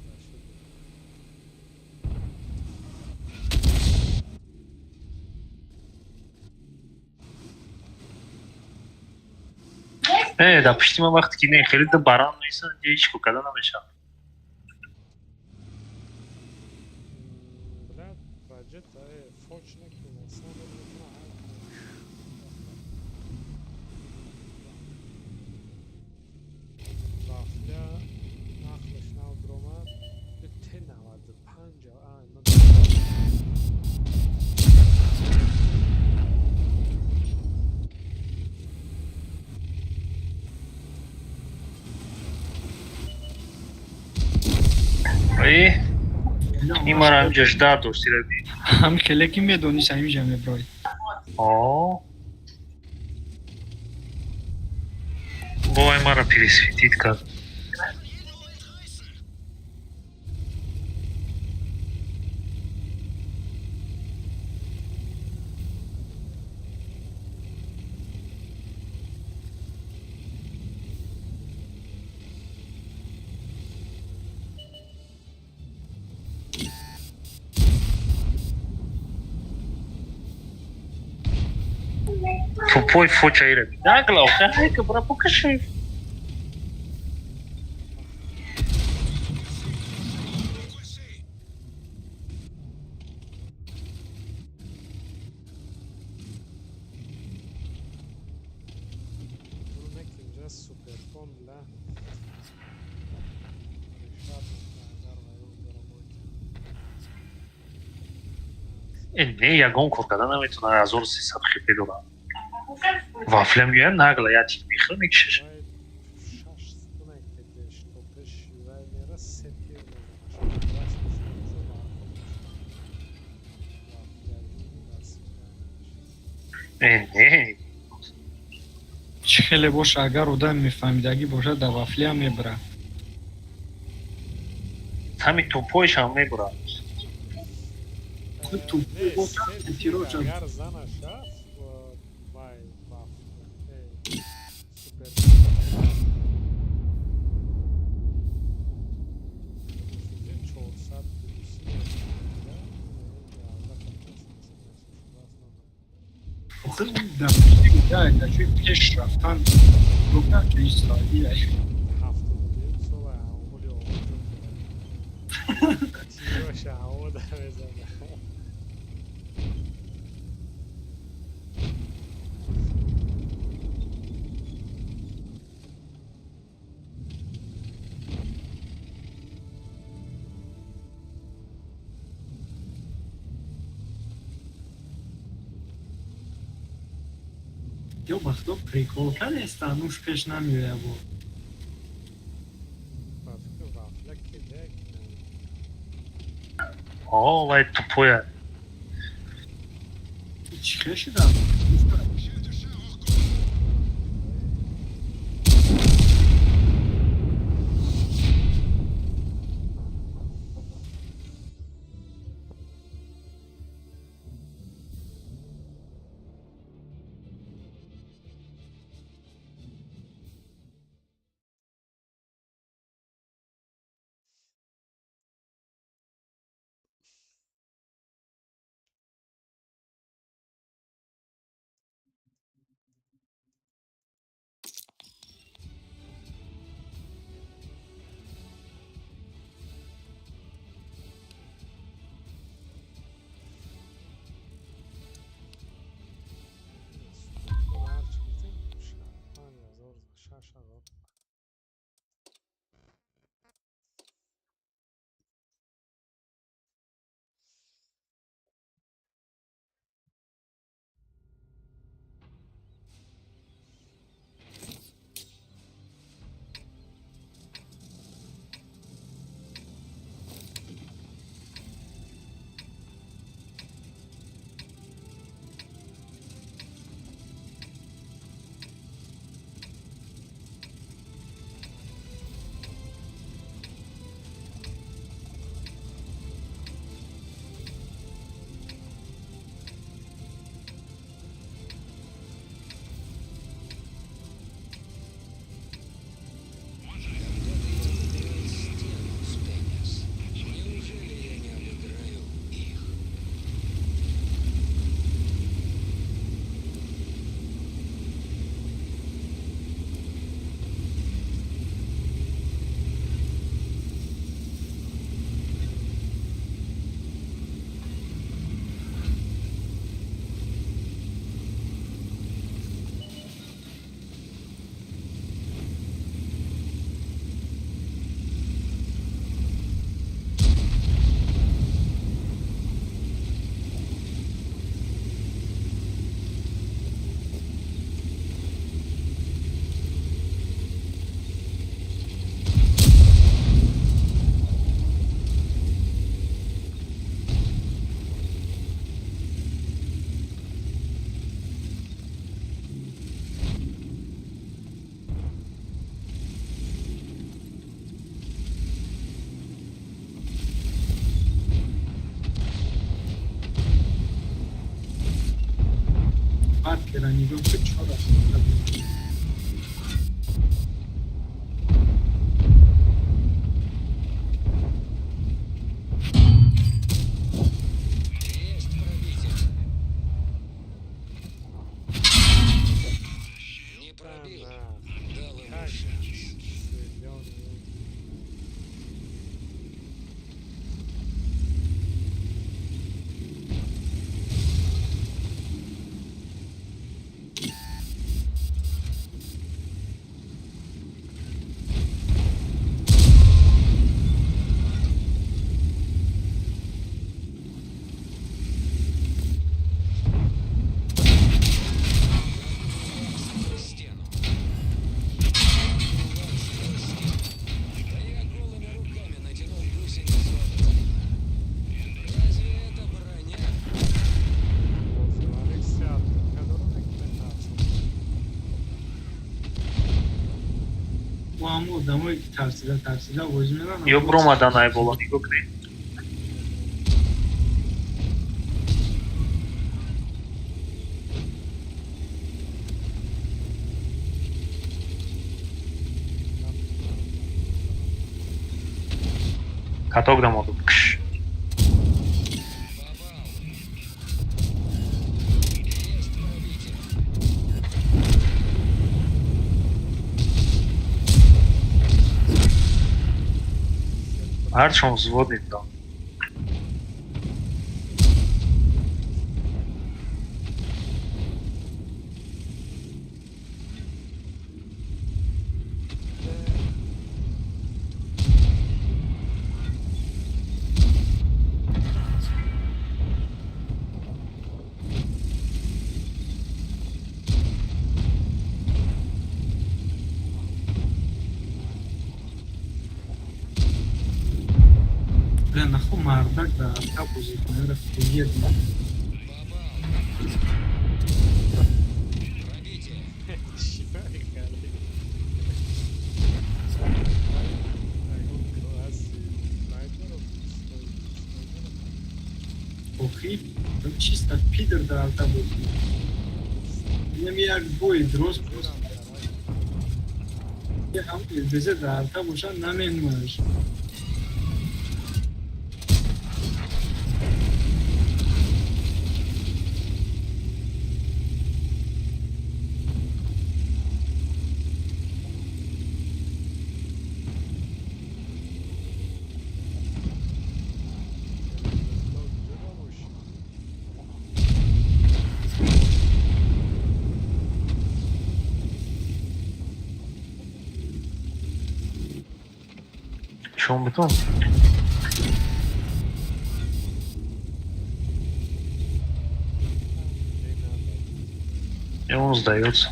Рашид. Дар пишти ман вақте ки не хеле да баран меисан, инҷа ҳеҷ ко карда намешавад. Бля, баҷет фоч накун, аслан метавона ҳал кунад. Вафля нақлиш нав дуромад, Т95. Э, ин мара ҳаминҷа ждар дошт ираби. Ҳам хеле ки медонист, ҳаминҷа меброи. О. Бовай мара пересветить кард. Тупой фоча ираби. Нагла, охай ка бра покаши. Брунек инҷа суперкон ла решат мекунад, агар вай дора. Э, не, ягон кор карда наметавонад, 1300 хп дорад. Вафля меояд, нагла як тик мехӯрад, мекушаш. Вай шаш стуна кедеш то пеши вай мера, се тир мезанаш. Э, не. Чӣ хеле боша, агар одам мефаҳмидагӣ бошад, дар вафлиам мебара. Ҳамин тупоишам мебурад. Агар занаш рафт вай вафля супер 400. Охир дар пеши пеш рафтан гуфтам, ки исроилия. 72 сола ҳамоли овоз тироша ҳаво мезана. Ё ба худо, прикол кардеста, нуш пеш намеоя бо. Ба фикр, вафля кедек. О, вай тупоя. Чӣ хел шуда? Мастера нигоҳ ки чора. Есть пробитие. Не пробил. Ана, Дал ему как шанс. силён. Сквозь стену. Сквозь стену. Да я голыми руками натянул гусеницу от... Разве это броня? Бозивалик сиатка дорад, ки метарсам. Мо ҳама одамое ки тарсида тарсида бозӣ мераванд. Ё бромадан ай боло, нигоҳ кунед. Каток дамоду. Кш. Попал. Есть пробитие. Ҳарчон взводный дам. Бля, нахуй мардак да арта бозӣ кунад, хует. Попал. Пробитие. Чӣ мекардӣ? Ягон класси снайперов, снайперов. Охи, чисто пидор да арта бозӣ. Инам як бой дуруст просто ҳам безе да арта бошад наменумаш. Шом битон. И он сдается.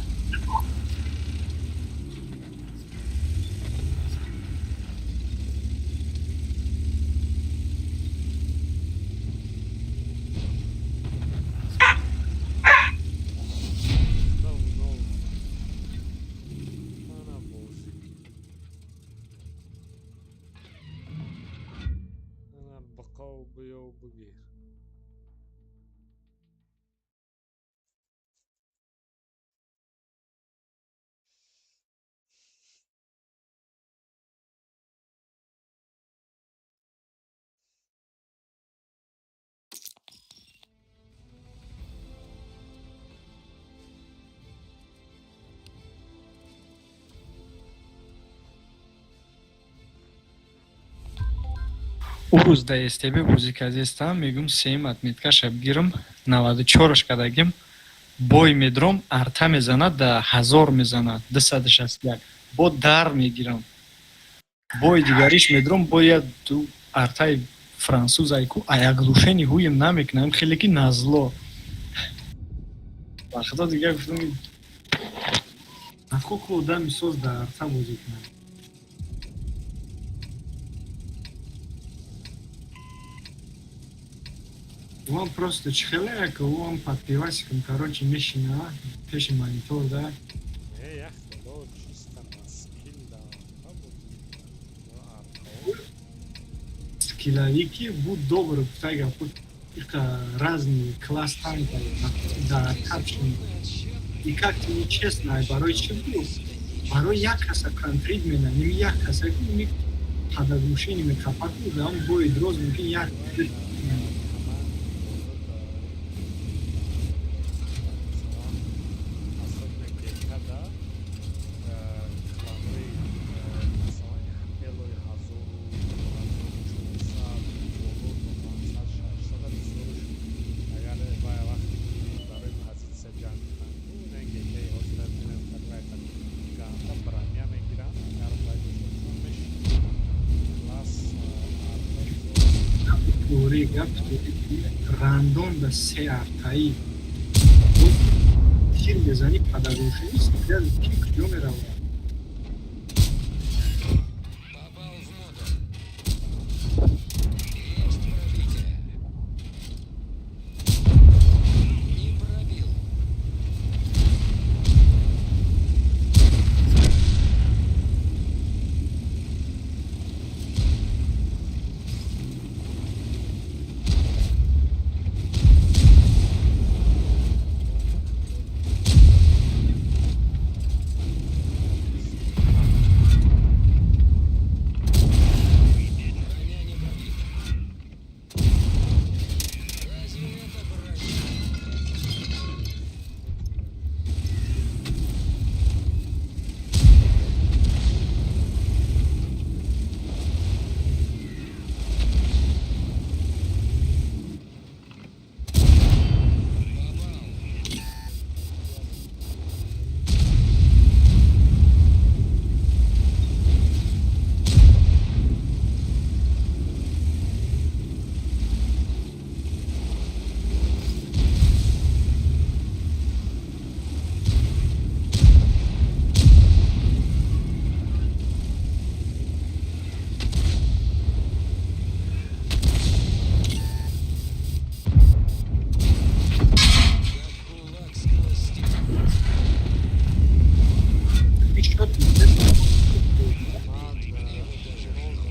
Ана бозӣ. Ана бақов биё бигир. Ӯ рӯз да СТБ бозӣ кардестам, мегӯм сеюм отметкаша бигирам, 94-аш кардагим, бой медром, арта мезанад, да 1000 мезанад, 261. Бо дар мегирам. Бой дигариш медром, бо як ду артаи француз айку, а як глушени ҳуем намекунам, хеле ки назло. Вақто дигар гуфтам, нахо ку одами соз да арта бозӣ кунад. Он просто чихеле, он под пивасиком, короче, мешина, пеши монитор, да. Не, як хело чисто на скилл да арта бозӣ мекунад. Артао. Скилловики буд добры, тайга, пут, их разные класс танка, да, капшин. Отсчет. И как-то нечестно, барои чӣ буд? Барои як каса контрит мена, ними як каса ми падагушини мекапаку, ам бои дроз мумкин як. Особенно гекада кланои, масалан, элои 1400 боло то 500, 600 бисёрш, агар вай вақте ки барои позитсия ҷанг кунанд, не, гекаи ҳозира менам, вай ганда броня мегиранд, агар вай дошта бошанд, мешинанд класс арта. Тури гап тури, рандом да се артаи тир мезани, падагушини ки куҷо меравад? Попал в модуль. Есть пробитие. Не пробил. Броня не пробита. Разве это броня? Попал. Как кулак сквозь стену. Шот. Его даже жалко.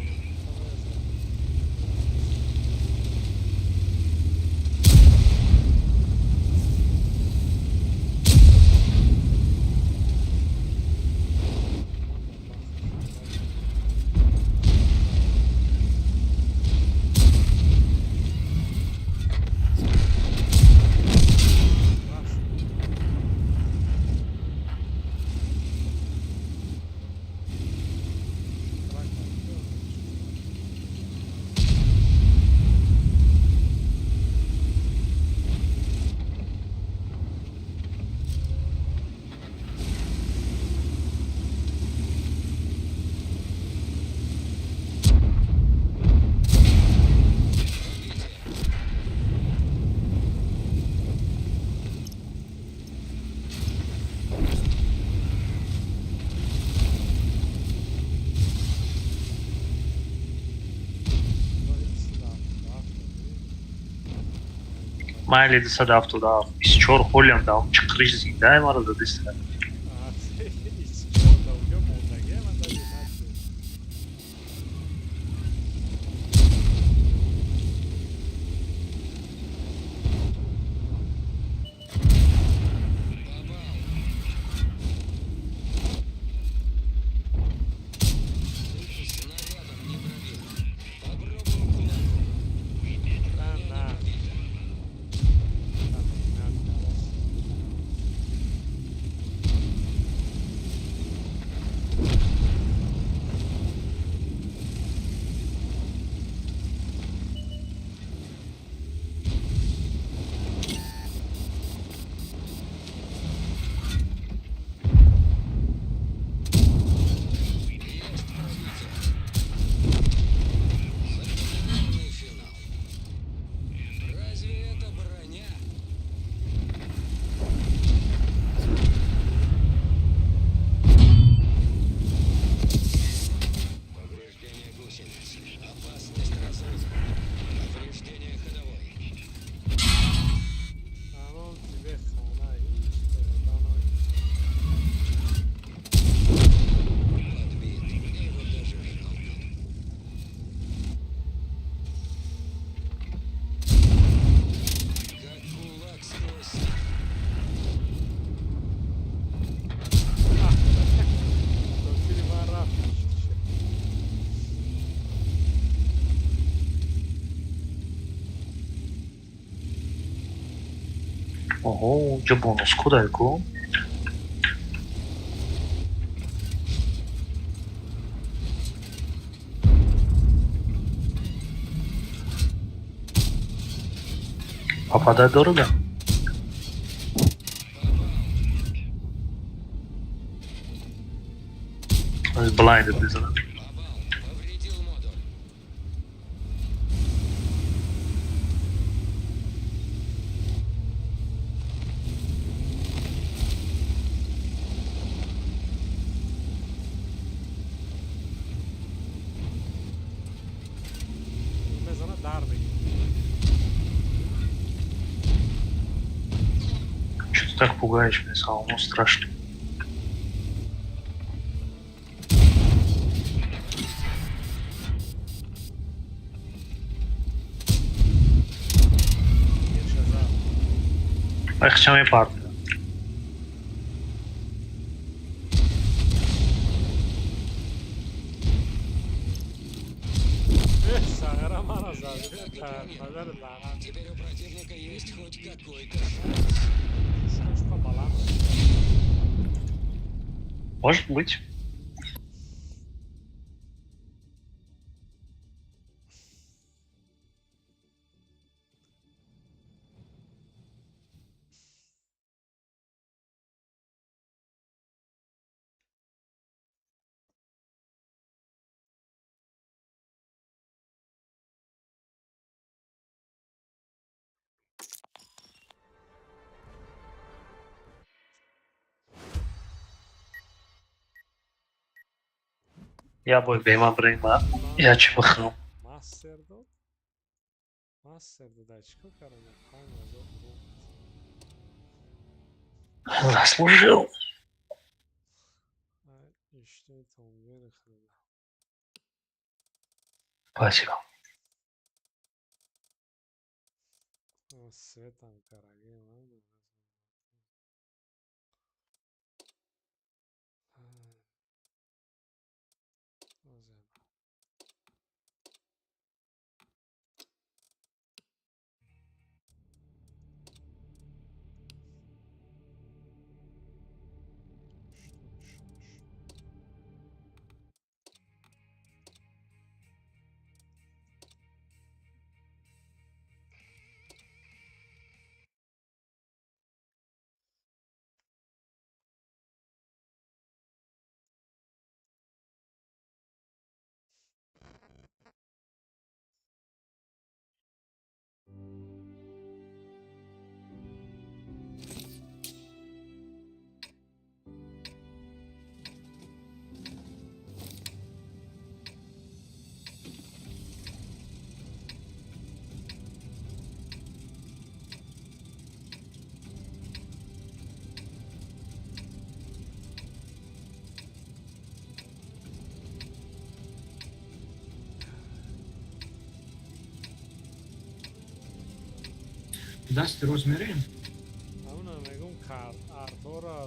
Майли 277, 24 ҳолиам даом чиқриш зиндаи маро дадиста. Исчор да уҷо мондагия, ман даже нашуд. Попал. Снарядом не пробил. Попробуем кулаком. Броня не На. пробита. На. Оҳо, ҷо бонус кудай ку? Попадать дорого? Блайнд бизанад. Попал. Повредил модуль. Мезана дар бигир. Что ты так пугаешь меня, самому страшно. Тирша зад. Эх, чем я партия? Э, сағара мана зад. Падар лаънат. Теперь у противника есть хоть какой-то шанс. Шашка баланд. Может быть. Я бой бема брема. Я чӣ бихӯрам? Мастер дод. Мастер дода. Чӣ кор кардам? 5000 рубл. Заслужил. Иштои томгери хӯрда. Спасибо. Светам караги. Дасти роз мерем. Ҳамуна мегум, артора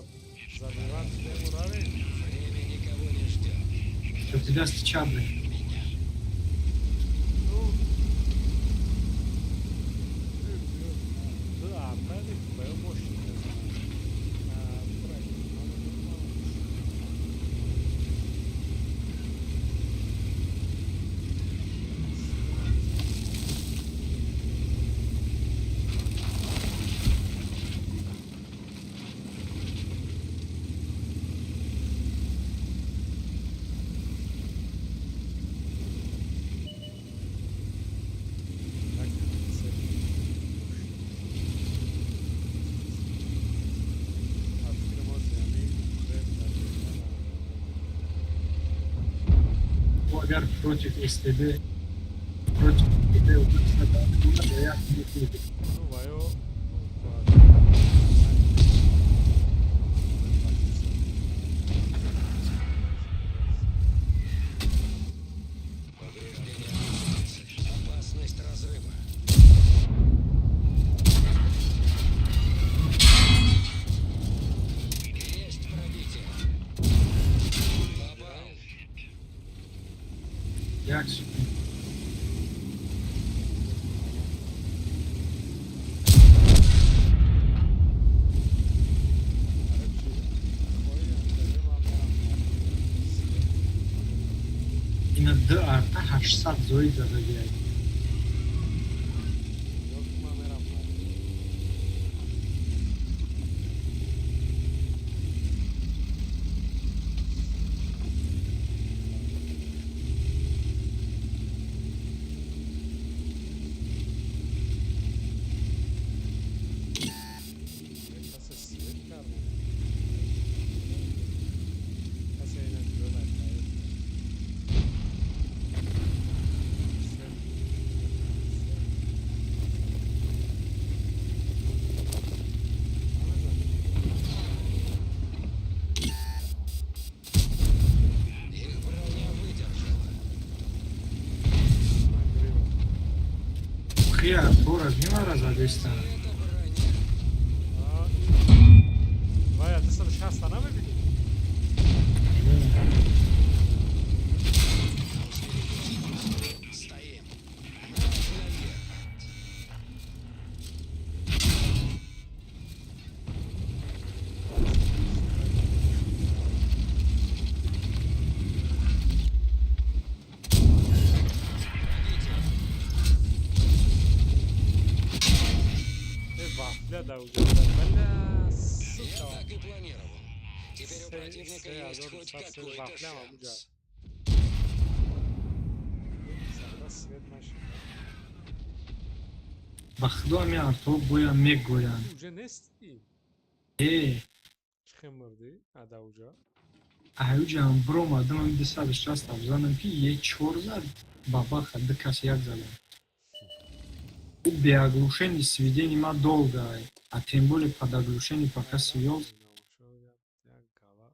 забиват мемуравем. Время никого не ждет. Ты дасти чап бре. Ну, ду артали ба ё мошин мезанад. Агар против СТБ, против СТБ як. Ну, ва ё Повреждение гусениц. Опасность разрыва. Есть пробитие. Попал. Як секунд. Ду арта 800 зоид задагиай. Ё ки ман мерам. Касе свет кардем. Касе ина ҷудо накард. Свет. Намезанӣ? Их броня выдержала. Ман гирифтам. Хи артора мемара задеста. Это броня. А, вай, 260 намебинӣ? Стоим. Марш наверх. Э, вафля да уҷа. Бля, Я сука. так и планировал. Теперь у противника се есть ҳазору хоть сад се какой-то вафлям амуҷа. шанс. Зада свет нашид. Ба худо, ами арто боя мегӯянд. Уже нестӣ? Э. Чӣ хел мурдӣ ада уҷа? Аюҷам биромадам, ами 260 занам, ки е чор зад, бабаха ду кас як задам. Ӯ бе оглушение сведение ма долго, а тем более под оглушение пока свёл. Як гала.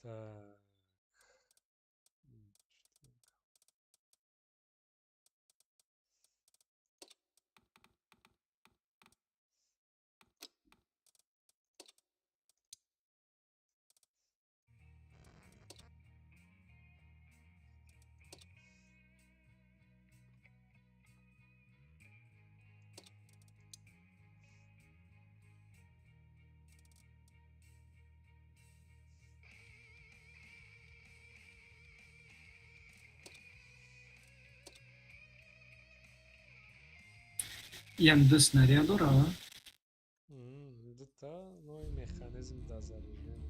Так. Четверка. Иам ду снаряд дора? Дута, но и механизм дозаряжения.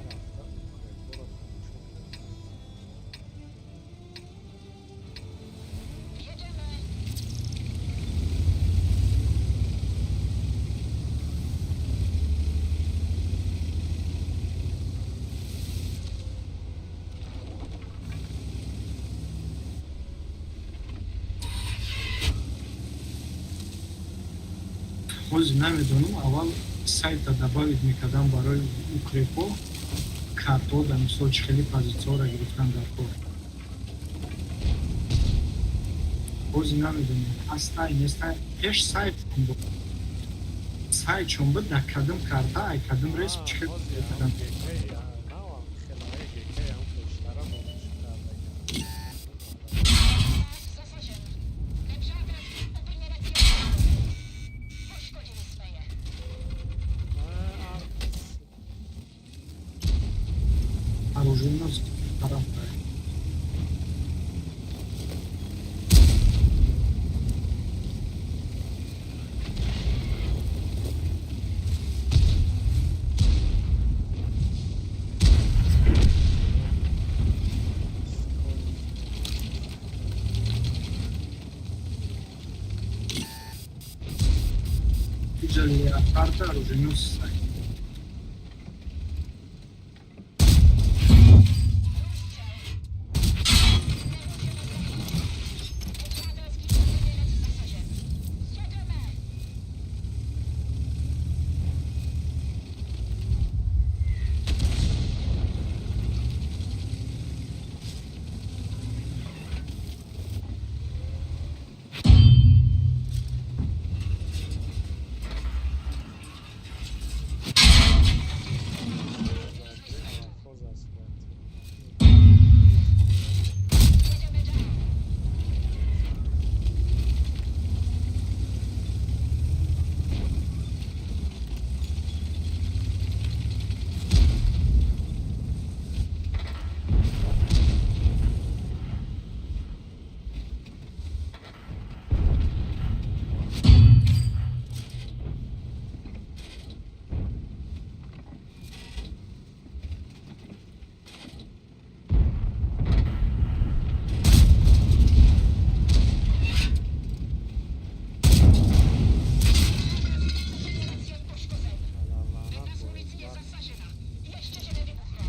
Рафта укрепоро тамошо кардам. Ҳозир намедонам, аввал сайта добавить мекардам барои укрепо картҳо, дар мисол, чӣ хели позитсияҳоро гирифтан дар кор. Ҳозир намедонам, ҳастай, нестай. Пеш сайт буд, сайтшон буд, дар кадом карта, ай кадом респ чӣ хел мекардан. Навам хелаи гекаи ам пештара бомош кардагиам. Zasažen. Nepřátelský úplně na cíli. Poškodili jsme je. Оружейност тараф. Иҷа леопарда оруженосец. Хоз аст. Лаънат бо. Ještě že nevybuchla.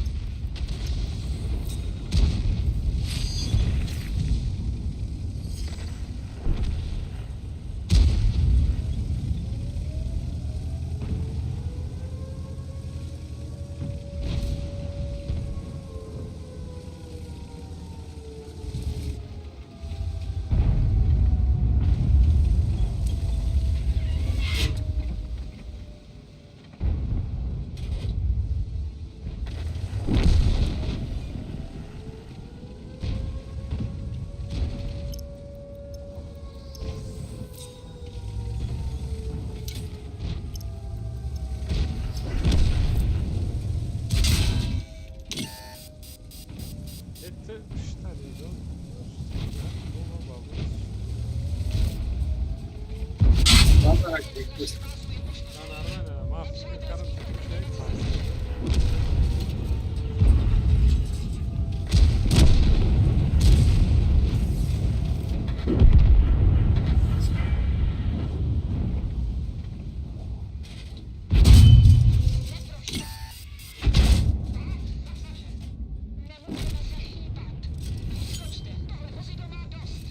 Это что ли? Нормально, ман фикр кардам, ки Nemůžeme se hýbat. Skočte, tohle vozidlo má dost.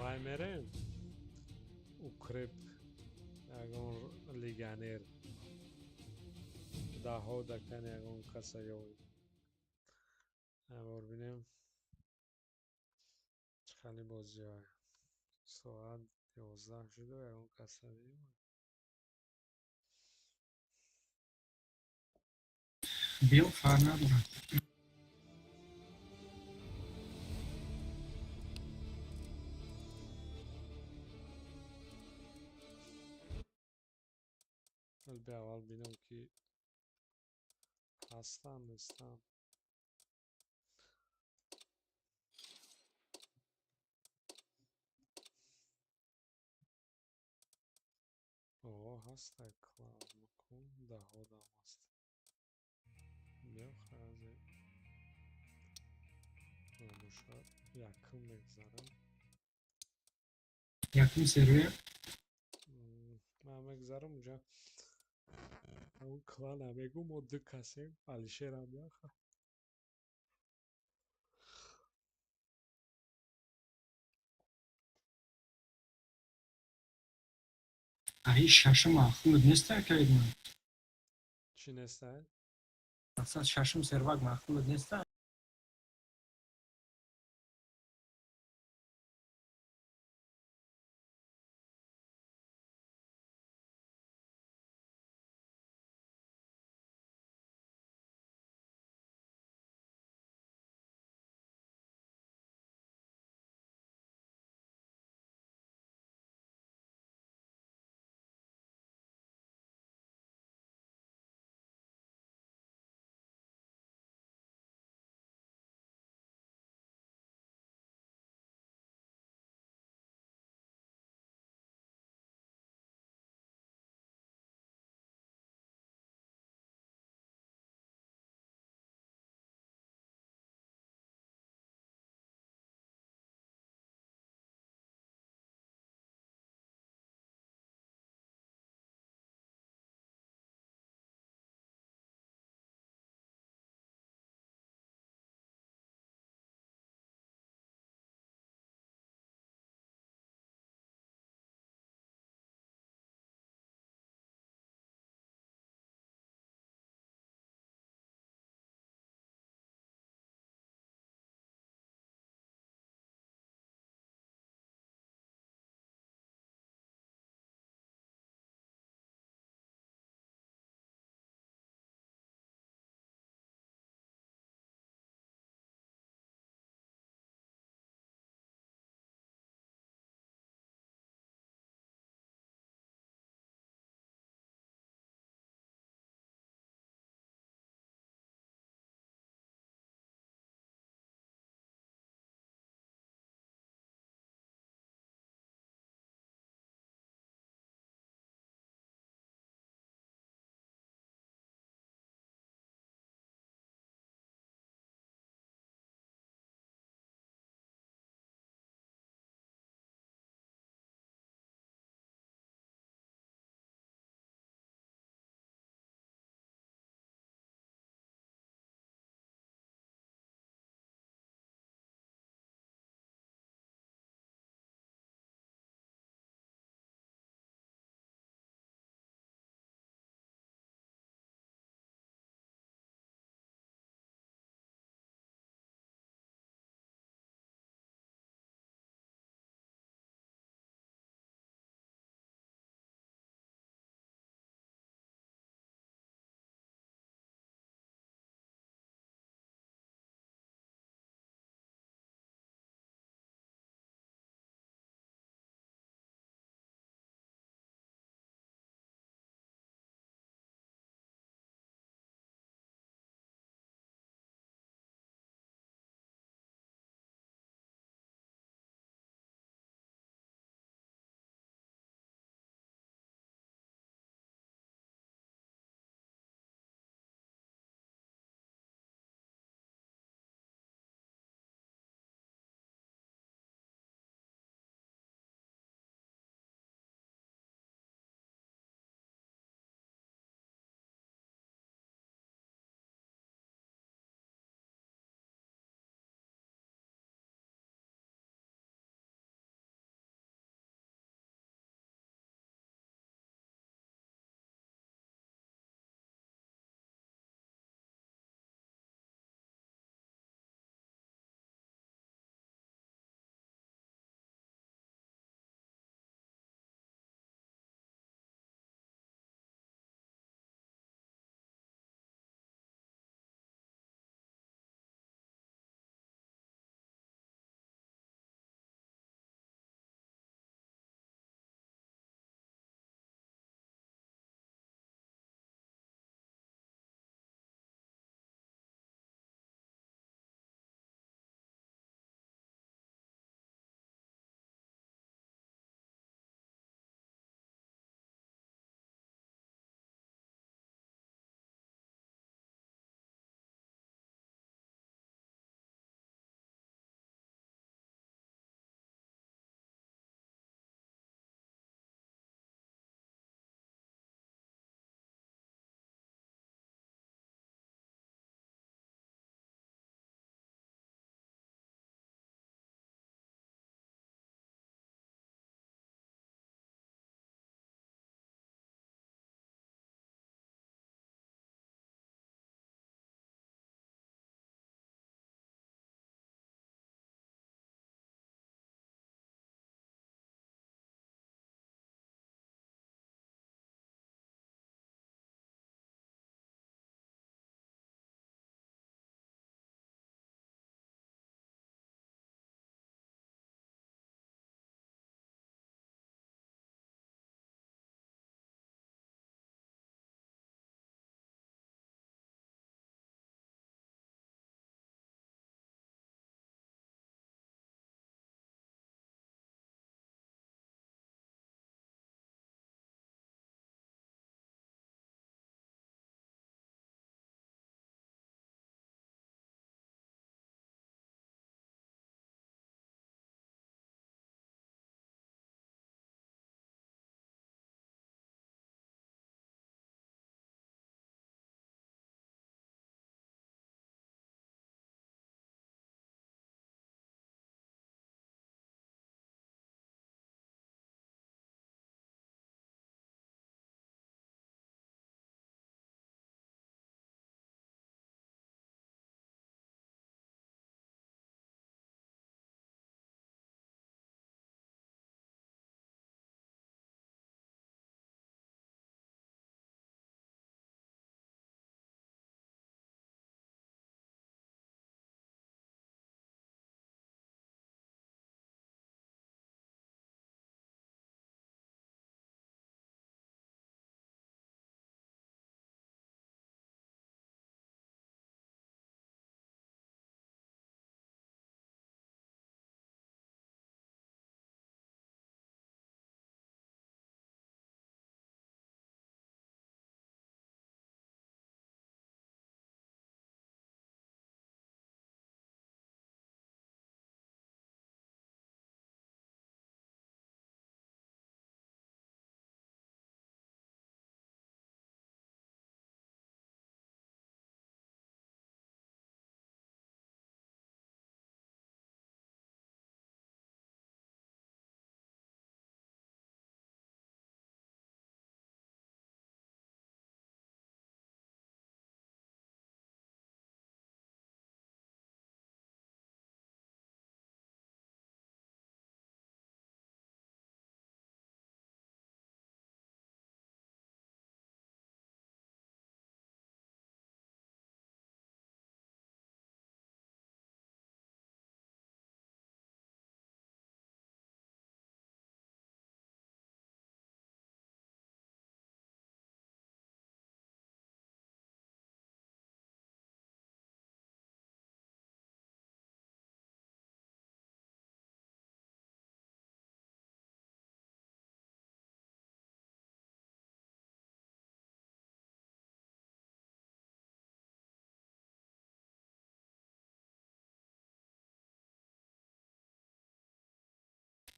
Вай, мерем укреп, ягон легионер даҳо дакани, ягон каса ёвем. Бор бинем, чӣ хали бозиҳое. Соат 11 шуду, ягон каса меёмад. Бел фар надорад. Бе, аввал бинам, ки ҳастам, нестам. О, ҳаста клан даҳодам ҳаст. Меохаразе набошад, якум мегзарам. Якум сервер. Ман мегзарам уҷа, ҳамун клана мегӯ, мо ду касем, Алишерам яха. Аи шашум маъқулат неста, кайдман? Чӣ нестай? Мақсад, шашум сервак маъқулат неста?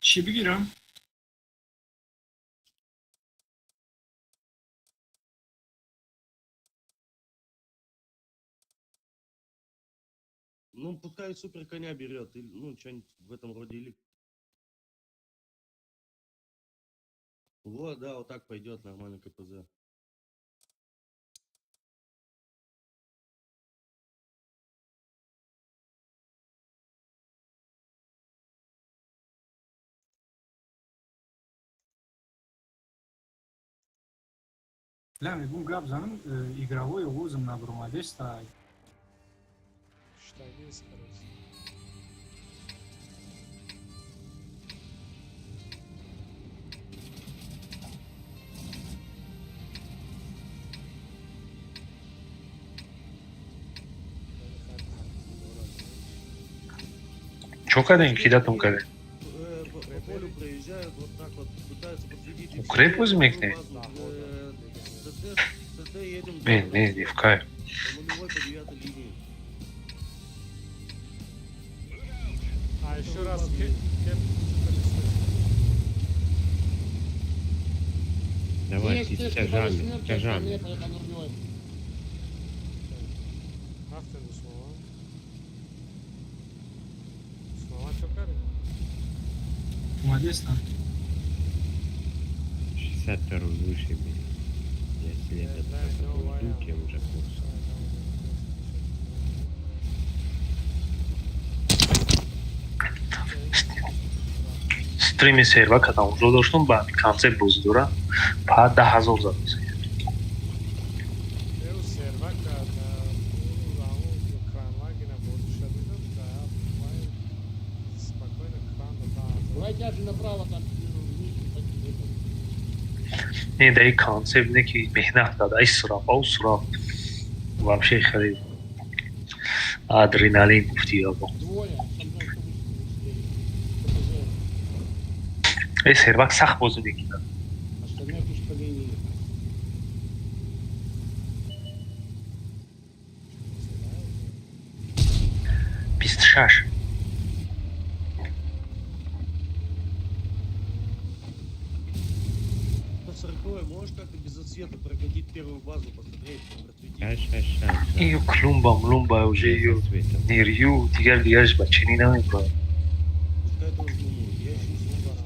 Чӣ бигирам? Ну, пускай супер коня берет, или, ну, что-нибудь в этом роде, или... Вот, да, вот так пойдет нормально КПЗ. Ля, мегум гап занам, игровой овозам набуромадеста. Штанис, короче. Чо кардем, кидатум кардем? По полю проезжают, вот так вот, пытаются подсветить. Укреп бозӣ мекунем? ЦТ едем. Не, не, не в кайф. По нулевой, по девятой линии. А еще раз кеп. Давай, ты с тяжами, тяжами. Рафтем Усмон. Усмон чо кардем? Омадеста. 62 выше меня. Я следом за тобой иду тем же курсом. Стрими серва кардам, ужо доштум ба концепт бозӣ дора, па 10 000 зад. Э, серва карда, кранвагена бозиша дидам, да, спокойно кран да. Давай тяжи направо там. Не, да, и концепт не ки меҳнат карда, ай сураф, ау сураф. Вообще хеле адреналин гуфти ябо. Двое, со мной что быстрее. КПЗ. Э, сервак сахт бозӣ мекунад. Остальное пусть по линии. 26. По 40 можешь как-то без засвета прокатить первую базу, посмотреть, просветить? Ща, ща, ща. Ию клумба, млумба уже ю нирю, дигар дигарш ба чини намебурад. Пускай тоже, ну, я еще не слышал.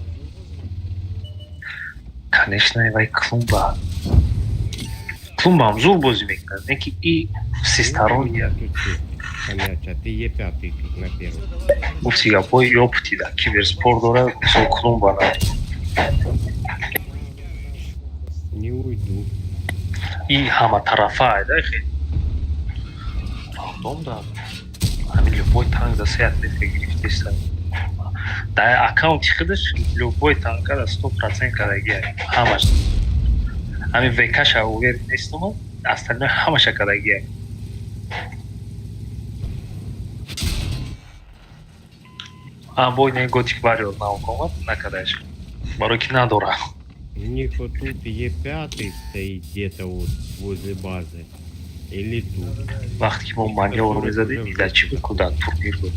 Конечно, вай клумба. Клумбам зур бозӣ мекунад, не ки и всесторонне. Понятно, ты Е5 тут на первом. Гуфти гапҳои ёпти да киберспорт дора, мисол клумба на. Не уйду. И ҳаматарафа айда хел. Рандом да. Ҳамин любой танк да се отметка гирифтеста. Дар аккаунти худаш любой танка да 100% кардагия. Ҳамаш. Ҳамин ВК-ша уверен нестум, остальное ҳамаша кардагия. А бой не Готик Вариор наокомад накардаеш. Барои ки надора. У них вот тут Е5 стоит где-то вот возле базы. Или тут. Вақте ки мо манёвр мезадем, дида чӣ буд, куда турнир буд.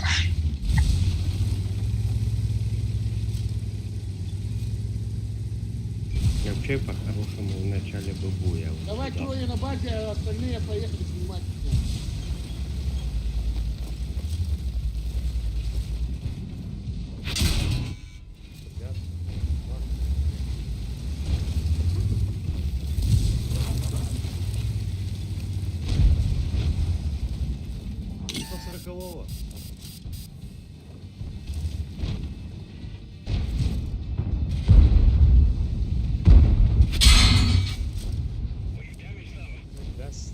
Вообще, по-хорошему, в начале бы боя. Вот Давай сюда. трое на базе, а остальные поехали снимать меня. По 40-го. Даст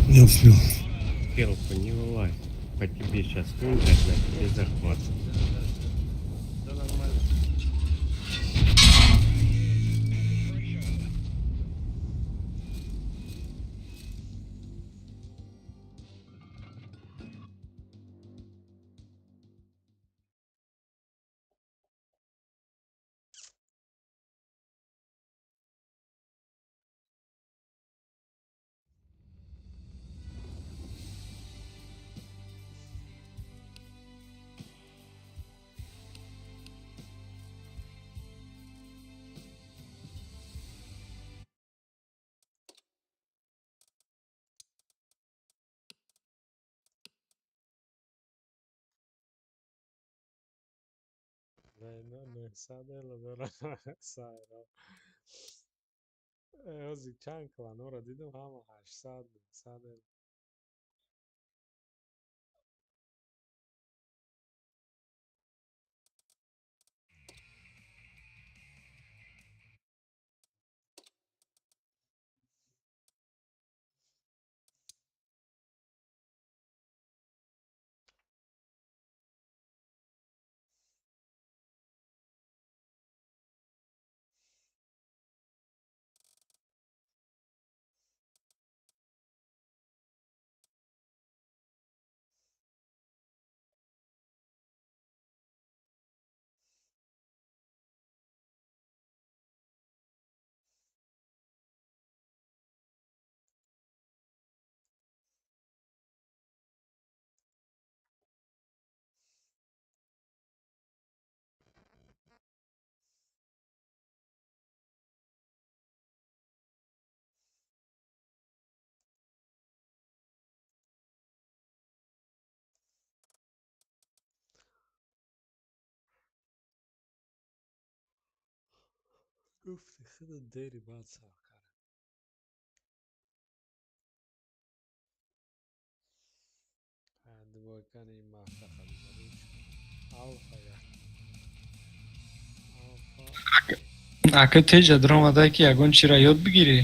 Не успел. Келпа, не вылазь. По тебе сейчас контрят, на тебе захват. Да, нормально. 900 эло дора сайро. Ҳозир чанд кланҳоро дидам, ҳама 800, 900 эло. Гуфти худат, дери баъд сар кардем. Двойкани мафта харидорӣ, алфа як алфа. Ака, теҷа даромада, ки ягон чиро ёд бигирӣ.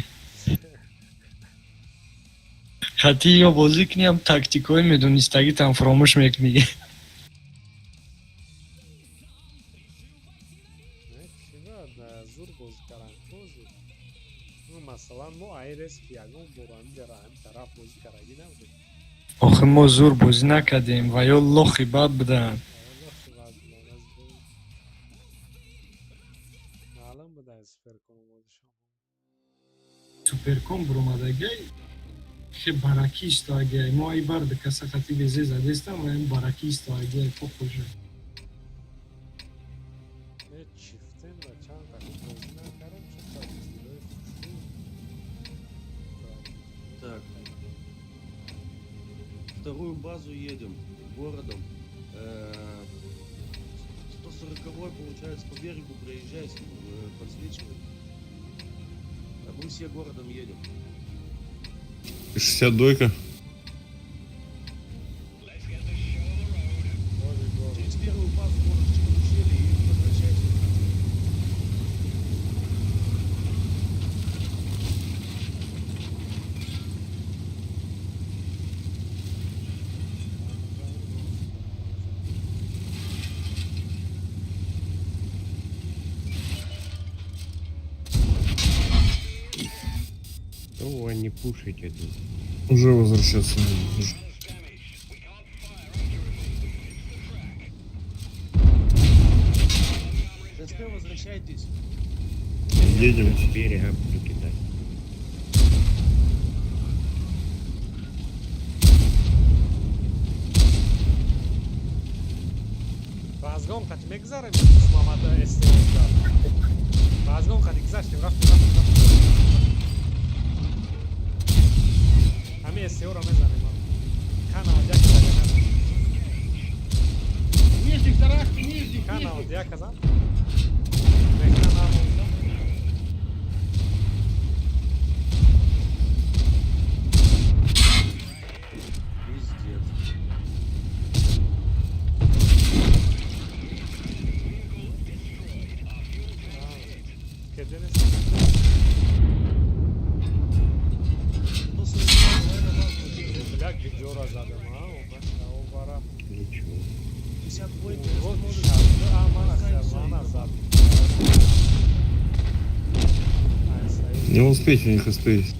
Хати ё бозӣ кунӣ, ҳам тактикҳои медонистагитам фуромӯш мекунӣ. Не, чӣ бояд зур бозӣ кардан бозӣ. Ну, масалан, мо айрес ки ягон бор ҳамиҷара ҳамин тараф бозӣ кардагӣ набудем. Охи, мо зур бозӣ накардем ва ё лохи бад буданд. Лохи бад буданд, аз маълум буда, суперкон омодашон. Суперкон буромадагай, хе баракӣ истоагиай. Мо ай барда каса хати безе задестам ва ин баракӣ истоагиай, похоже. Не, чифтен ва чанд қадим бозӣ накардем, чун тилои хушрӯ. Так. Вторую базу едем городом. 140, получается, по берегу проезжай, подсвечивай. А мы все городом едем. 60 двойка. Через первую базу можешь через ущелье и возвращайся. Ну, они пушить идут. Уже возвращаться надо. СТ, возвращайтесь. Едем. С берега буду кидать. Разгон қати мегзарем, Мамада СТО. Разгон қати гузаштем, рафтем, рафтем, рафтем. Ҳамин СТО-ро мезанем. Ка 91 зада. Нижних, зарахти, нижних, Ка нижних. 91 зад. Мехна намонда. Пиздец. Кеде нест. 140, давай на базу. Бля, гиҷора задам, а? Обара. Ничего. 52, Вот можешь. А, мана мана зад. Не успеть у них успеть.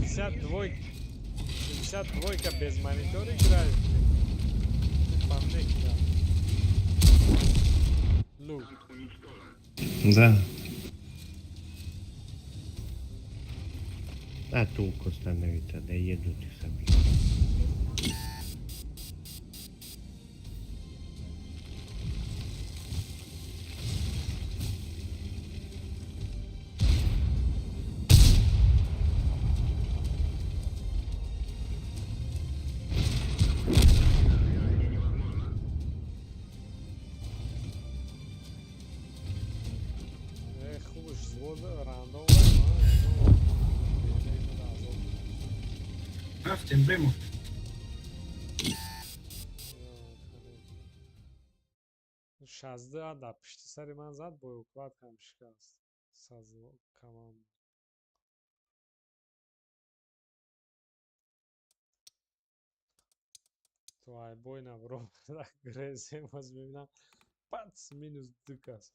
52, 52 без монитора играет. Ты по мне кидал. Лук. Да. А толку становится, доедут и собьют. Взвод рандом ма азоб. Рафтем, бемо. 16 дар пишти сари ман зад, боеукладкам шикаст. Команда. То айбой набро грезем, боз мебинам, пац, минус ду кас.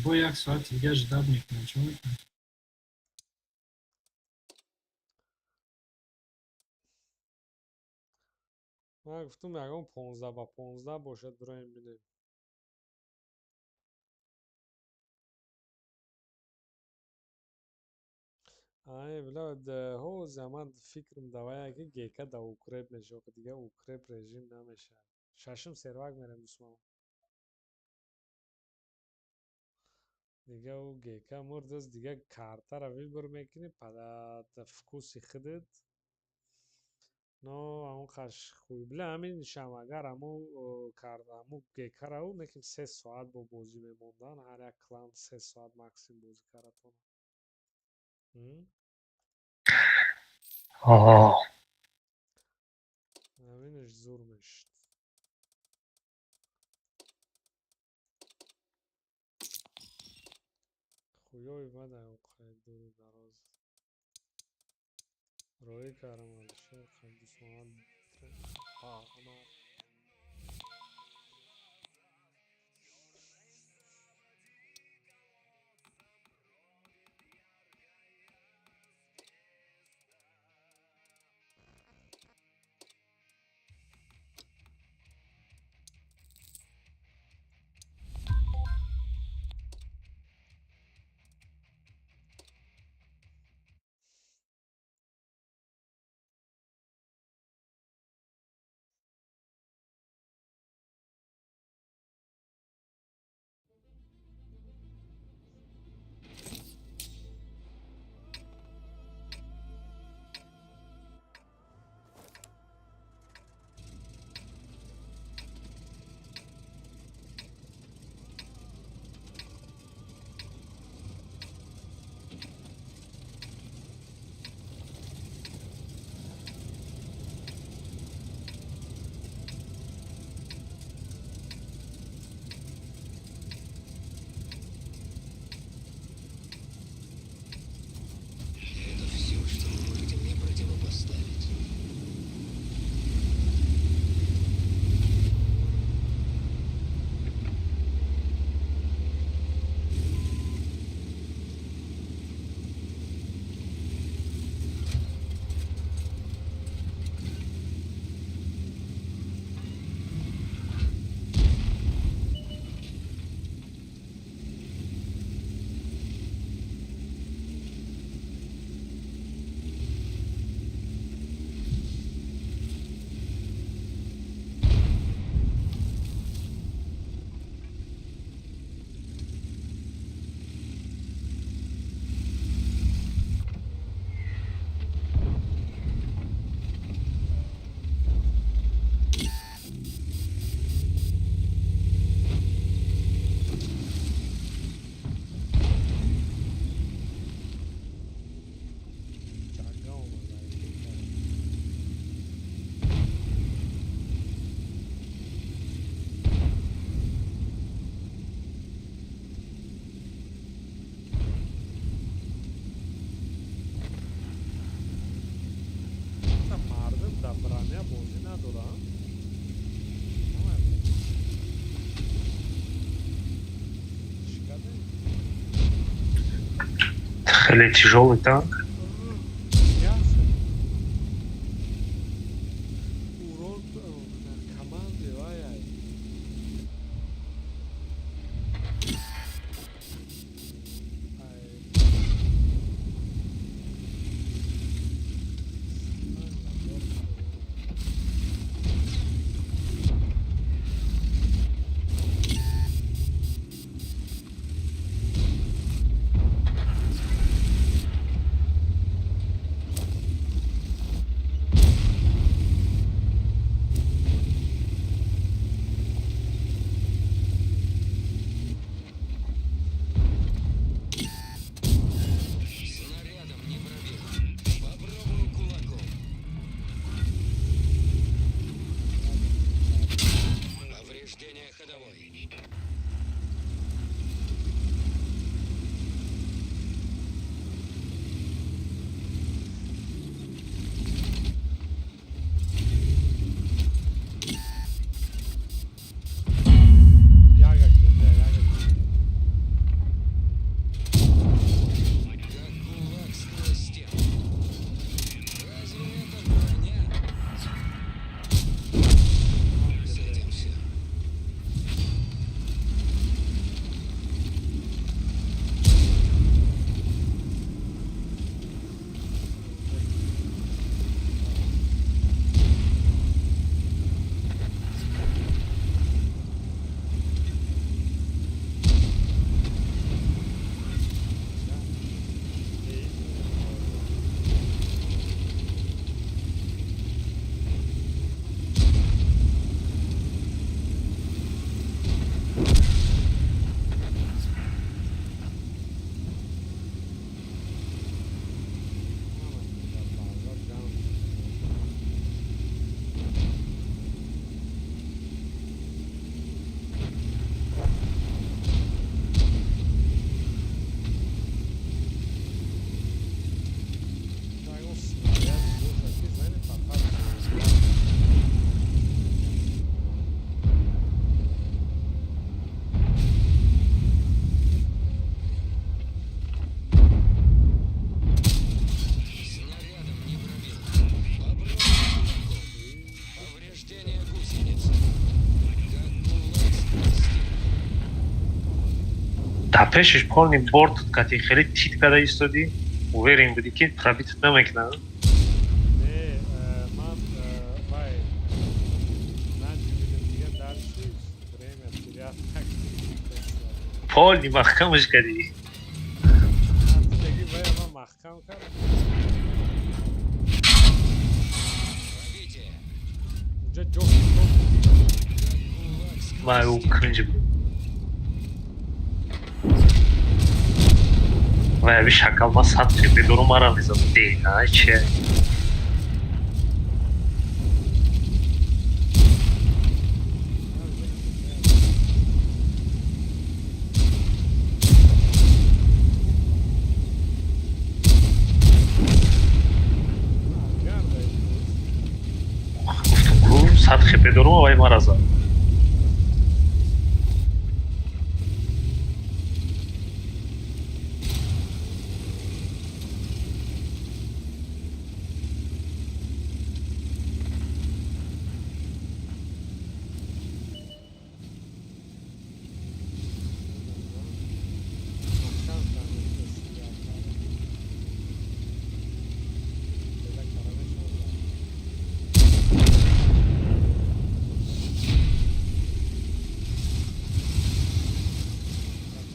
Бо як соати дига ждать мекунем, чӣ мекунем? Ман гуфтум, ягон 15 ба 15 бошад, дуроем, бинем. Ай, била, ҳози ман фикрам давая, ки гека да укреп мешавад, дига укреп режим намешавад. Шашум сервак мерем, дусман. Дига ӯ гека мурдаст, дига картара выбор мекунӣ под вкуси худат. Но ҳамон қаш хуй, била, ҳамин шам агар ҳамун ҳамун гекара ӯ неким 3 соат бо бозӣ мемондан, ҳар як клан 3 соат максимум бозӣ карда тонад. Оҳ. Ҳаминаш зур мешуд. Хуёи бадай оқай дуру дароз роӣ кардам, Алишер Қабдусомад Пағмар. Это все, что вы можете мне противопоставить. Ҷага омада гекара. Мардум дар броня бозӣ надоранд. Чӣ кардем? Хеле тяжелый танк. Ясно. Урон дар команде вай. Ай. Дар пешаш полный борт кати хеле тит када истодӣ, уверен будӣ, ки пробить намекунад. Не, ман вай наҷибидим, дига дальше время терять. Полный маҳкамаш кардӣ. Деги вай ман маҳкам кардам. Пробитие. Унҷа ҷо. Ман ӯ кунҷ буд. Вай аби шакал, ман 100 хп дорум, мара мезад. Ай че? Гуфтум ку, 100 хп дорум, вай мара зад. Маҳкам кардам. Педа кара мешавад.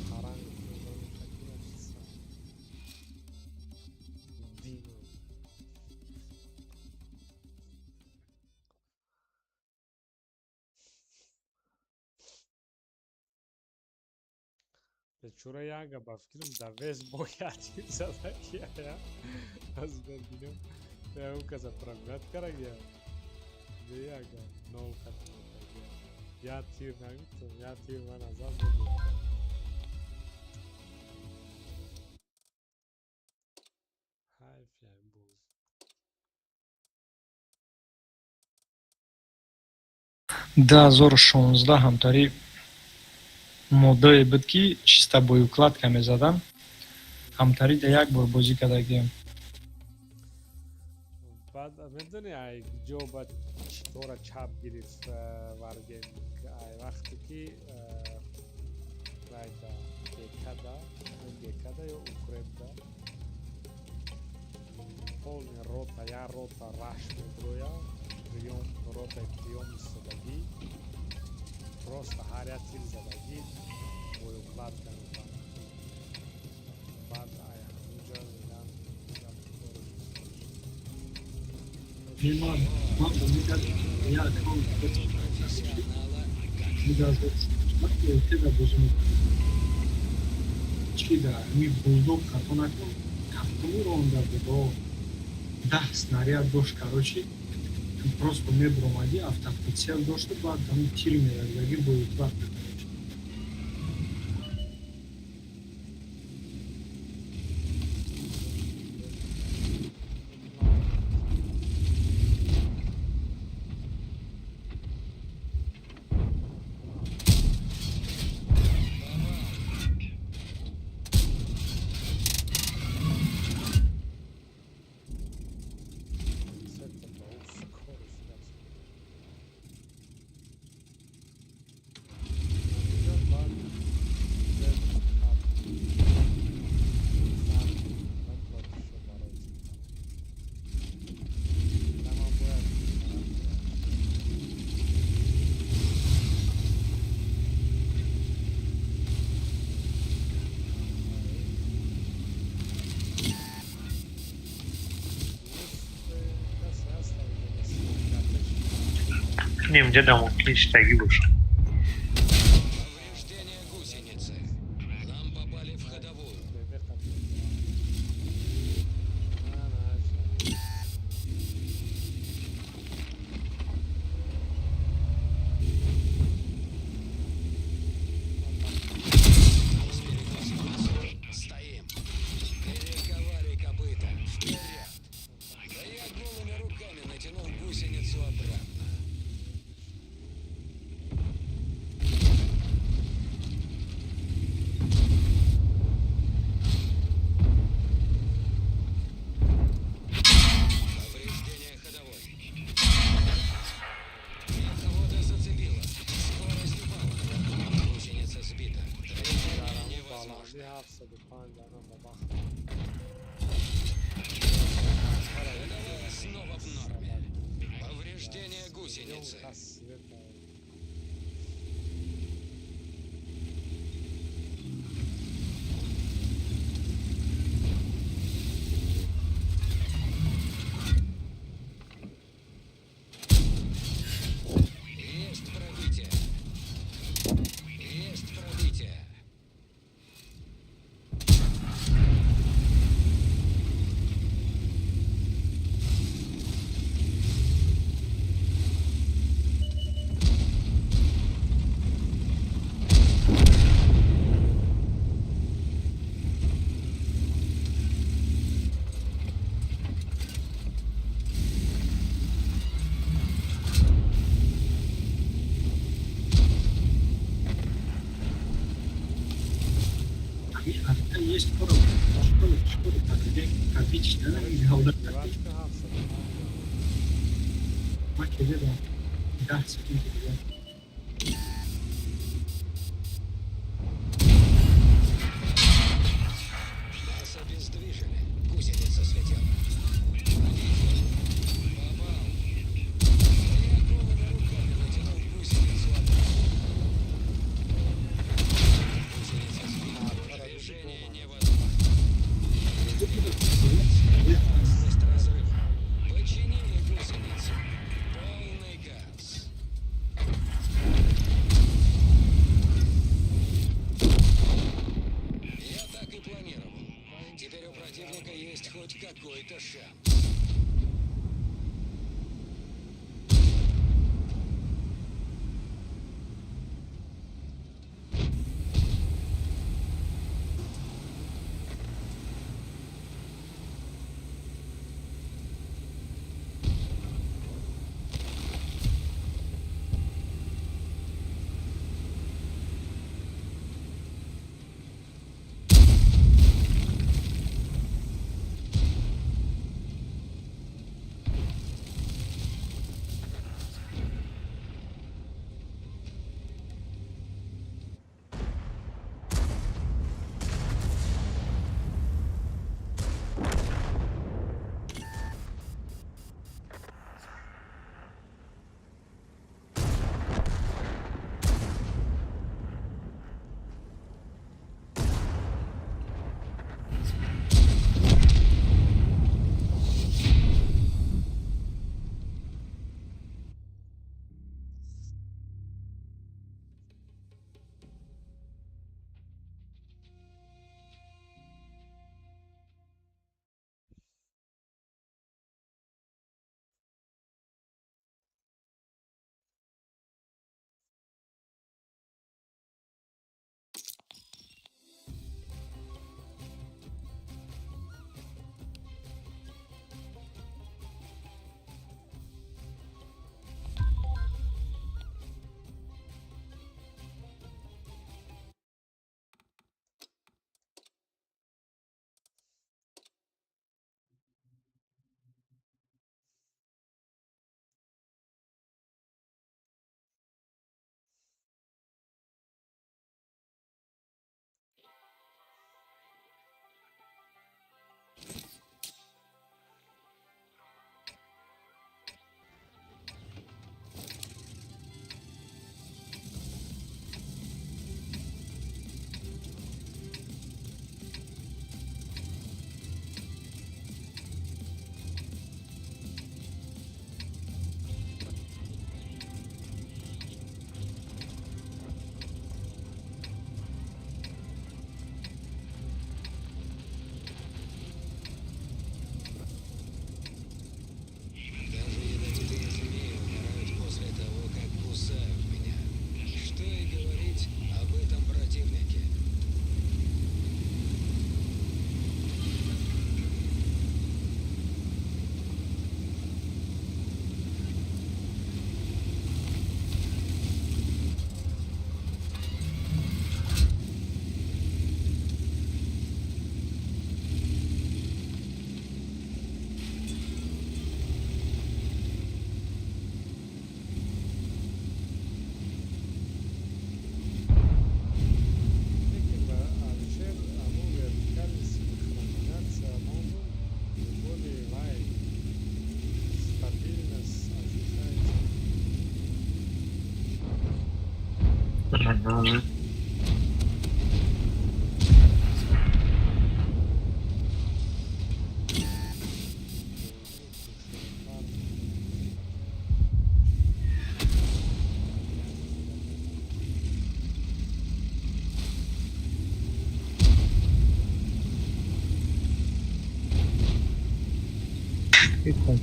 Паранг. Дино. Бечура яга, ба фикрам, да вес бояд задагия. Аз бинам. Я указа пробивать карагия. Яга, нол хатматагия. Я тир нагуфтам, я тир ман назад буд. Хайф я боз. 2016 ҳамтари моддае буд, ки чиста боеукладка мезадам. Ҳамтари да як бор бозӣ кардагиам. Баъд медони, ай ҷо ба читора чап гирифт варгейминг? Ай вақте ки райда гекада, гекада ё укрепда полный рота, я рота раш медроя, приём, ротаи приём истодагӣ, просто ҳар як тир задагӣ боеукладка мекард. Баъд ай ҳамунҷо меган. Ман бозӣ кардам як аккаунт теда бозӣ мекардам. Чи да ами булдог, хато накунам, ҳафтуму ронда буд, 10 снаряд дошт. Короче, просто мебуромадӣ, автоприцел дошту, баъд ами тир меядаги, боеукладка, короче. Сета ба ӯ скорость даст. Ҳаминҷо баъд зед хат сар баъд против шо бороться. Ман бояд касе ҳаст. Инҷа да мумкин иштагӣ бошад. Повреждение гусеницы. Нам попали в ходовую. С перекосом. Стоим. Перековали копыта. Вперед. Да я голыми руками натянул гусеницу обратно. Али 705 ана ба бахт. Ходовая снова в норме. Повреждение гусеницы. Света. Есть пробитие. Есть пробитие. Есть скоро, школе, школе, кирпич, да, Деватка 705. Ма кедедам. 10 секунд дига. Нас обездвижили. Гусеница слетела. Пробитие. Попал. Я голыми руками натянул гусеницу обратно. Гусеница сбита. Движение невозможно. Опасность разрыва. Починили гусеницу. Полный газ. Я так и планировал. Теперь у противника есть хоть какой-то шанс.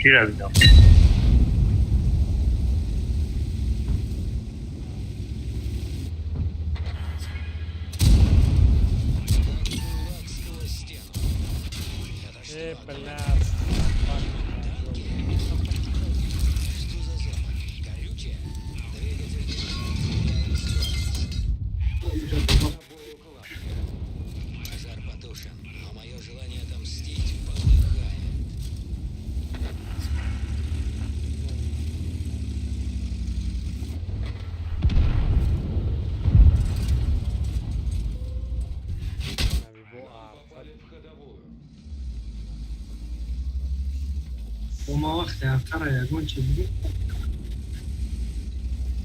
Кира бинам. Блядь. Что за запах? Горючее? Двигатель укладка. Пожар потушен, но мое желание отомстить полыхает. Попали в ходовую. Ма вақте ҳафтара ягон чи буд.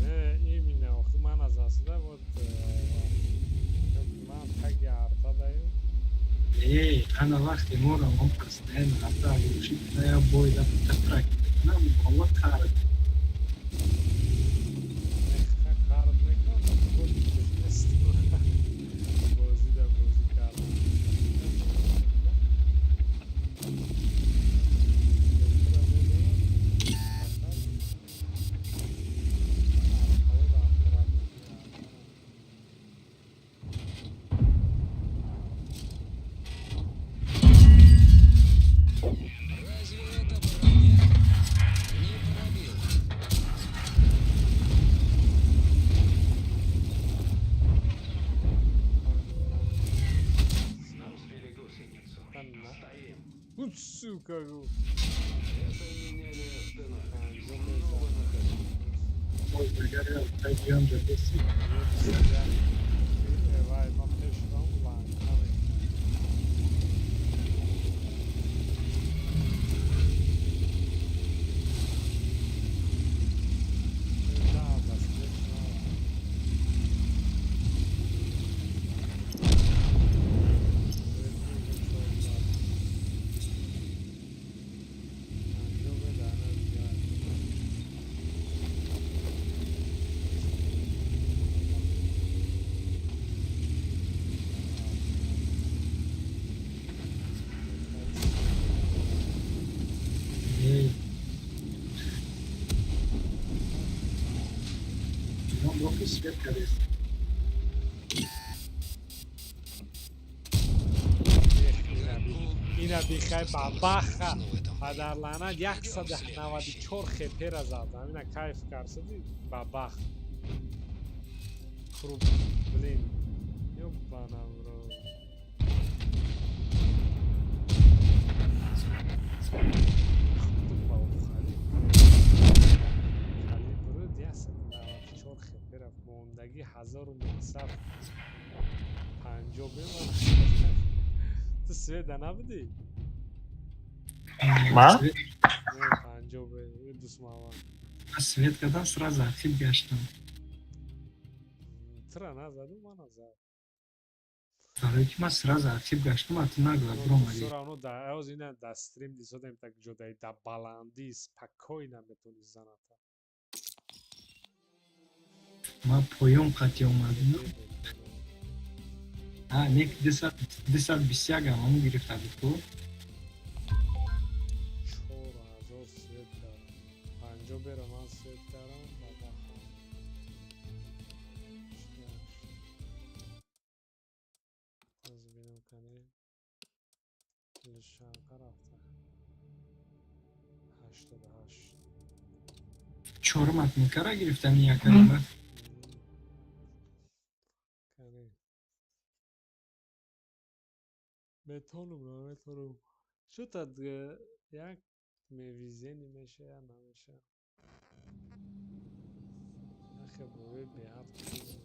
Не, именно, охи ман аз асла вот ман таги арта даю. Э, ана вақте моро ман постоянно ҳафта глушит, я бой да трак. Нам боло кард. Қард мекунам, вот нест. Бозӣ да бозӣ кардам. Разве это броня? Не пробил. Нам сбили гусеницу. Стоим. Сука, Это меня не остановит. Снова на ходу. Ой, бригадир, тагиам да деси. Вай, ман пешдам ланка. Э. Ман боки свет кардест. Ина бихай бабаха падарлана 194 хпра зад. Ина кайф карсади бабах. Круп, блин. Ёбана в рот. Калибру 194 хпра мондагӣ 1950 беман. Ту света набудӣ? Ма? Не, панҷо бе, дусмаван. Свет кардам, сразу архив гаштам. Тура назаду, мана зад. Барои ки ман сразу архив гаштам, а ту нагла биромадӣ. Всё равно да, оз ина да стрим дисодем так ҷодаи да баландӣ спокойно метони заната. Ман поён қатъи омадам. А, нек 221 ам ҳамон гирифта буд ку? 4000 свет дарам. 50 бера ман свет дарам, бабаха. Аз бинам кане. Лишанка рафта. 88. Чорумат никара гирифтани якарима. Кане. Метонум, наметонум. Шута як мевизени меша я намеша. Ахе бове беҳад хуб меша.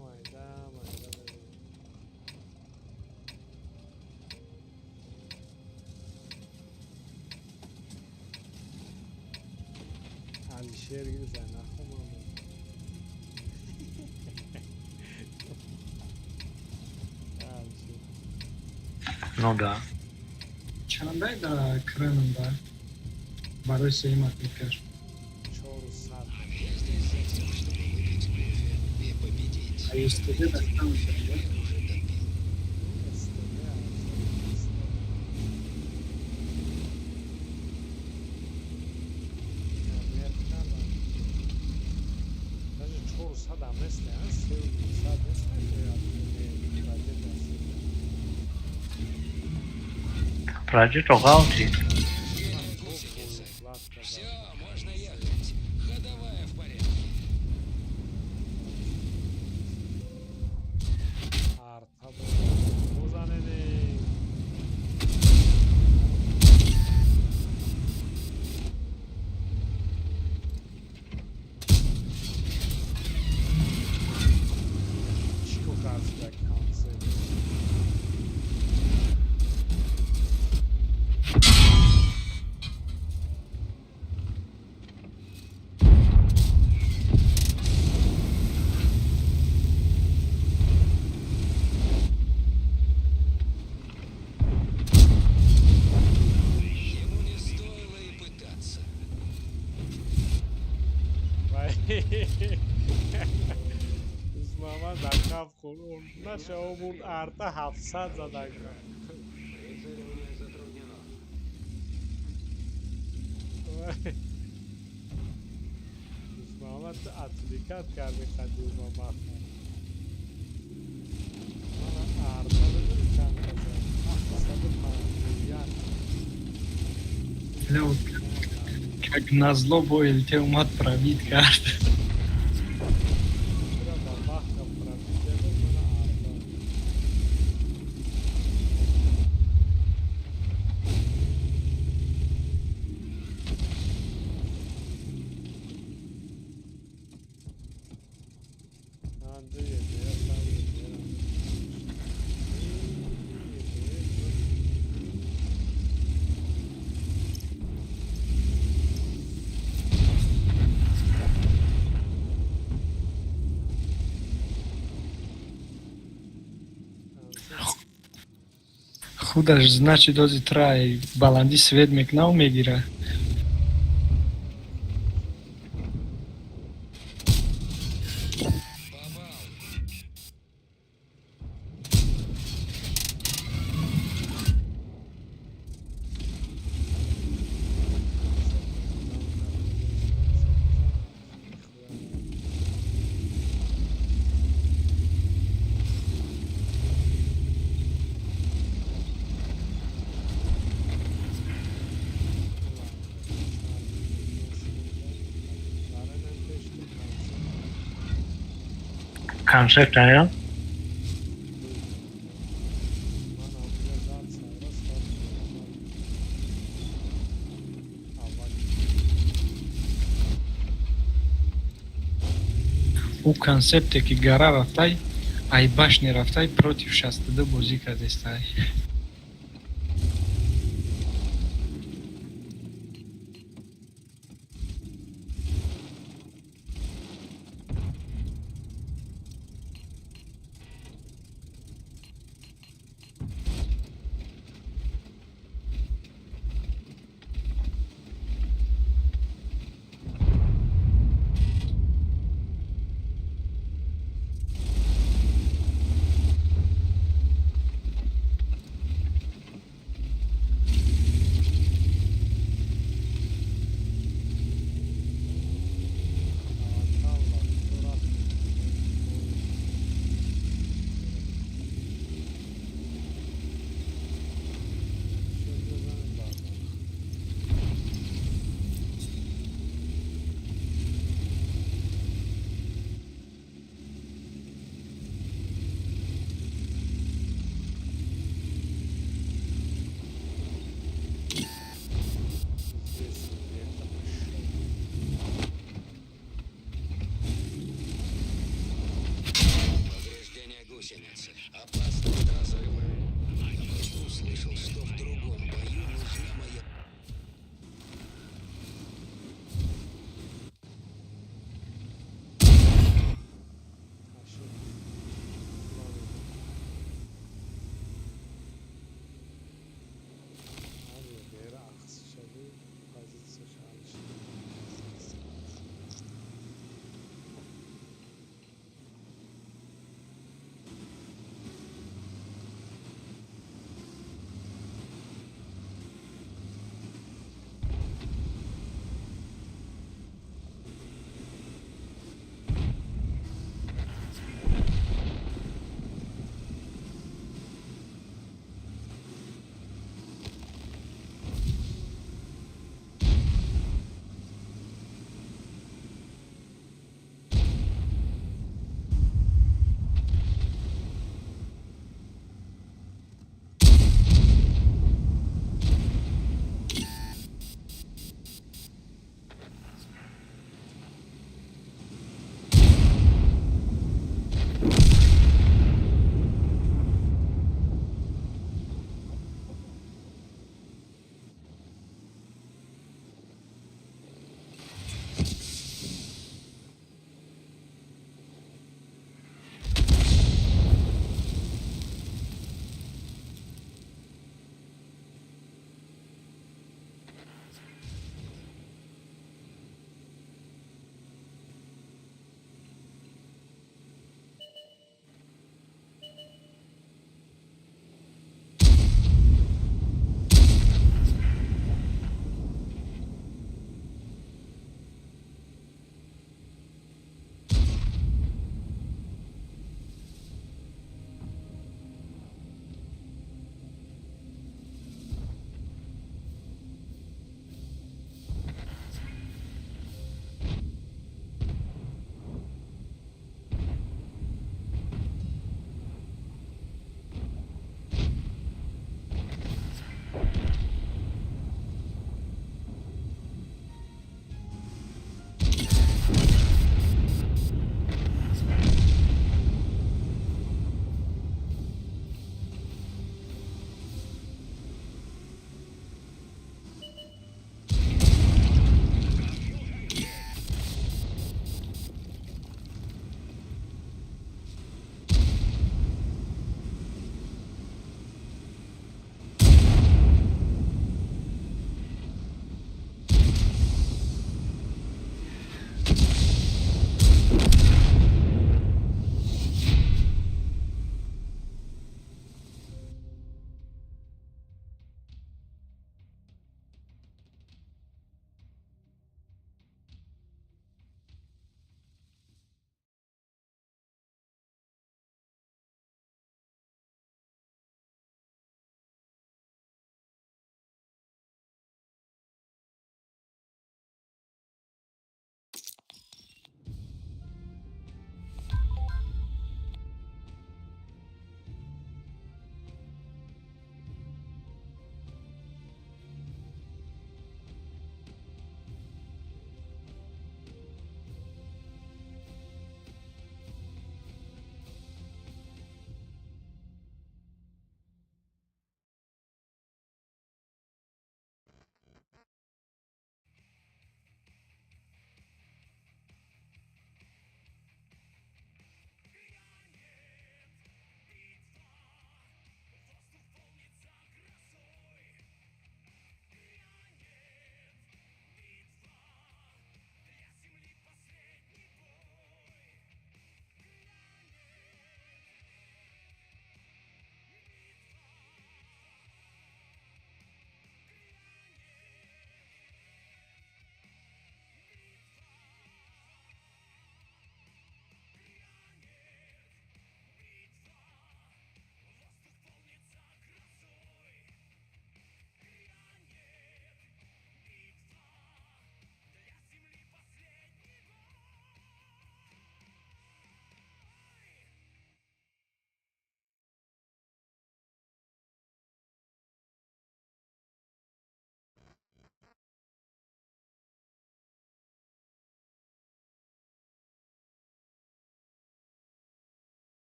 Майда, майда беве. Алишер гирифта нахомам. Алишер. Ну да. Чандай да кренам да барои сеюм отметкаш? 400. Я здесь за тем, чтобы выпить кофе и победить. А СТД да там Я уже допил. СТД. Мерк кардам. Даже 400 ам нест, 300 нест, проҷект аст. Проҷекто ғалти. Гусеницы. Все, можно ехать. Ходовая в порядке. Арта бозанене. Чико кард як концепт. Ему не стоило и пытаться. Вай, Мама дар каф хӯрд нашава, бурд, арта 700 задан. Прицеливание затруднено. Мама, отвлекать карди қадима маха. Мана арта бидуни чанд зад? 751. Бля, вот как назло бо ЛТ омад, пробить кард. Чира ба маҳкам пробитие дод мана арта. Ду ЕБР, там ЕБР. ЕБР. Худаш, значит, ози трай баландӣ свет мекунаву мегира. Попал. Концепт ая? Ӯ концепте ки гара рафтай, ай башни рафтай, против 62 бозӣ кардестай. Повреждение гусеницы. Опасность разрыва. Я просто услышал, что в другом бою нужна моя.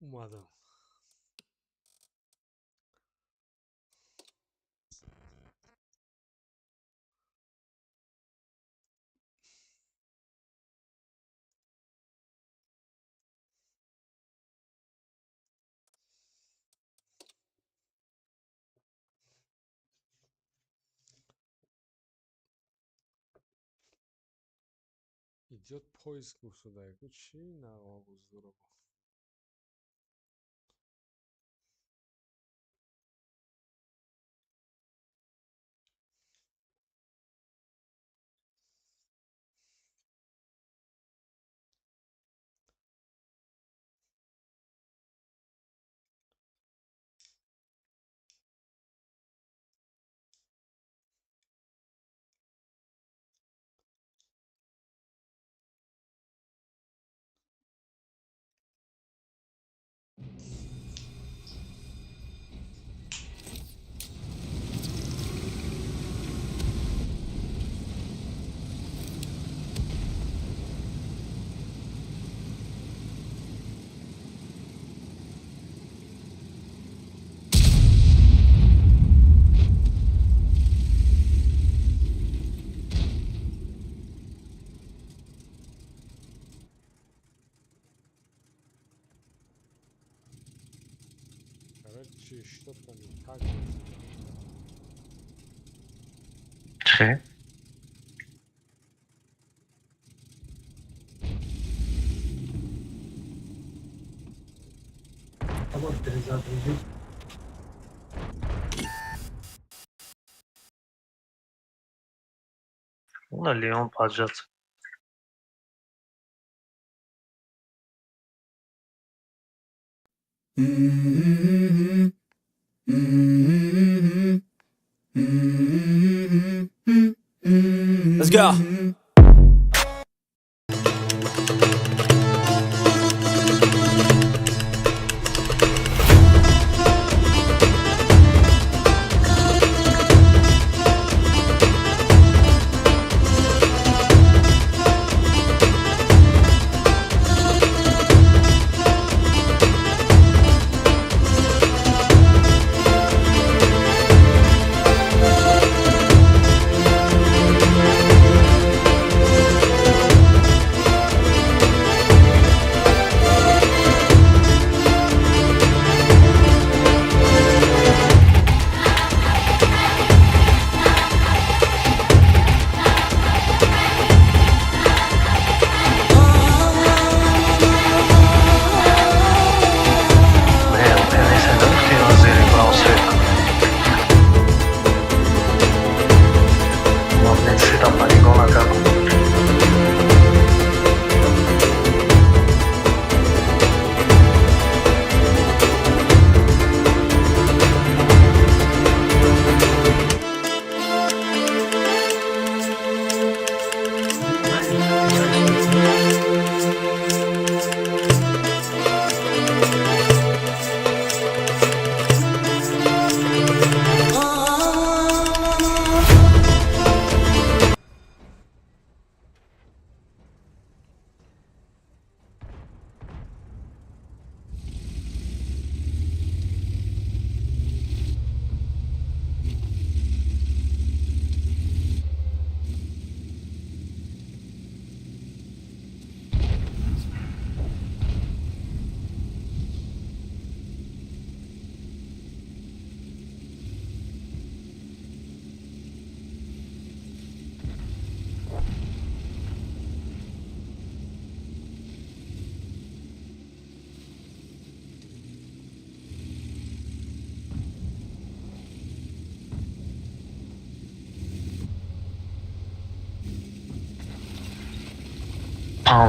Омадам. Идёт поиск гуфтудаку, чӣ нағмабоз дора? Короче, что-то не так. Чӣ? А вот перезагрузить. На Леон поджаться. Let's go. Не, не се духти на зери брал свет. Главное сета полигона како.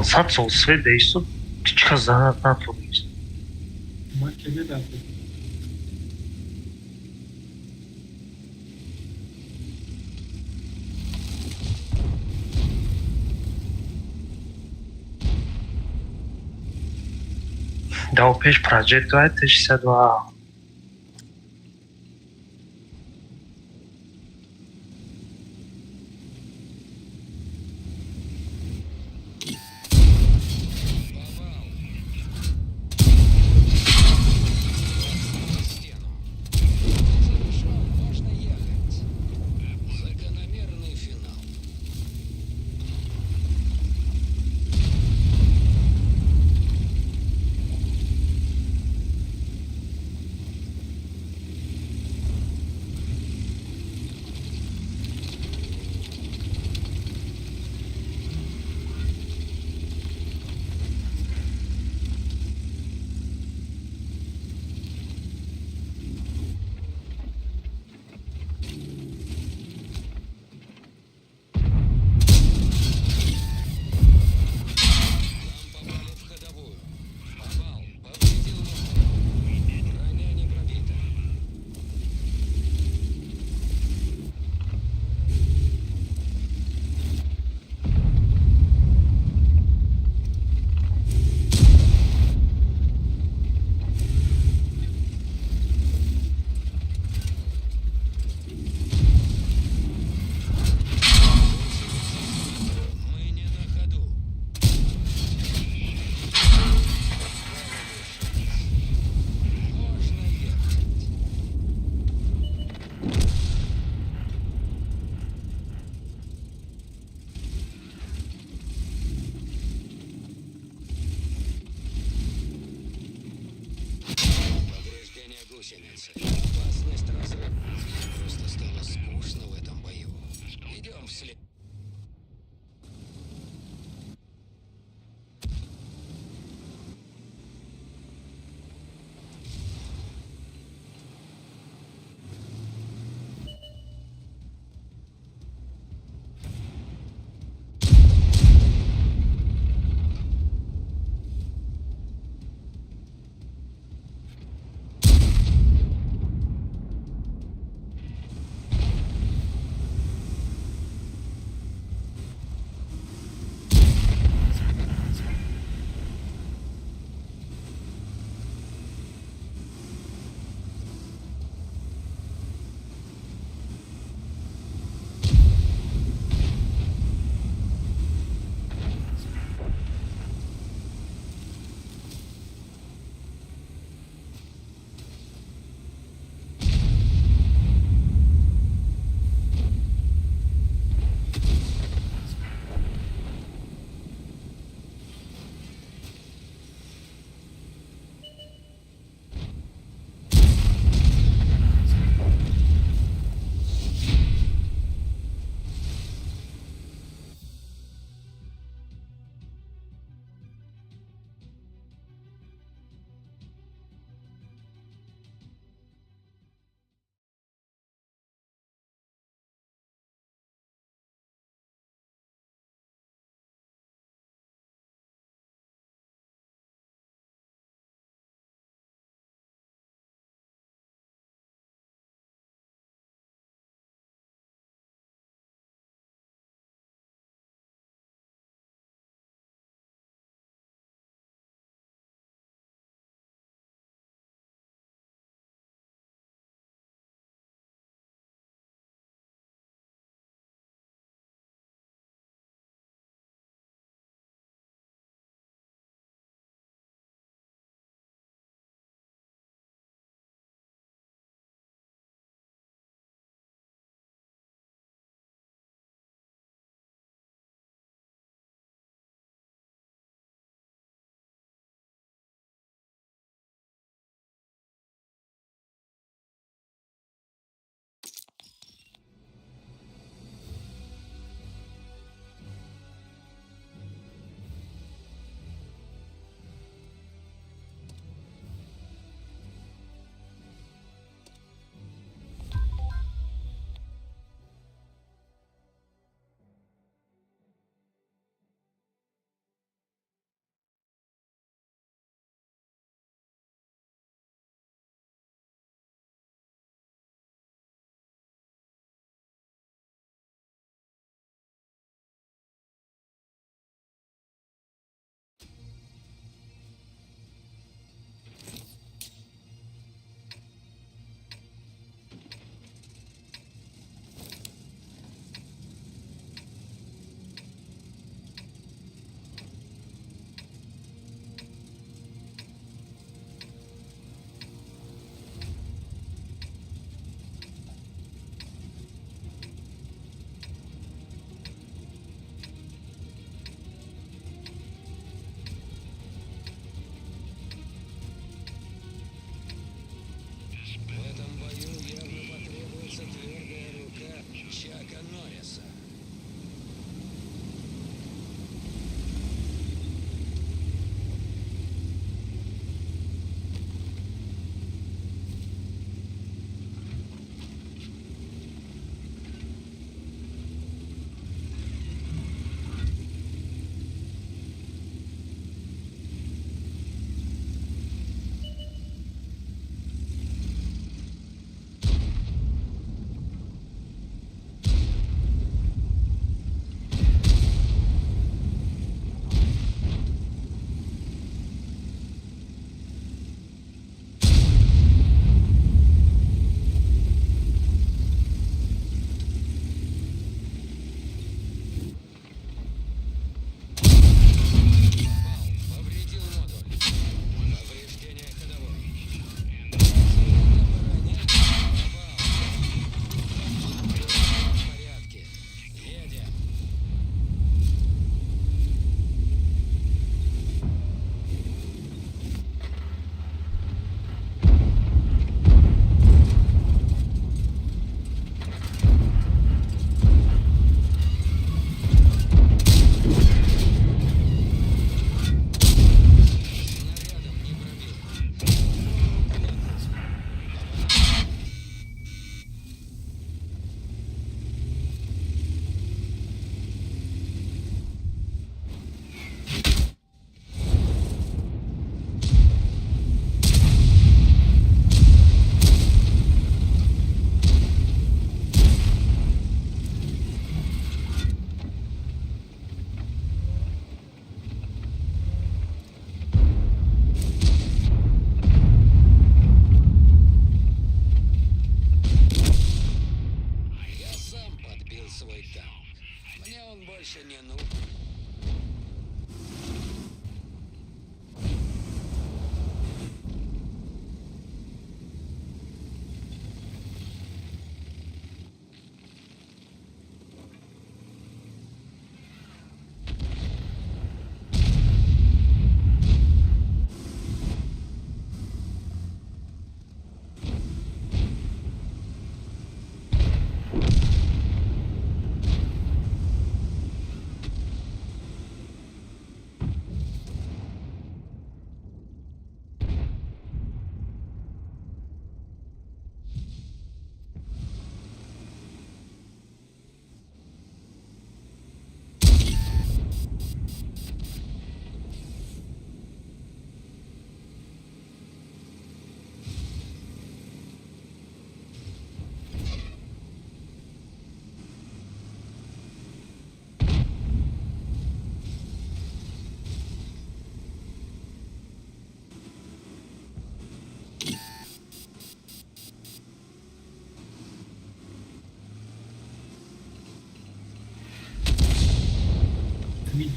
500 сол свет деистод, ҳеҷ кас занат натонист. Ман ки дидам. Дав пеш Project Т62. Попал. Гусеницы. Опасность разрыва. Просто стало скучно в этом бою. Идем вслед.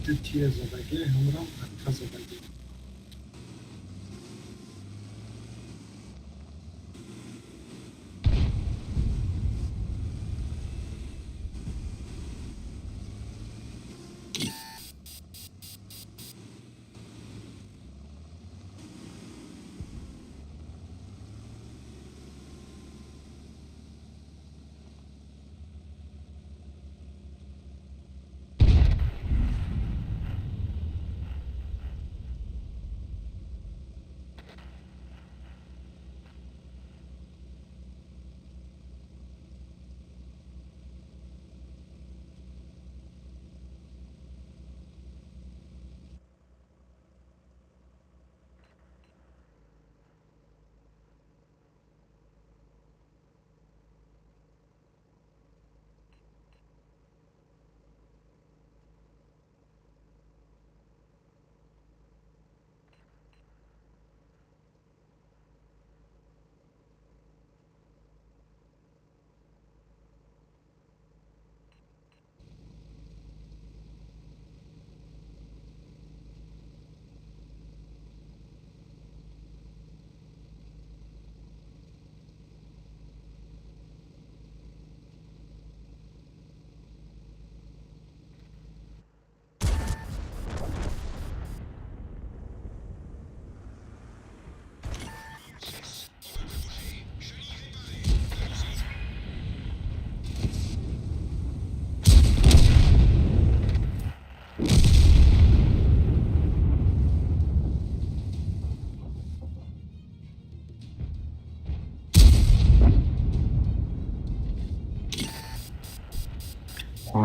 Ду тира задагӣ, ҳамрам арка задагӣ.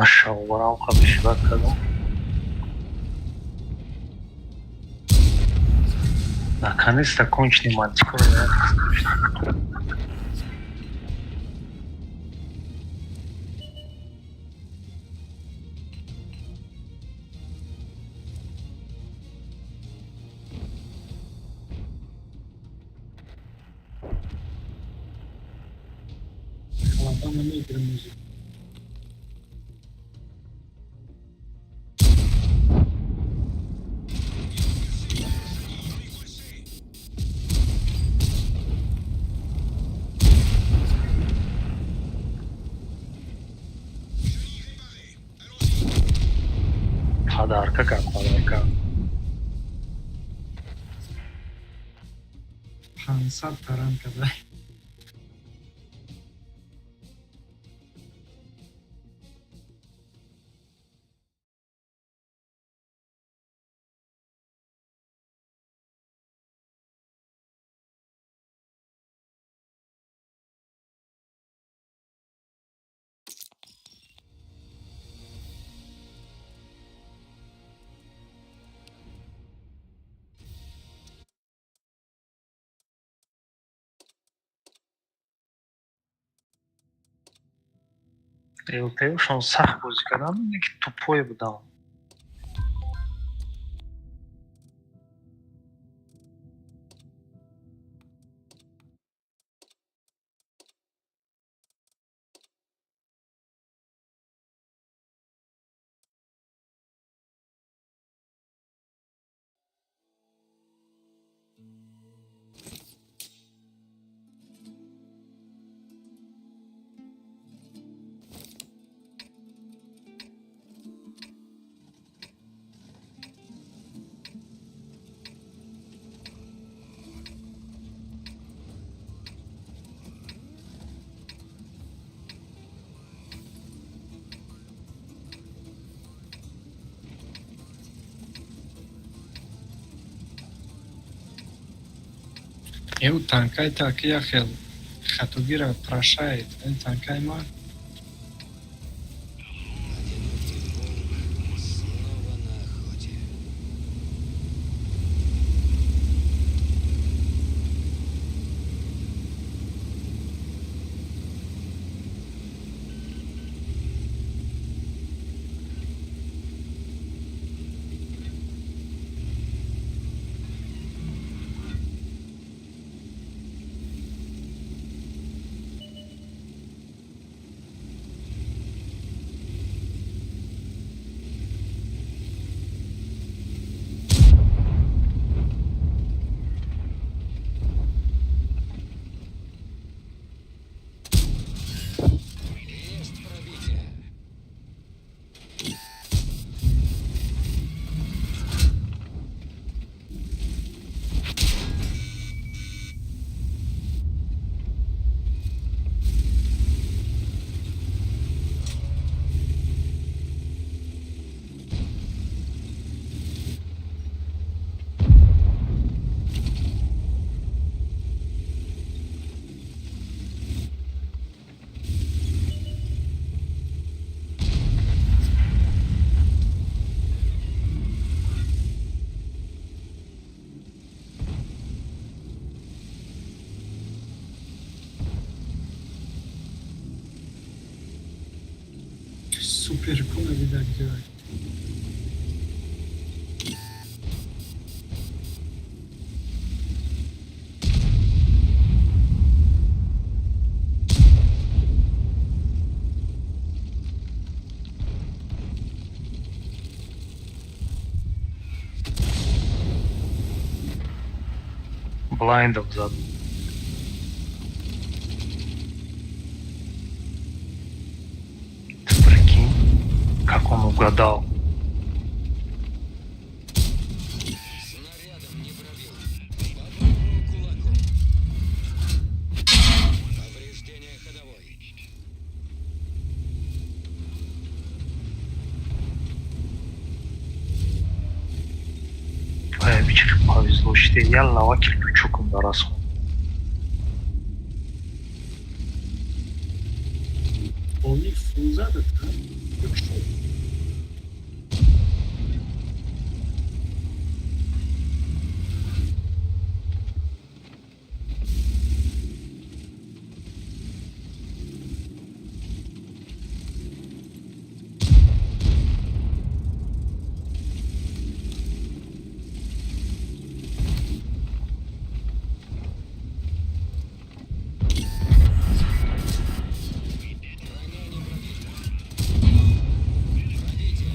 Машалло, қабишбак кардам. Наконец-то конченый мантикор. Халабама мегирам музик. Подарка как подарка. 500 таран када. ЛТшон сахт бозӣ кардам, ки тупой будам. Ю танкай так яхел хатогира прошает. Ин танкай ма Одинокий волк снова на охоте. Перкуна, видать, делать. Блайндом зад. Ты прикинь, как он угадал. Снарядом не пробил. Попробую кулаком. Повреждение ходовой. Ай, бички повезло, что я лава кирпичоком дарасхом. Он фул задат, а? Так что? Броня не пробита. Пробитие.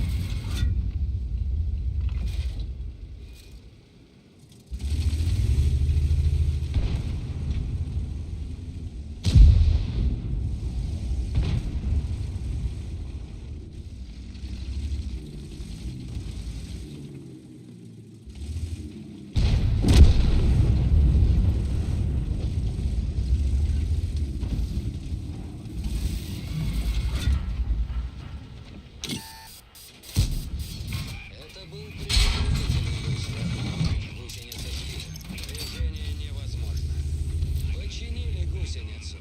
Это был предупредительный выстрел. Гусеница сбита. Движение невозможно. Починили гусеницу.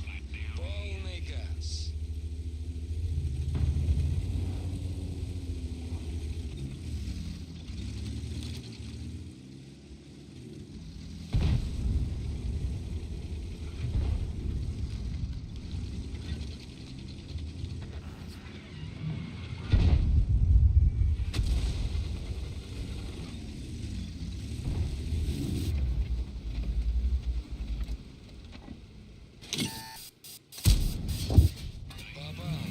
Полный газ. Попал.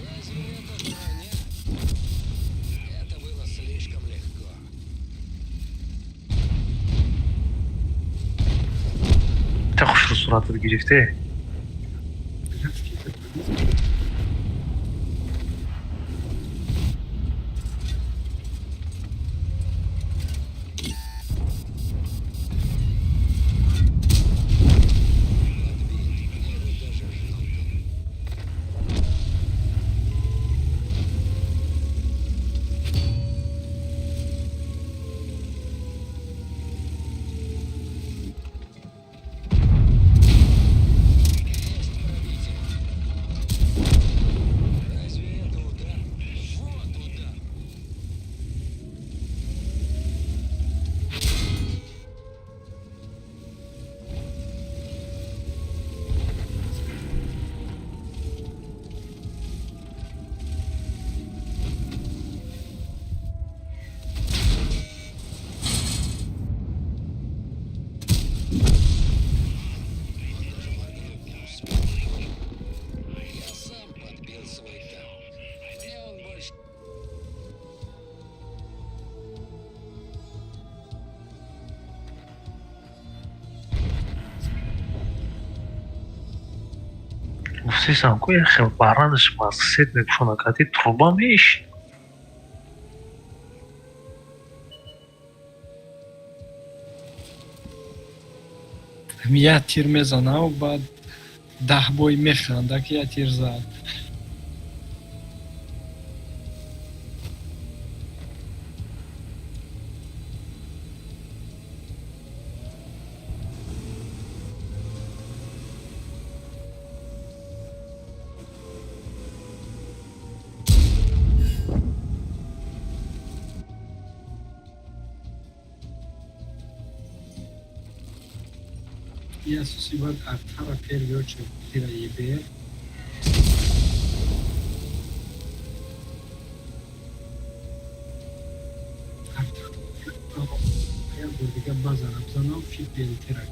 Разве это броня? Это было слишком легко. Та хушру суратат гирифте. Графики так. Подбит. Мне его даже жалко. Гуфтесам ку, як хел баранаш маск-сет мепӯшона, кати труба меиши. Як тир мезанаву баъд 10 бой механда, ки як тир зад. И асоси бояд артара первый очередь тира ЕБР. Як бор дига базара бизанам, фит белтира.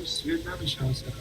Свет намешавад сара.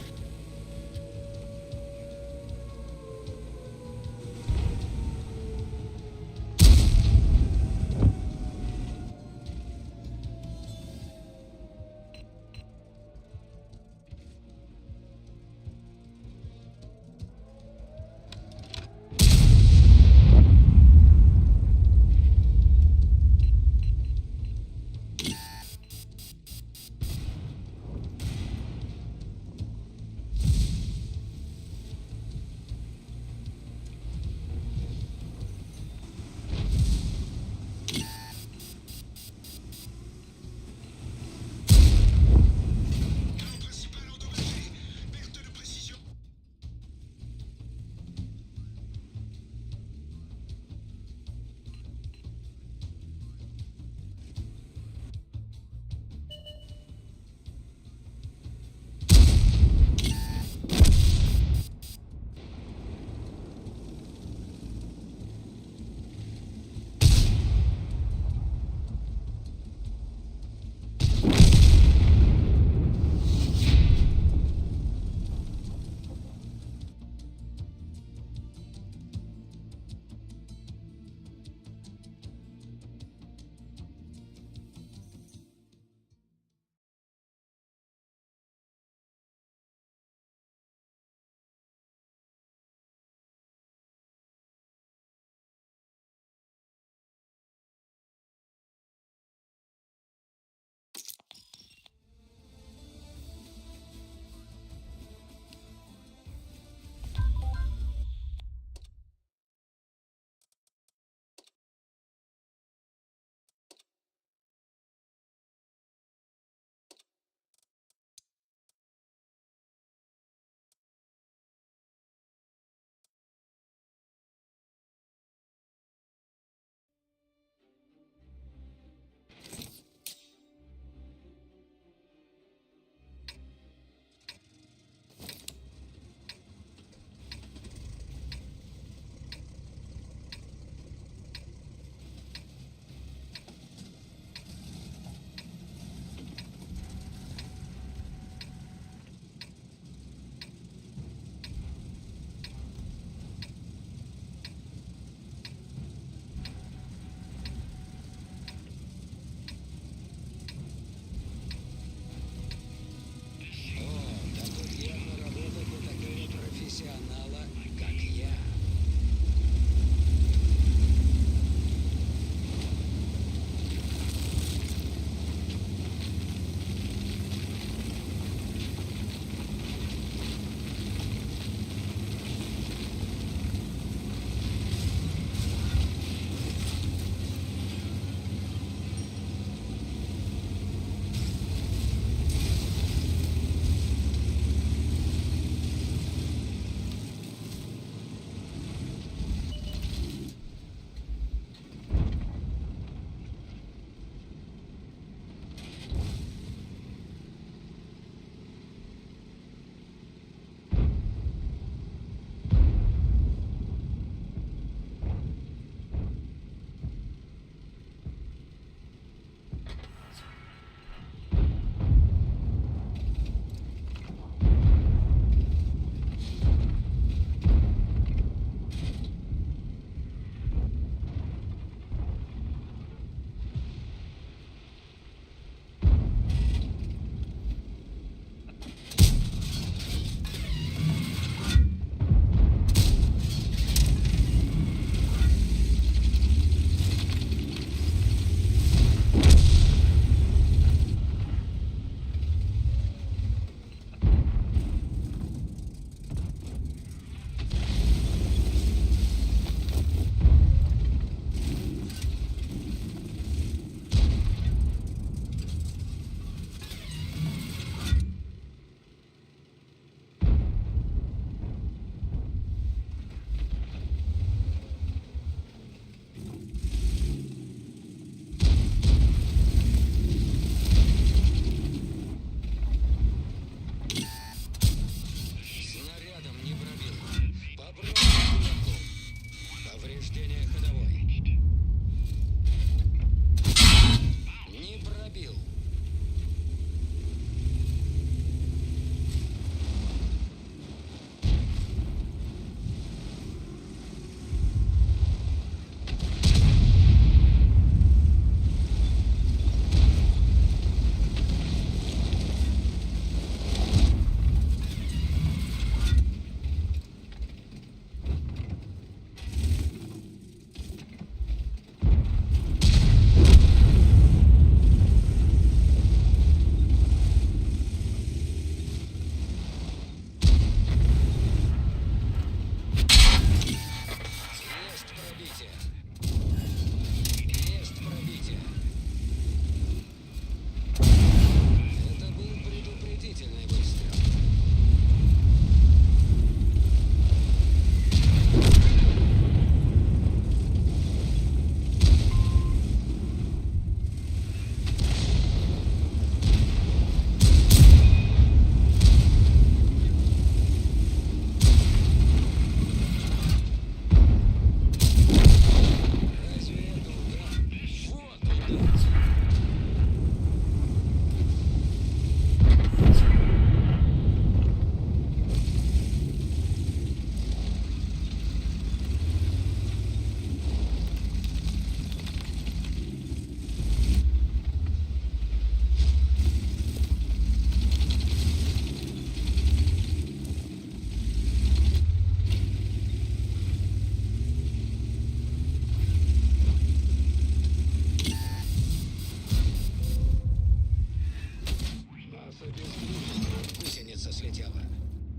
Нас обездвижили. Гусеница слетела.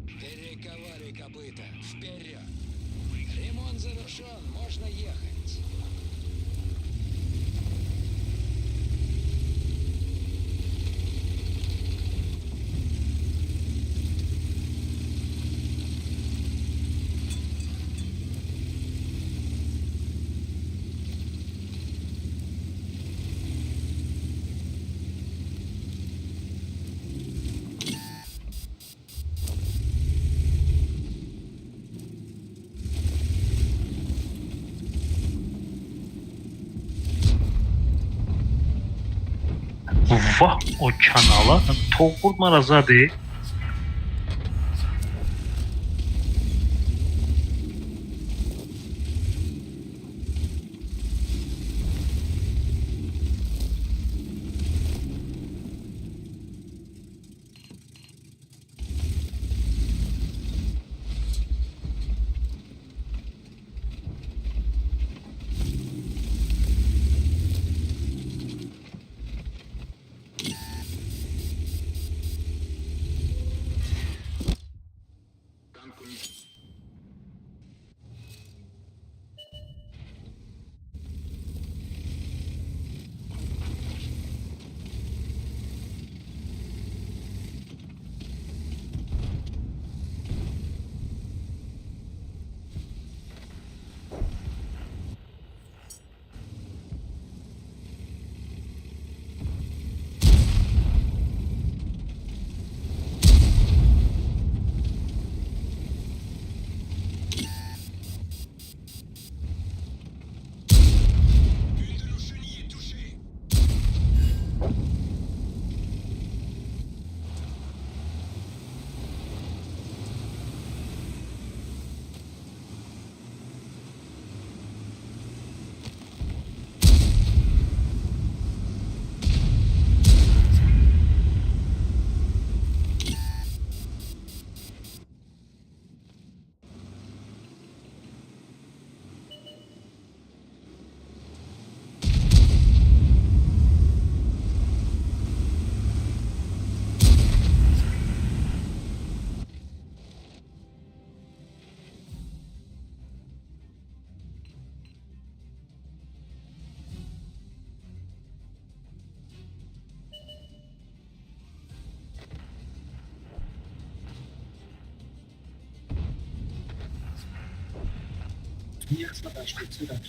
Перековали копыта. Вперед! Ремонт завершен. Можно ехать. Ваҳ, очанала то хурд мара заде.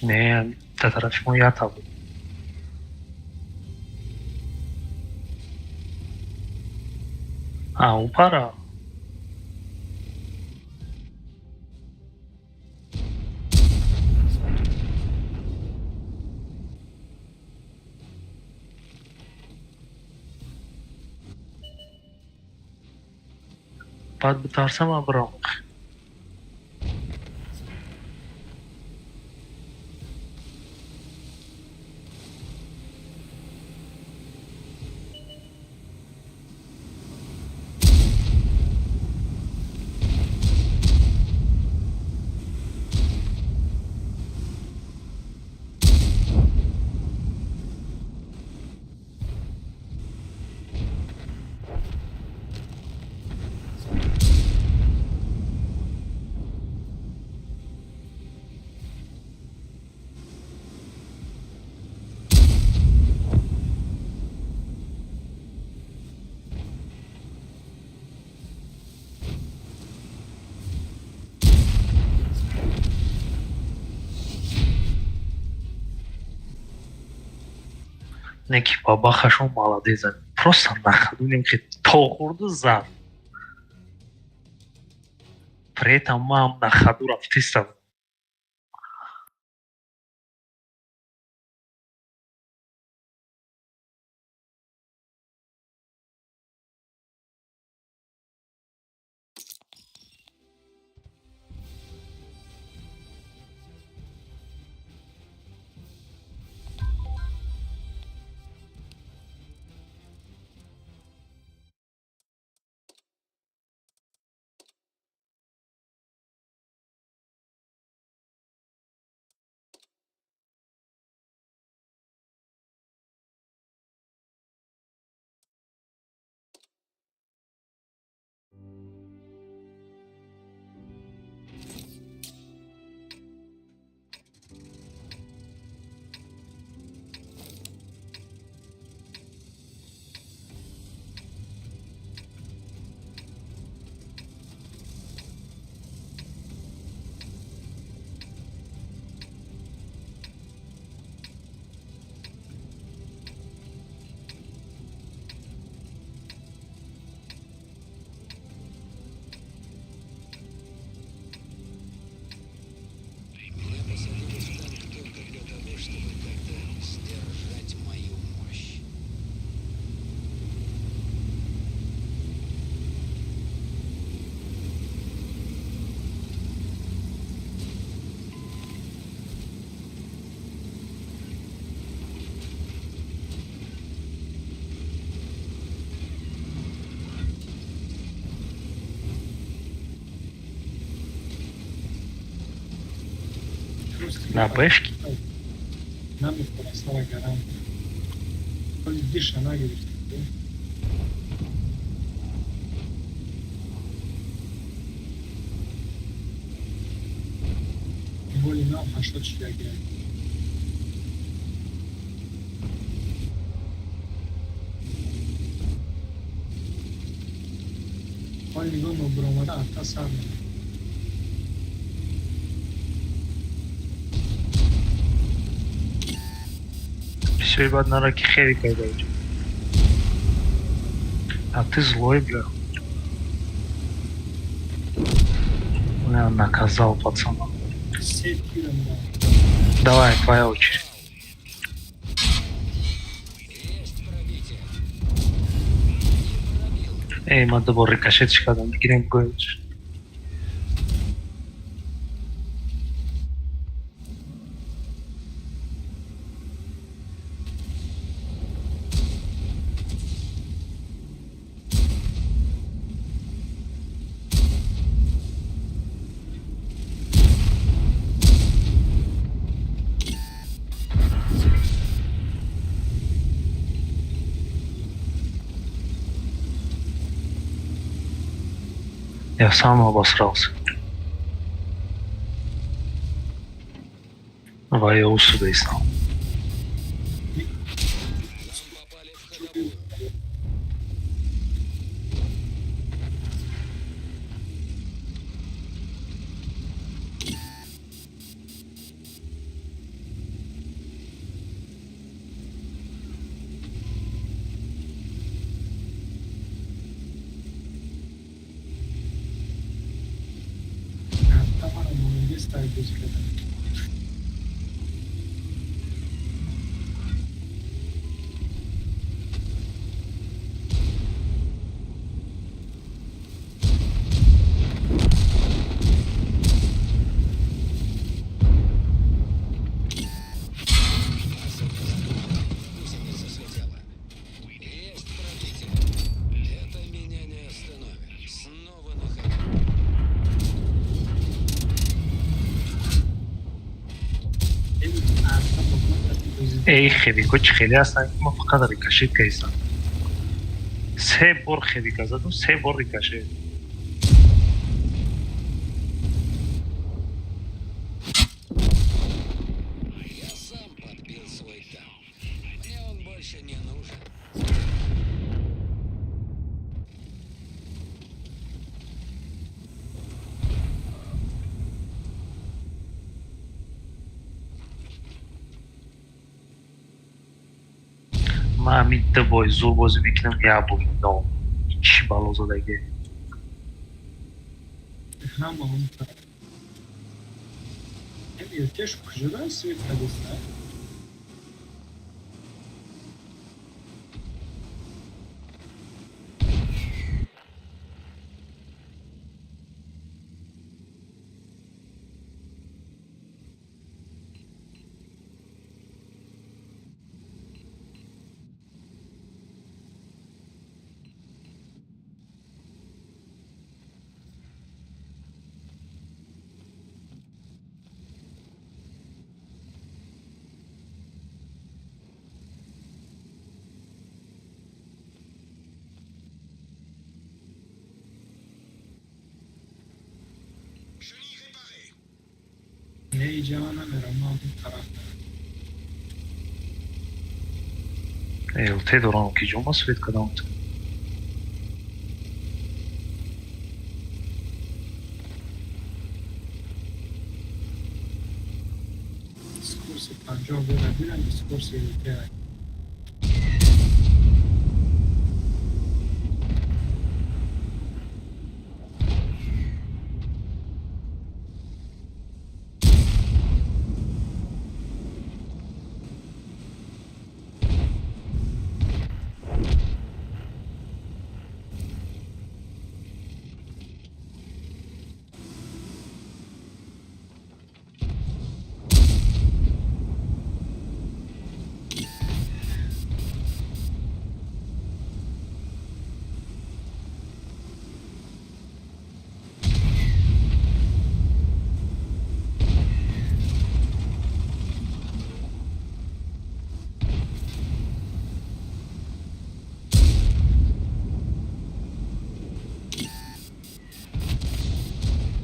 Не, та тарафи мо ята буд. А, упара. Баъд битарсам абром. Не ки бабахашон молодезан. Просто нахадунем ки то хурду зад. При этом мам на ходу рафтистам. На бэшки? Намехӯра сара гарам. Ҳоли диша нагирифт. Боли нав 80 шидаги. Ҳоли нигоҳ нобиромада арта сар мекунад. Все, ебать, на раки херика, блядь. А ты злой, бля. Бля, наказал пацана. Се тирам да. Давай, твоя очередь. Есть пробитие. Эй, ма дубор рикошетиш кардам, бигирем гоч. Я сам обосрался. Вая усуда и стал. Нам попали в ходовую. Арта мара молодец тай бози кардам. База пострадала. Гусеница слетела. Есть пробитие. Это меня не остановит. Снова на ходу. Арта бо ман кати бози. Эй, хевико чӣ хеле ҳастанд, ки ман фақат рикошет кардам. Се бор хевика задам, се бор рикошет. Я сам подбил свой танк. Мне он больше не нужен. Ман ҳамин ду бой зур бозӣ мекунам, як бой но. Чӣ бало задагӣ? Ҳама он тараф. Эл Теш куҷода свет кардеста? Не, иҷава намерам, ман он тараф мерам. ЛТ дорам, ки ҷома свет кардам. Скорси 50 бора дидам, скорси ЛТ.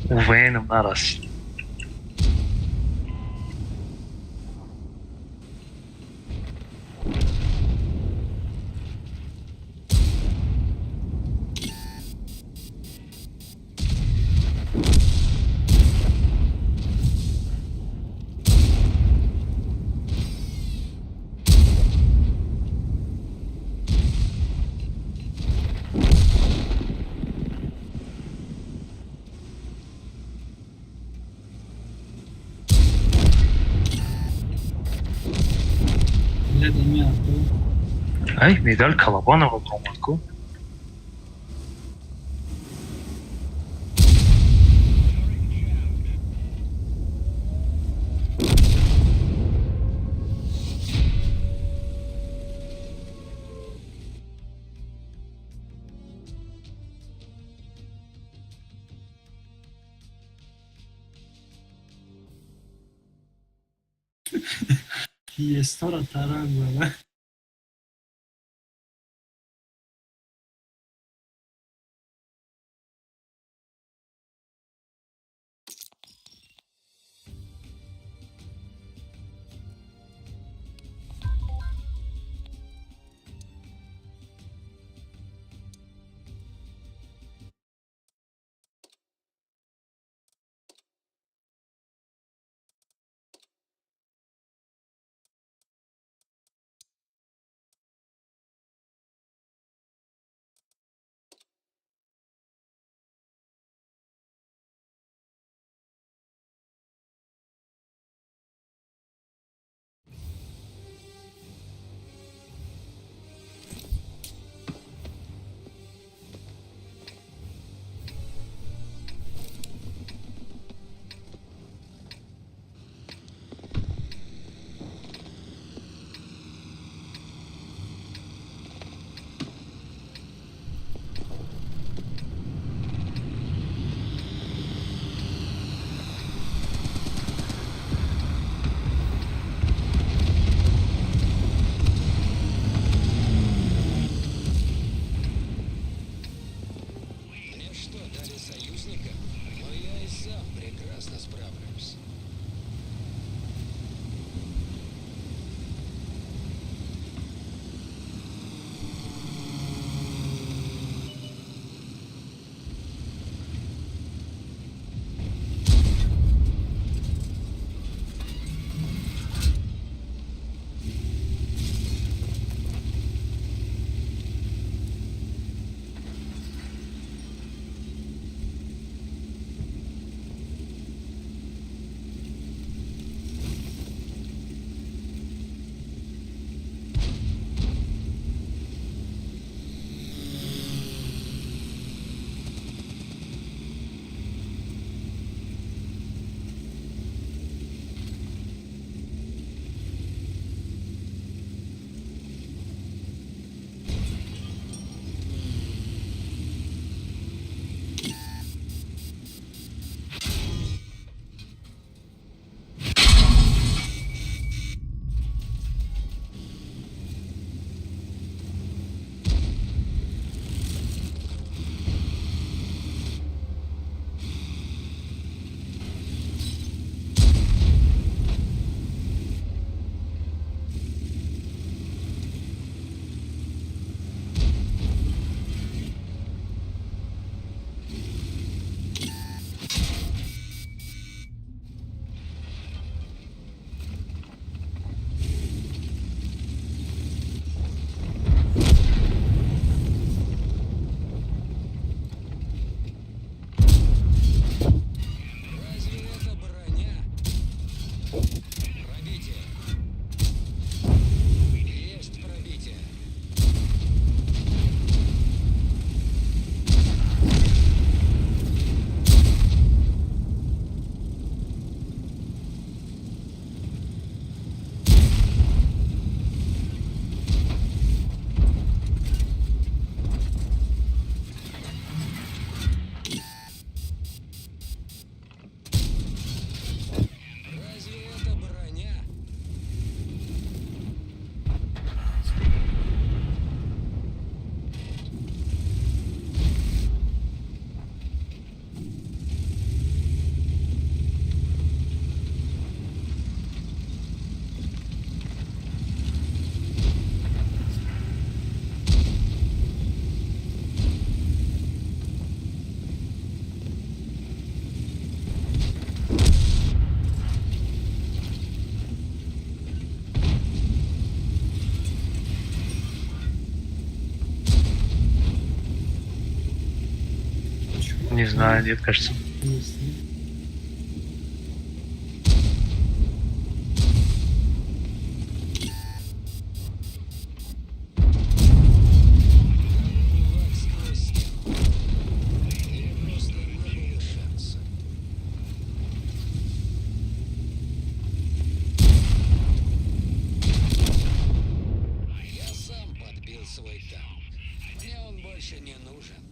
УВН-м нарасид. Ай, медаль Колобанова бромад ку. Естора таранг. Не знаю, нет, кажется. Нест. Кулак сквозь стену. Я просто не было шанса. Я сам подбил свой танк. Мне он больше не нужен.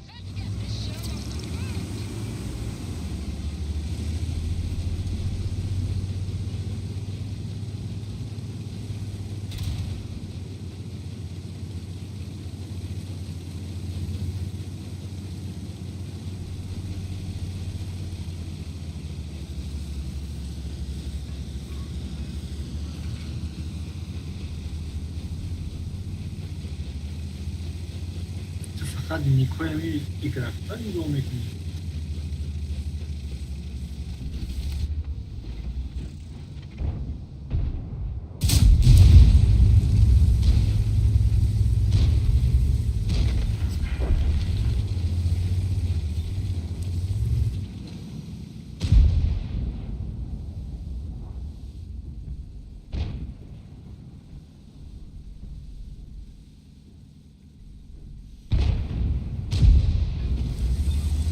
Let's get this show on the road. Ту фақат никоями игрокта нигоҳ мекунӣ. Enemy vehicle destroyed.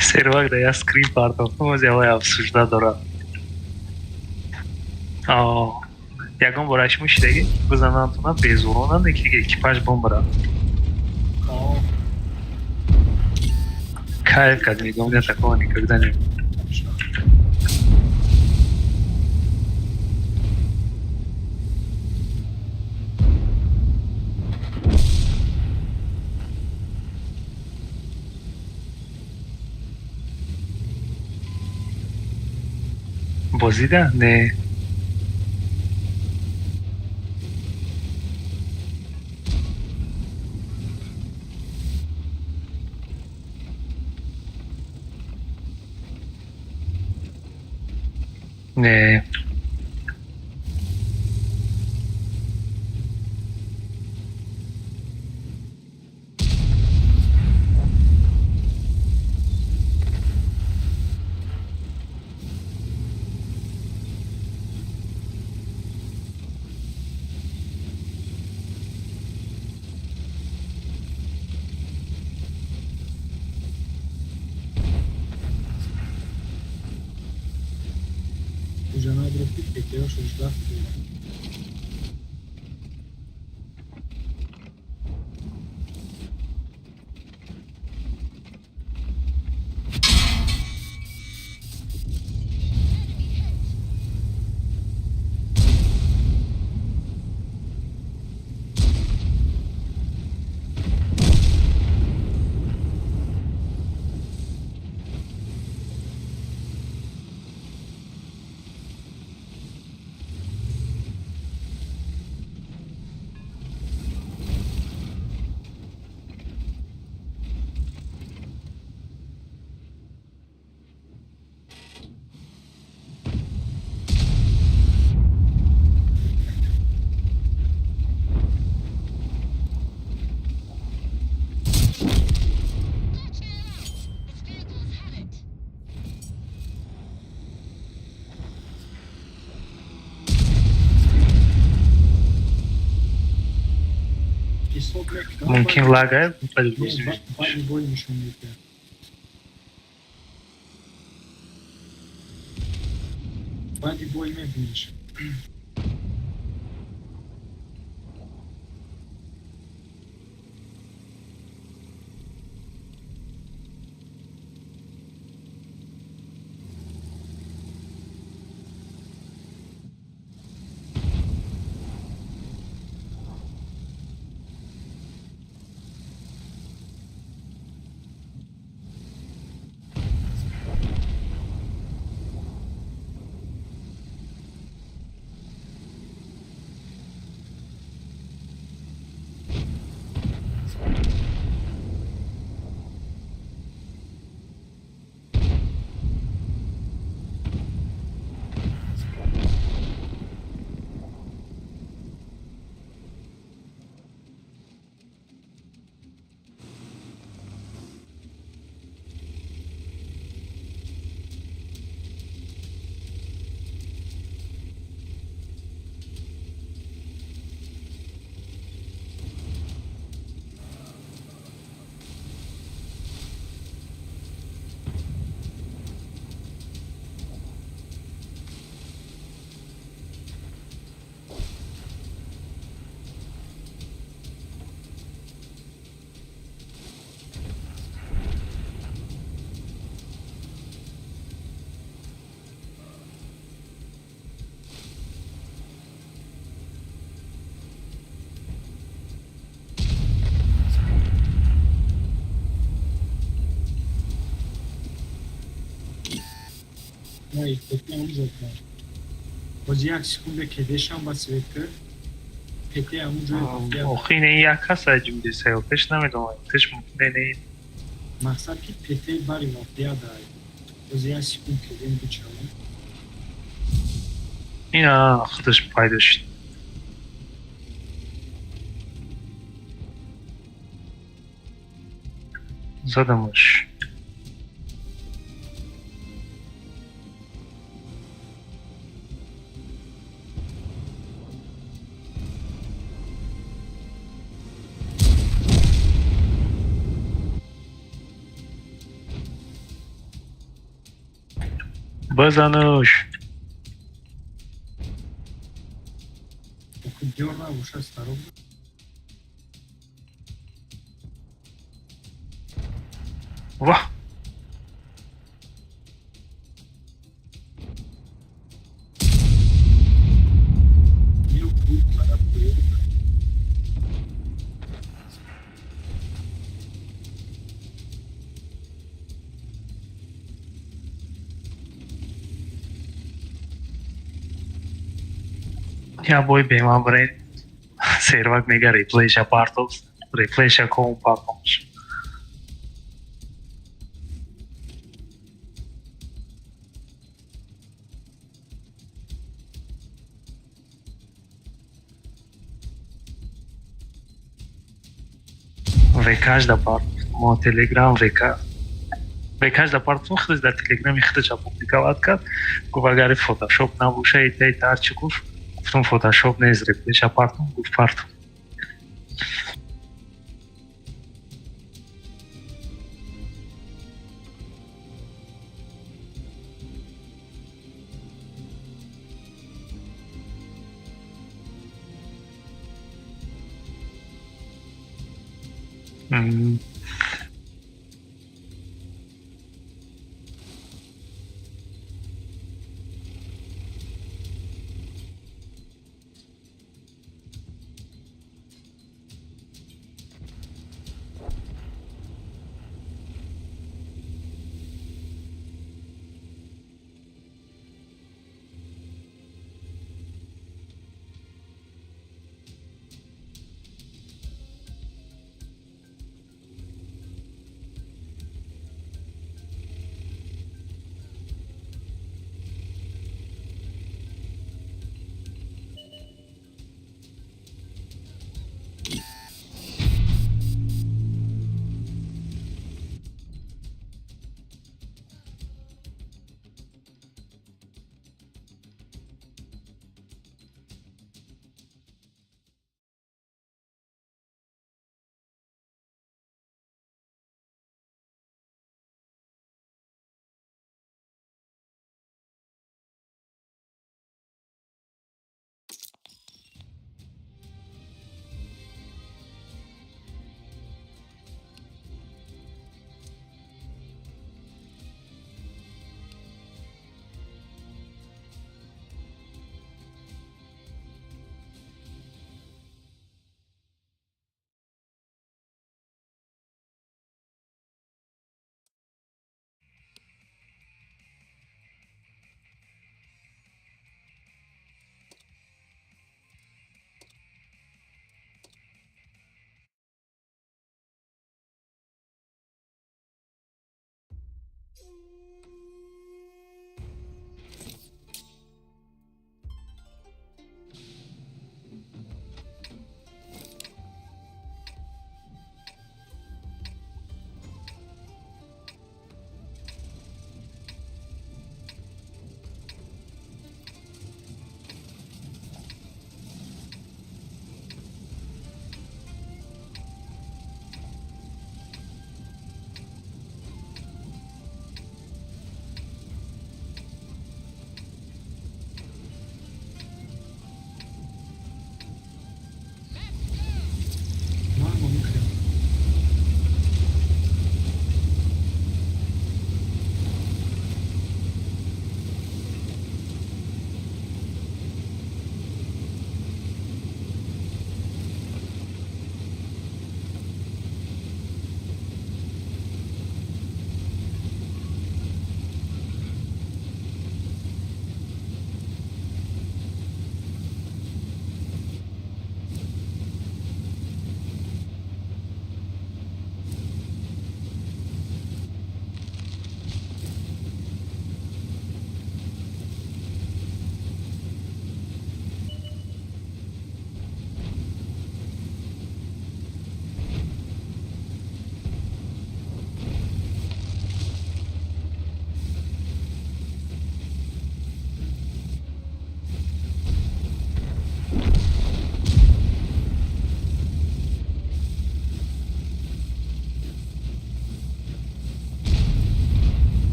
Сервак да я скрин партофтам, оз явай обсужда дора. Ягон бора шумо шидаги бизананд, безуронанд, ки экипаж бомбара. Кайф кард, мегӯям, у меня такого никогда не было. Бозида? Не. Не. Уже надо петеошо ждать. Мумкин лагае. Бой нишон медиҳад. Баъди бой мебиниш. Боз як секунда кедешам ба свет кард. Пете ҳамун ҷои. Охи, не, як ҳаст ҷумди сайл пеш, намедонам, пеш мумкин не. Мақсад ки пете бари воқеа дай. Боз як секунд кедем бичавам. Ина худаш пайдо шуд. Задамаш. Базануш. Диёр набошад, старо. Ваҳ. Я бой бема брен. Сервак мега реплейша партовс. Реплейша ком партовс. ВКш да партов. Мо Телеграм ВК. ВКш да партов худаш дар Телеграми худаш опубликовать кард. Гуфт агари фотошоп набоша и та и та ҳарчи гуфт. Гуфтам фотошоп нест, реплейша партом, гуфт партом.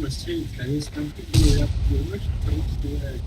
Полностью, конечно, я понимаю, что русский.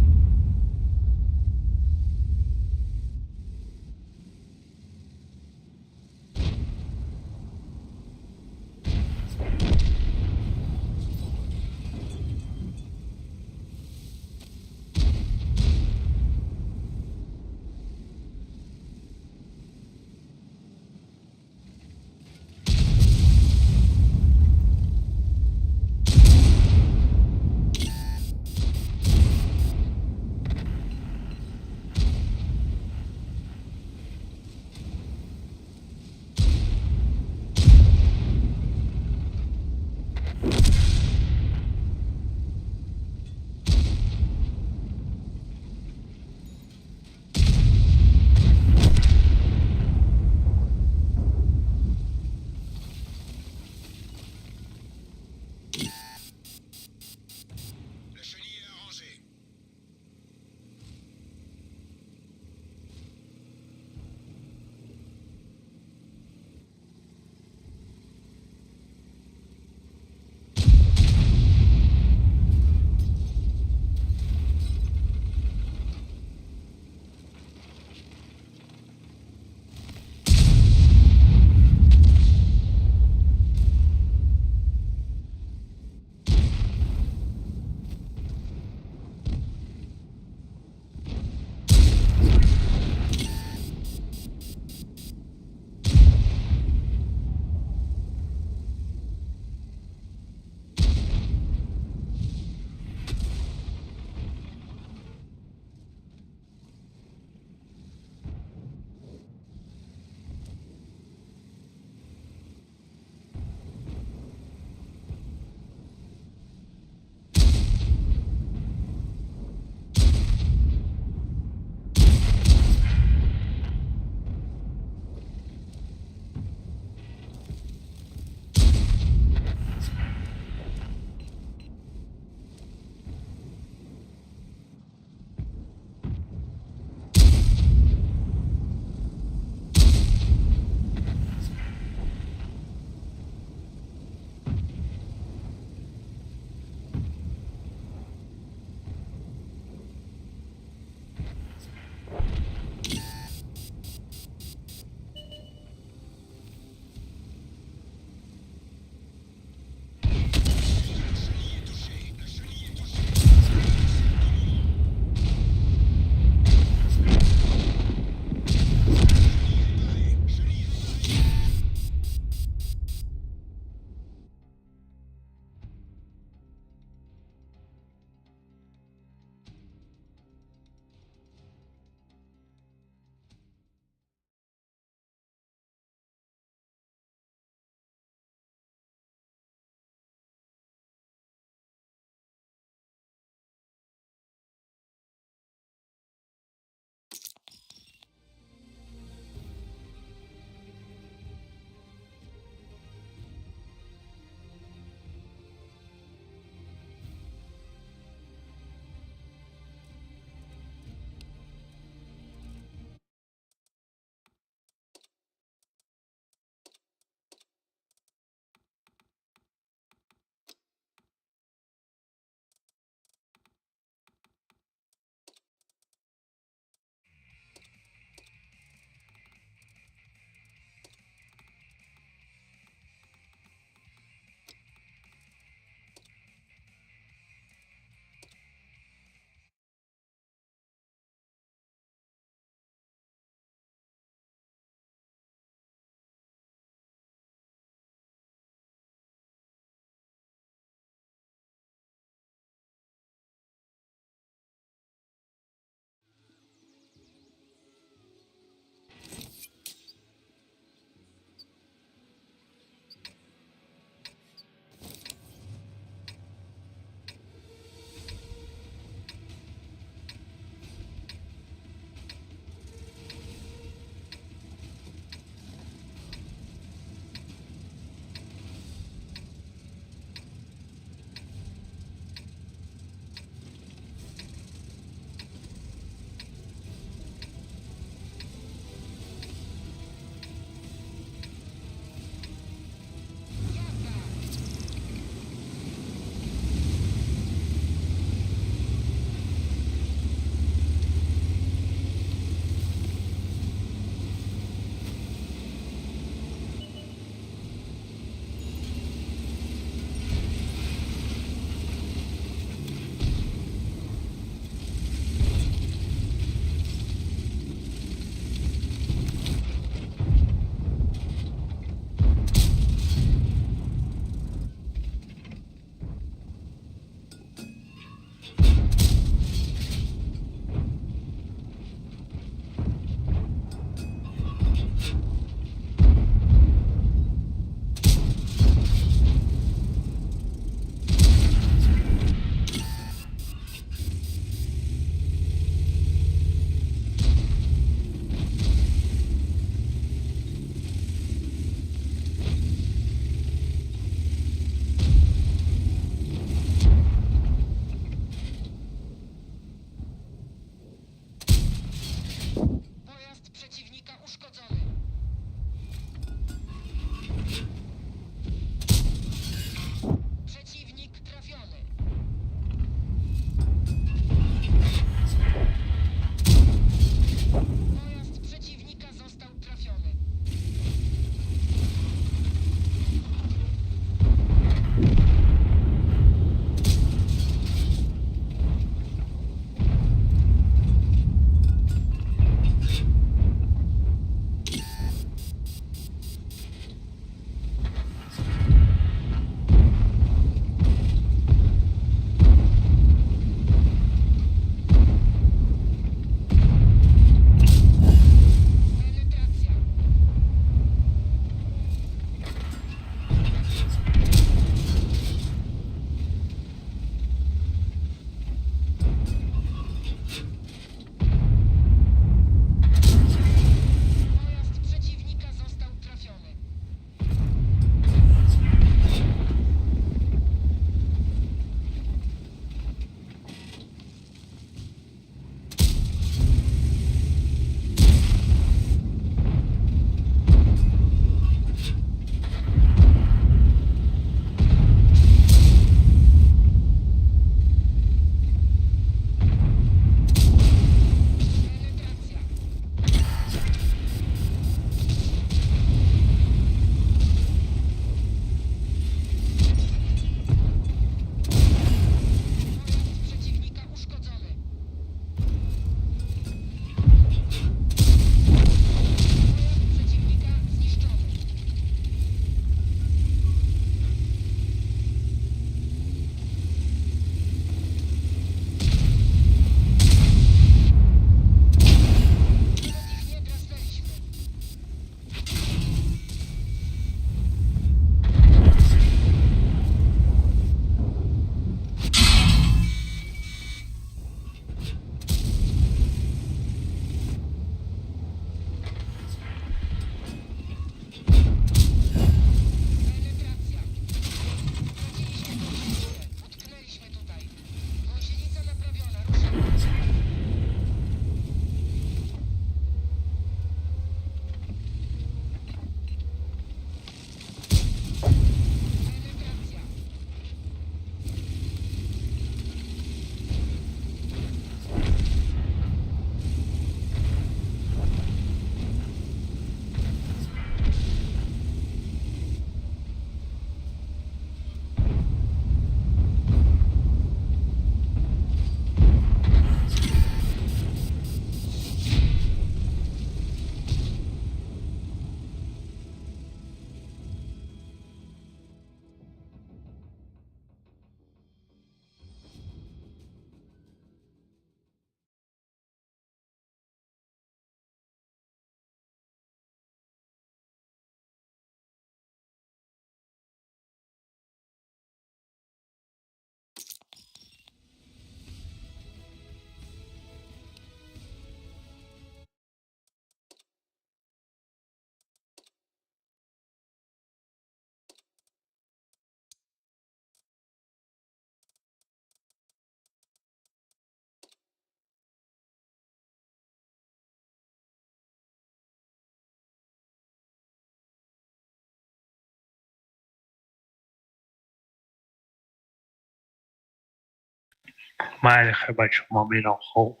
Майли хай, бачо, ман мерам хоб.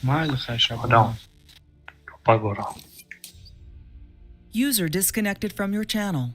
Майли хай, шабона. Худо пагора. User disconnected from your channel.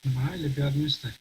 Майли, гап нестай.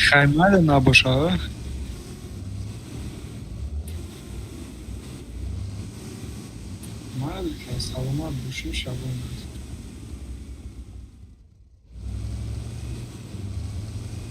Хаймада набошад? Майли, саломат бошӣ, шабон.